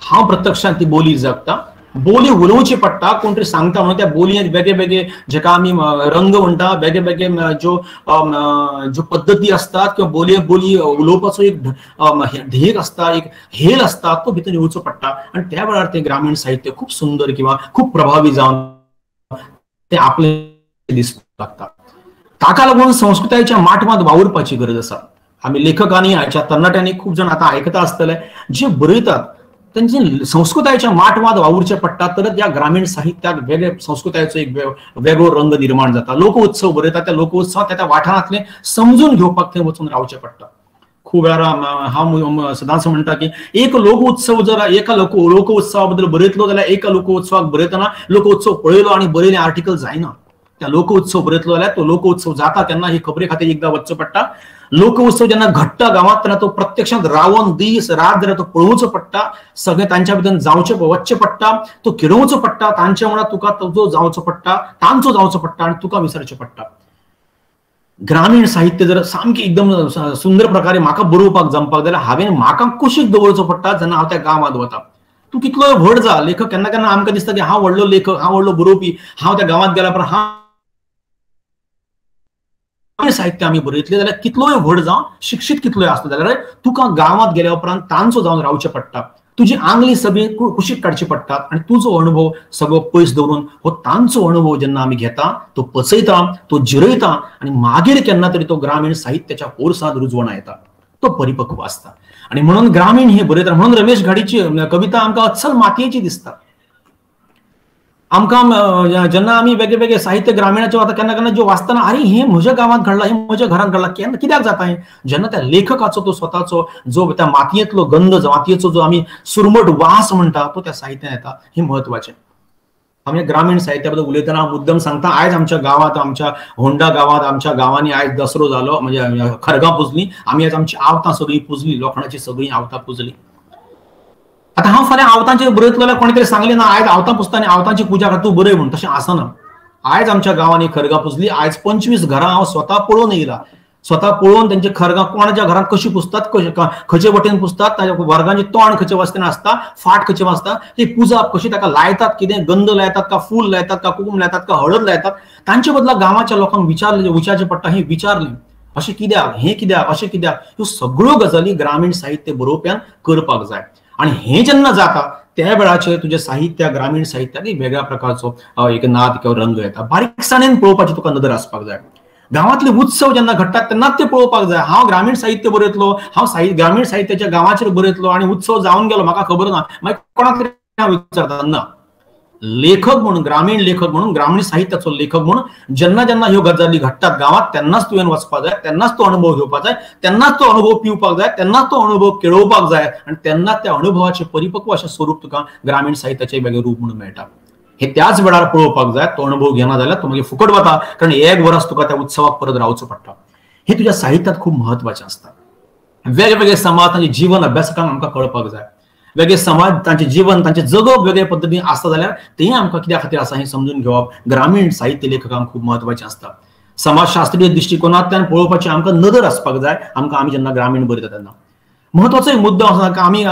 हांव प्रत्यक्षांत ती बोली जगता, बोली उलोवची पडटा. कोण तरी सांगता म्हणून त्या बोलयेंत वेगळे वेगळे जेका आमी रंग म्हणटा, वेगळे वेगळे ज्यो ज्यो पद्दती आसतात किंवा बोलये बोली उलोवपाचो एक ढेग आसता, एक हेल आसता, तो भितर येवचो पडटा. आनी त्या वेळार तें ग्रामीण साहित्य खूब सुंदर किंवा खूब प्रभावी जावन तें आपलें दिसपाक लागता. ताका लागून संस्कृतायेच्या माटवांत वावुरपाची गरज आसा. आमी लेखकांनी, आयच्या तरणाट्यांनी खूब जाण आतां आयकता आसतले जे बरयतात तांची संस्कृतायेच्या माटवांत वावुरचें पडटा. तर त्या ग्रामीण साहित्याक वेगळे संस्कृतायेचो एक वेगळो रंग निर्माण जाता. लोकोत्सव बरयता, त्या लोकोत्सवात त्या वाठारांतलें समजून घेवपाक थंय वचून रावचें पडटा. खूब वेळार हांव सदांच म्हणटा की एक लोकोत्सव जर एका लोकोत्सवा बद्दल बरयतलो जाल्यार एका लोकोत्सवाक बरयतना लोकोत्सव पळयलो आनी बरयलें आर्टिकल जायना. त्या लोकोत्सव बरयतलो जाल्यार तो लोकोत्सव जाता तेन्ना ही खबरे खातीर एकदां वचचें पडटा. लोकोत्सव जेन्ना घडटा गांवांत तेन्ना तो प्रत्यक्षांत रावन दीस रात जाल्यार तो पळोवचो पडटा, सगळें तांच्या भितर जावचें वचचें पडटा, तो किरोवचो पडटा, तांच्या वांगडा तुका तुजो जावचो पडटा, तांचो जावचो पडटा आनी तुका विसरचें पडटा. ग्रामीण साहित्य जर सामकें एकदम सुंदर प्रकारे म्हाका बरोवपाक जमपाक जाल्यार हांवें म्हाका कुशीक दवरचो पडटा जेन्ना हांव त्या गांवांत वता. तूं कितलोय व्हड जा लेखक, केन्ना केन्ना आमकां दिसता की हांव व्हडलो लेखक, हांव व्हडलो बरोवपी, हांव त्या गांवांत गेल्या उपरांत हांव साहित्य आमी बरयतले जाल्यार कितलोय व्हड जावं, शिक्षीत कितलोय आसलो जाल्यार तुका गांवांत गेल्या उपरांत तांचो जावन रावचें पडटा. तुजी आंगली सगळी कुशीक काडची पडटात आनी तुजो अणभव सगळो पयस दवरून हो तांचो अणभव जेन्ना आमी घेता, तो पचयता, तो जिरयता आनी मागीर केन्ना तरी तो ग्रामीण साहित्याच्या पोरसांत रुजवणा येता. तो परिपक्व आसता. आनी म्हणून ग्रामीण हे बरयता, म्हणून रमेश घाडीची कविता आमकां अस्सल मातयेची दिसता. आमकां जेन्ना आमी वेगळे वेगळे साहित्य ग्रामीणाचे आतां केन्ना केन्ना ज्यो वाचतना अरे हें म्हज्या गांवांत घडलां, हें म्हज्या घरांत घडलां, केन्ना कित्याक जाता हें, जेन्ना त्या लेखकाचो तो स्वताचो जो त्या मातयेंतलो गंध, मातयेचो जो आमी सुरमट वास म्हणटा तो त्या साहित्यांत येता. हें म्हत्वाचें. आमी ग्रामीण साहित्या बद्दल उलयतना हांव मुद्दम सांगता, आयज आमच्या गांवांत, आमच्या होंडा गांवांत, आमच्या गांवांनी आयज दसरो जालो, म्हणजे खरगां पुजली आमी, आयज आमची आवतां सगळीं पुजली, लोखणाची सगळीं आवतां पुजली. आतां हांव फाल्यां आवतांचेर बरयतलो जाल्यार कोणी तरी सांगलें ना आयज आवतां पुजता आनी आवतांची पुजा कर तूं बरय म्हूण, तशें आसना. आयज आमच्या गांवांनी खरगां पुजली, आयज 25 घरां हांव स्वता पळोवन येयला, स्वता पळोवन तेंचे खरगां कोणाच्या घरांत कशी पुजतात, खंयचे वटेन पुजतात, ताच्या वर्गांचे तोंड खंयचे वास्तेन आसता, फाट खंयचे वाजता, ती पुजा कशी, ताका लायतात कितें, गंध लायतात का फूल लायतात का कुकूम लायतात का हळद लायतात, तांचे बदला गांवाच्या लोकांक विचारलें, विचारचें पडटा, हें विचारलें अशें कित्याक, हें कित्याक, अशें कित्याक, ह्यो सगळ्यो गजाली ग्रामीण साहित्य बरोवप्यान करपाक जाय. आनी हें जेन्ना जाता त्या वेळाचेर तुजें साहित्य, ग्रामीण साहित्याक एक वेगळ्या प्रकारचो एक नाद किंवा रंग येता. बारीकसाणेन पळोवपाची तुका नदर आसपाक जाय. गांवांतले उत्सव जेन्ना घडटात तेन्नाच ते पळोवपाक जाय. हांव ग्रामीण साहित्य बरयतलो, हांव ग्रामीण साहित्याच्या गांवाचेर बरयतलो आनी उत्सव जावन गेलो म्हाका खबर ना, मागीर कोणाक तरी हांव विचारता ना. लेखक म्हणून, ग्रामीण लेखक म्हणून, ग्रामीण साहित्याचो लेखक म्हणून जेन्ना जेन्ना ह्यो गजाली घडटात गांवांत तेन्नाच तुवें वचपाक जाय, तेन्नाच तो अनुभव घेवपाक जाय, तेन्नाच तो अनुभव पिवपाक जाय, तेन्नाच तो अनुभव केळोवपाक जाय आनी तेन्नाच त्या अनुभवाचें परिपक्व अशें स्वरूप तुका ग्रामीण साहित्याचें वेगळें रूप म्हणून मेळटा. हे त्याच वेळार पळोवपाक जाय. तो अनुभव घेना जाल्यार तो मागीर फुकट वता, कारण एक वरस तुका त्या उत्सवाक परत रावचो पडटा. हे तुज्या साहित्यात खूब म्हत्वाचें आसता. वेगवेगळे समाज तांचे जीवन अभ्यासकांक आमकां कळपाक जाय, वेगळे समाज तांचे जीवन, तांचे जगप वेगळे पद्दतीन आसता जाल्यार तें आमकां कित्या खातीर आसा हें समजून घेवप ग्रामीण साहित्य लेखकांक खूब म्हत्वाचें आसता. समाजशास्त्रीय दृश्टिकोनांतल्यान पळोवपाची आमकां नदर आसपाक जाय आमकां, आमी जेन्ना ग्रामीण बरयता तेन्ना. म्हत्वाचो एक मुद्दो आसा, आमी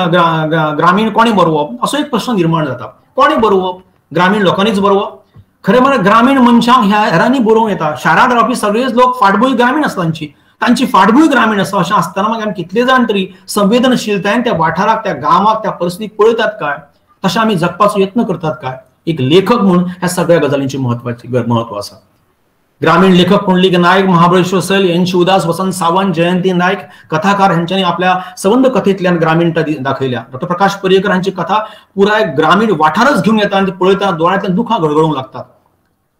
ग्रामीण कोणें बरोवप असो एक प्रश्न निर्माण जाता. कोणें बरोवप? ग्रामीण लोकांनीच बरोवप? खरें म्हळ्यार ग्रामीण मनशांक ह्या हेरांनी बरोवंक येता. शारांत रावपी सगळेच लोक फाटभूंय ग्रामीण आसता, तांची तांची फाटभूंय ग्रामीण आसा. अशें आसतना मागीर आमी कितले जाण तरी संवेदनशीलतायेन त्या वाठाराक, त्या गांवाक, त्या परिस्थितीक पळयतात काय, तशें आमी जगपाचो यत्न करतात काय? एक लेखक म्हणून ह्या सगळ्या गजालींची म्हत्वाची महत्व आसा. ग्रामीण लेखक पुंडलीक नायक, महाबळेश्वर सैल, एन शिवदास, वसंत सावंत, जयंती नायक कथाकार हांच्यांनी आपल्या संबंद कथेंतल्यान ग्रामीणता दाखयल्या. डॉक्टर प्रकाश पर्येकर हांची कथा पुराय ग्रामीण वाठारच घेवन येता आनी पळयता दोळ्यांतल्यान दुखां गळगळूंक लागतात.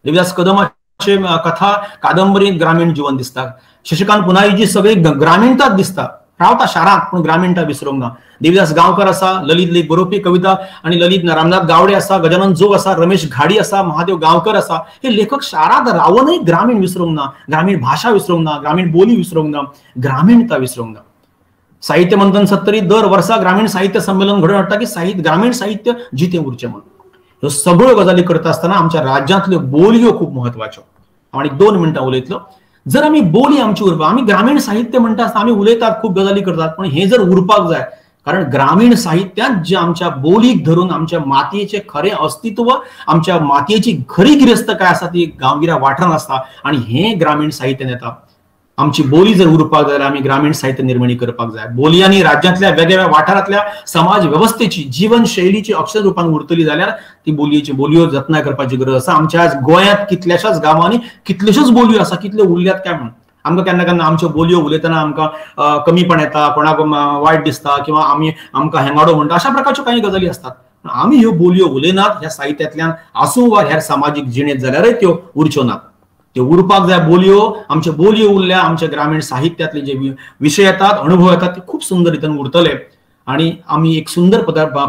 देविदास कदमाचे कथा कादंबरीत ग्रामीण जीवन दिसता. शशिकांत पुनाईची सगळी ग्रामीणताच दिसता, रावता शारांत पूण ग्रामीणता विसरूंक ना. देविदास गांवकर आसा, ललित लेख बरोवपी कविता आनी ललित रामनाथ गावडे आसा, गजानन जोग आसा, रमेश घाडी आसा, महादेव गांवकर आसा. हे लेखक शारांत रावनय ग्रामीण विसरूंक ना, ग्रामीण भाशा विसरूंक ना, ग्रामीण बोली विसरूंक ना, ग्रामीणता विसरूंक ना. साहित्य मंथन सत्तरी दर वर्सा ग्रामीण साहित्य संमेलन घडोवन हाडटा की साहित्य, ग्रामीण साहित्य जितें उरचें म्हणून. ह्यो सगळ्यो गजाली करता आसतना आमच्या राज्यांतल्यो बोलयो खूब म्हत्वाच्यो. हांव आनी 2 मिनटां उलयतलो. जर आमी बोली आमची उरपाक, आमी ग्रामीण साहित्य म्हणटा आसतना आमी उलयतात, खूब गजाली करतात, पण हे जर उरपाक जाय, कारण ग्रामीण साहित्यांत जे आमच्या बोलीक धरून आमच्या मातयेचें खरें अस्तित्व, आमच्या मातयेची खरी गिरेस्तकाय आसा ती गांवगिऱ्या वाठारांत आसता आनी हें ग्रामीण साहित्यान येता. आमची बोली जर उरपाक जाय जाल्यार आमी ग्रामीण साहित्य निर्मणी करपाक जाय. बोलयांनी राज्यांतल्या वेगवेगळ्या वाठारांतल्या समाज वेवस्थेची, जीवनशैलीची अक्षर रुपान उरतली जाल्यार ती बोलयेची बोलयो जतनाय करपाची गरज आसा. आमच्या आज गोंयांत कितल्याशाच गांवांनी कितल्योश्योच बोलयो आसा, कितल्यो उरल्यात काय म्हणून आमकां केन्ना केन्ना आमच्यो बोलयो उलयतना आमकां कमीपण येता, कोणाक वायट दिसता किंवा आमी आमकां हेंगाडो म्हणटा, अशा प्रकारच्यो कांय गजाली आसतात. आमी ह्यो बोलयो उलयनात ह्या साहित्यांतल्यान आसूं वा ह्या सामाजीक जिणेंत जाल्यारय त्यो उरच्यो नात. त्यो उरपाक जाय बोलयो. आमच्यो बोलयो उरल्या, आमच्या ग्रामीण साहित्यांतले जे विशय येतात, अनुभव येतात ते खूब सुंदर रितीन उरतले आनी आमी एक सुंदर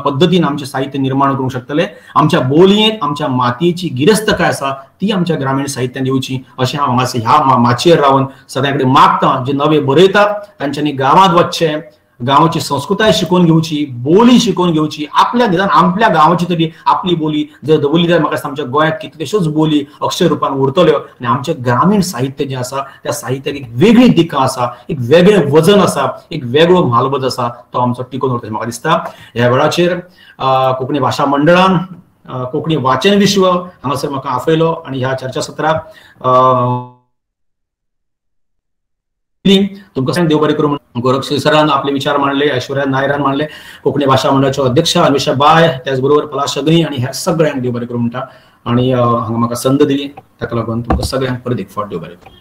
पद्दतीन आमचें साहित्य निर्माण करूंक शकतले. आमच्या बोलयेंत आमच्या मातयेची गिरेस्तकाय आसा ती आमच्या ग्रामीण साहित्यांत येवची अशें हांव हांगासर ह्या माचयेर रावन सगळ्यां कडेन मागता. जे नवे बरयतात तांच्यांनी गांवांत वचचें, गांवाची संस्कृताय शिकोवन घेवची, बोली शिकोवन घेवची, आपल्या निदान आपल्या गांवाची तरी आपली बोली जर दवरली जाल्यार म्हाका दिसता आमच्या गोंयांत कितल्योश्योच बोली अक्षर रुपान उरतल्यो आनी आमचें ग्रामीण साहित्य जें आसा त्या साहित्याक एक वेगळी दिका आसा, एक वेगळें वजन आसा, एक वेगळो म्हालवज आसा, तो आमचो टिकून उरता म्हाका दिसता. ह्या वेळाचेर कोंकणी भाशा मंडळान कोंकणी वाचन विश्व हांगासर म्हाका आपयलो आनी ह्या चर्चा सत्राक तुमकां देव बरें करूं. गोरख सरान आपले विचार मांडले, ऐश्वर्या नायरान मांडले, कोंकणी भाशा मंडळाच्यो अध्यक्ष अन्वेषा बाय, त्याचबरोबर पलाश अग्नी आनी ह्या सगळ्यांक देव बरें करूं म्हणटा. आनी हांगा म्हाका संद दिली ताका लागून तुमकां सगळ्यांक परत एक फावट देव बरें करूं.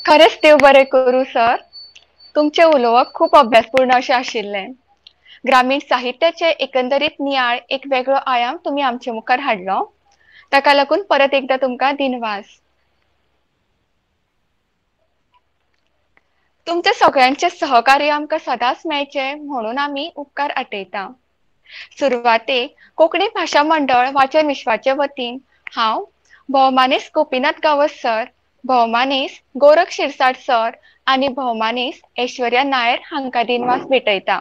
खरेंच देव बरें करूं सर. तुमचें उलोवप खूब अभ्यासपूर्ण अशें आशिल्लें. ग्रामीण साहित्याचे एकंदरीत नियाळ एक वेगळो आयाम तुमी आमचे मुखार हाडलो, ताका लागून परत एकदां तुमकां दिनवास. तुमचे सगळ्यांचे सहकार्य आमकां सदांच मेळचें म्हणून आमी उपकार आटयता. सुरवातेक कोंकणी भाशा मंडळ वाचन विश्वाचे वतीन हांव भोवमानेस्त गोपीनाथ गांवस सर, भोवमानेस्त गोरख शिरसाट सर आनी भोवमानेस्त ऐश्वर्या नायर हांकां दिनवास भेटयता.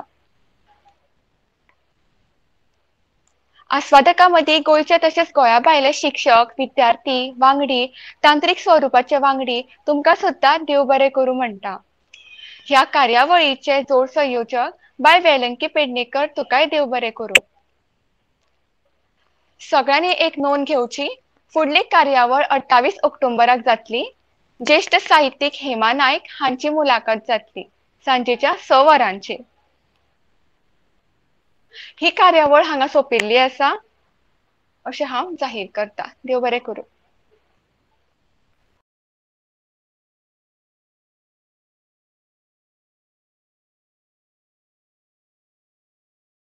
आस्वादकां मदीं गोंयचे तशेंच गोंया भायले शिक्षक, विद्यार्थी, वांगडी, तांत्रीक स्वरुपाचे वांगडी तुमकां सुद्दां देव बरें करूं म्हणटा. ह्या कार्यावळीचे जोड संयोजक बाय वेलंकी पेडणेकर तुकाय देव बरें करूं. सगळ्यांनी एक नोंद घेवची, फुडली कार्यावळ 28 ऑक्टोबराक जातली. ज्येश्ठ साहित्यीक हेमा नायक हांची मुलाखत जातली सांजेच्या 6 वरांचेर. ही कार्यावळ हांगा सोंपिल्ली आसा अशें हांव जाहीर करता. देव बरें करूं.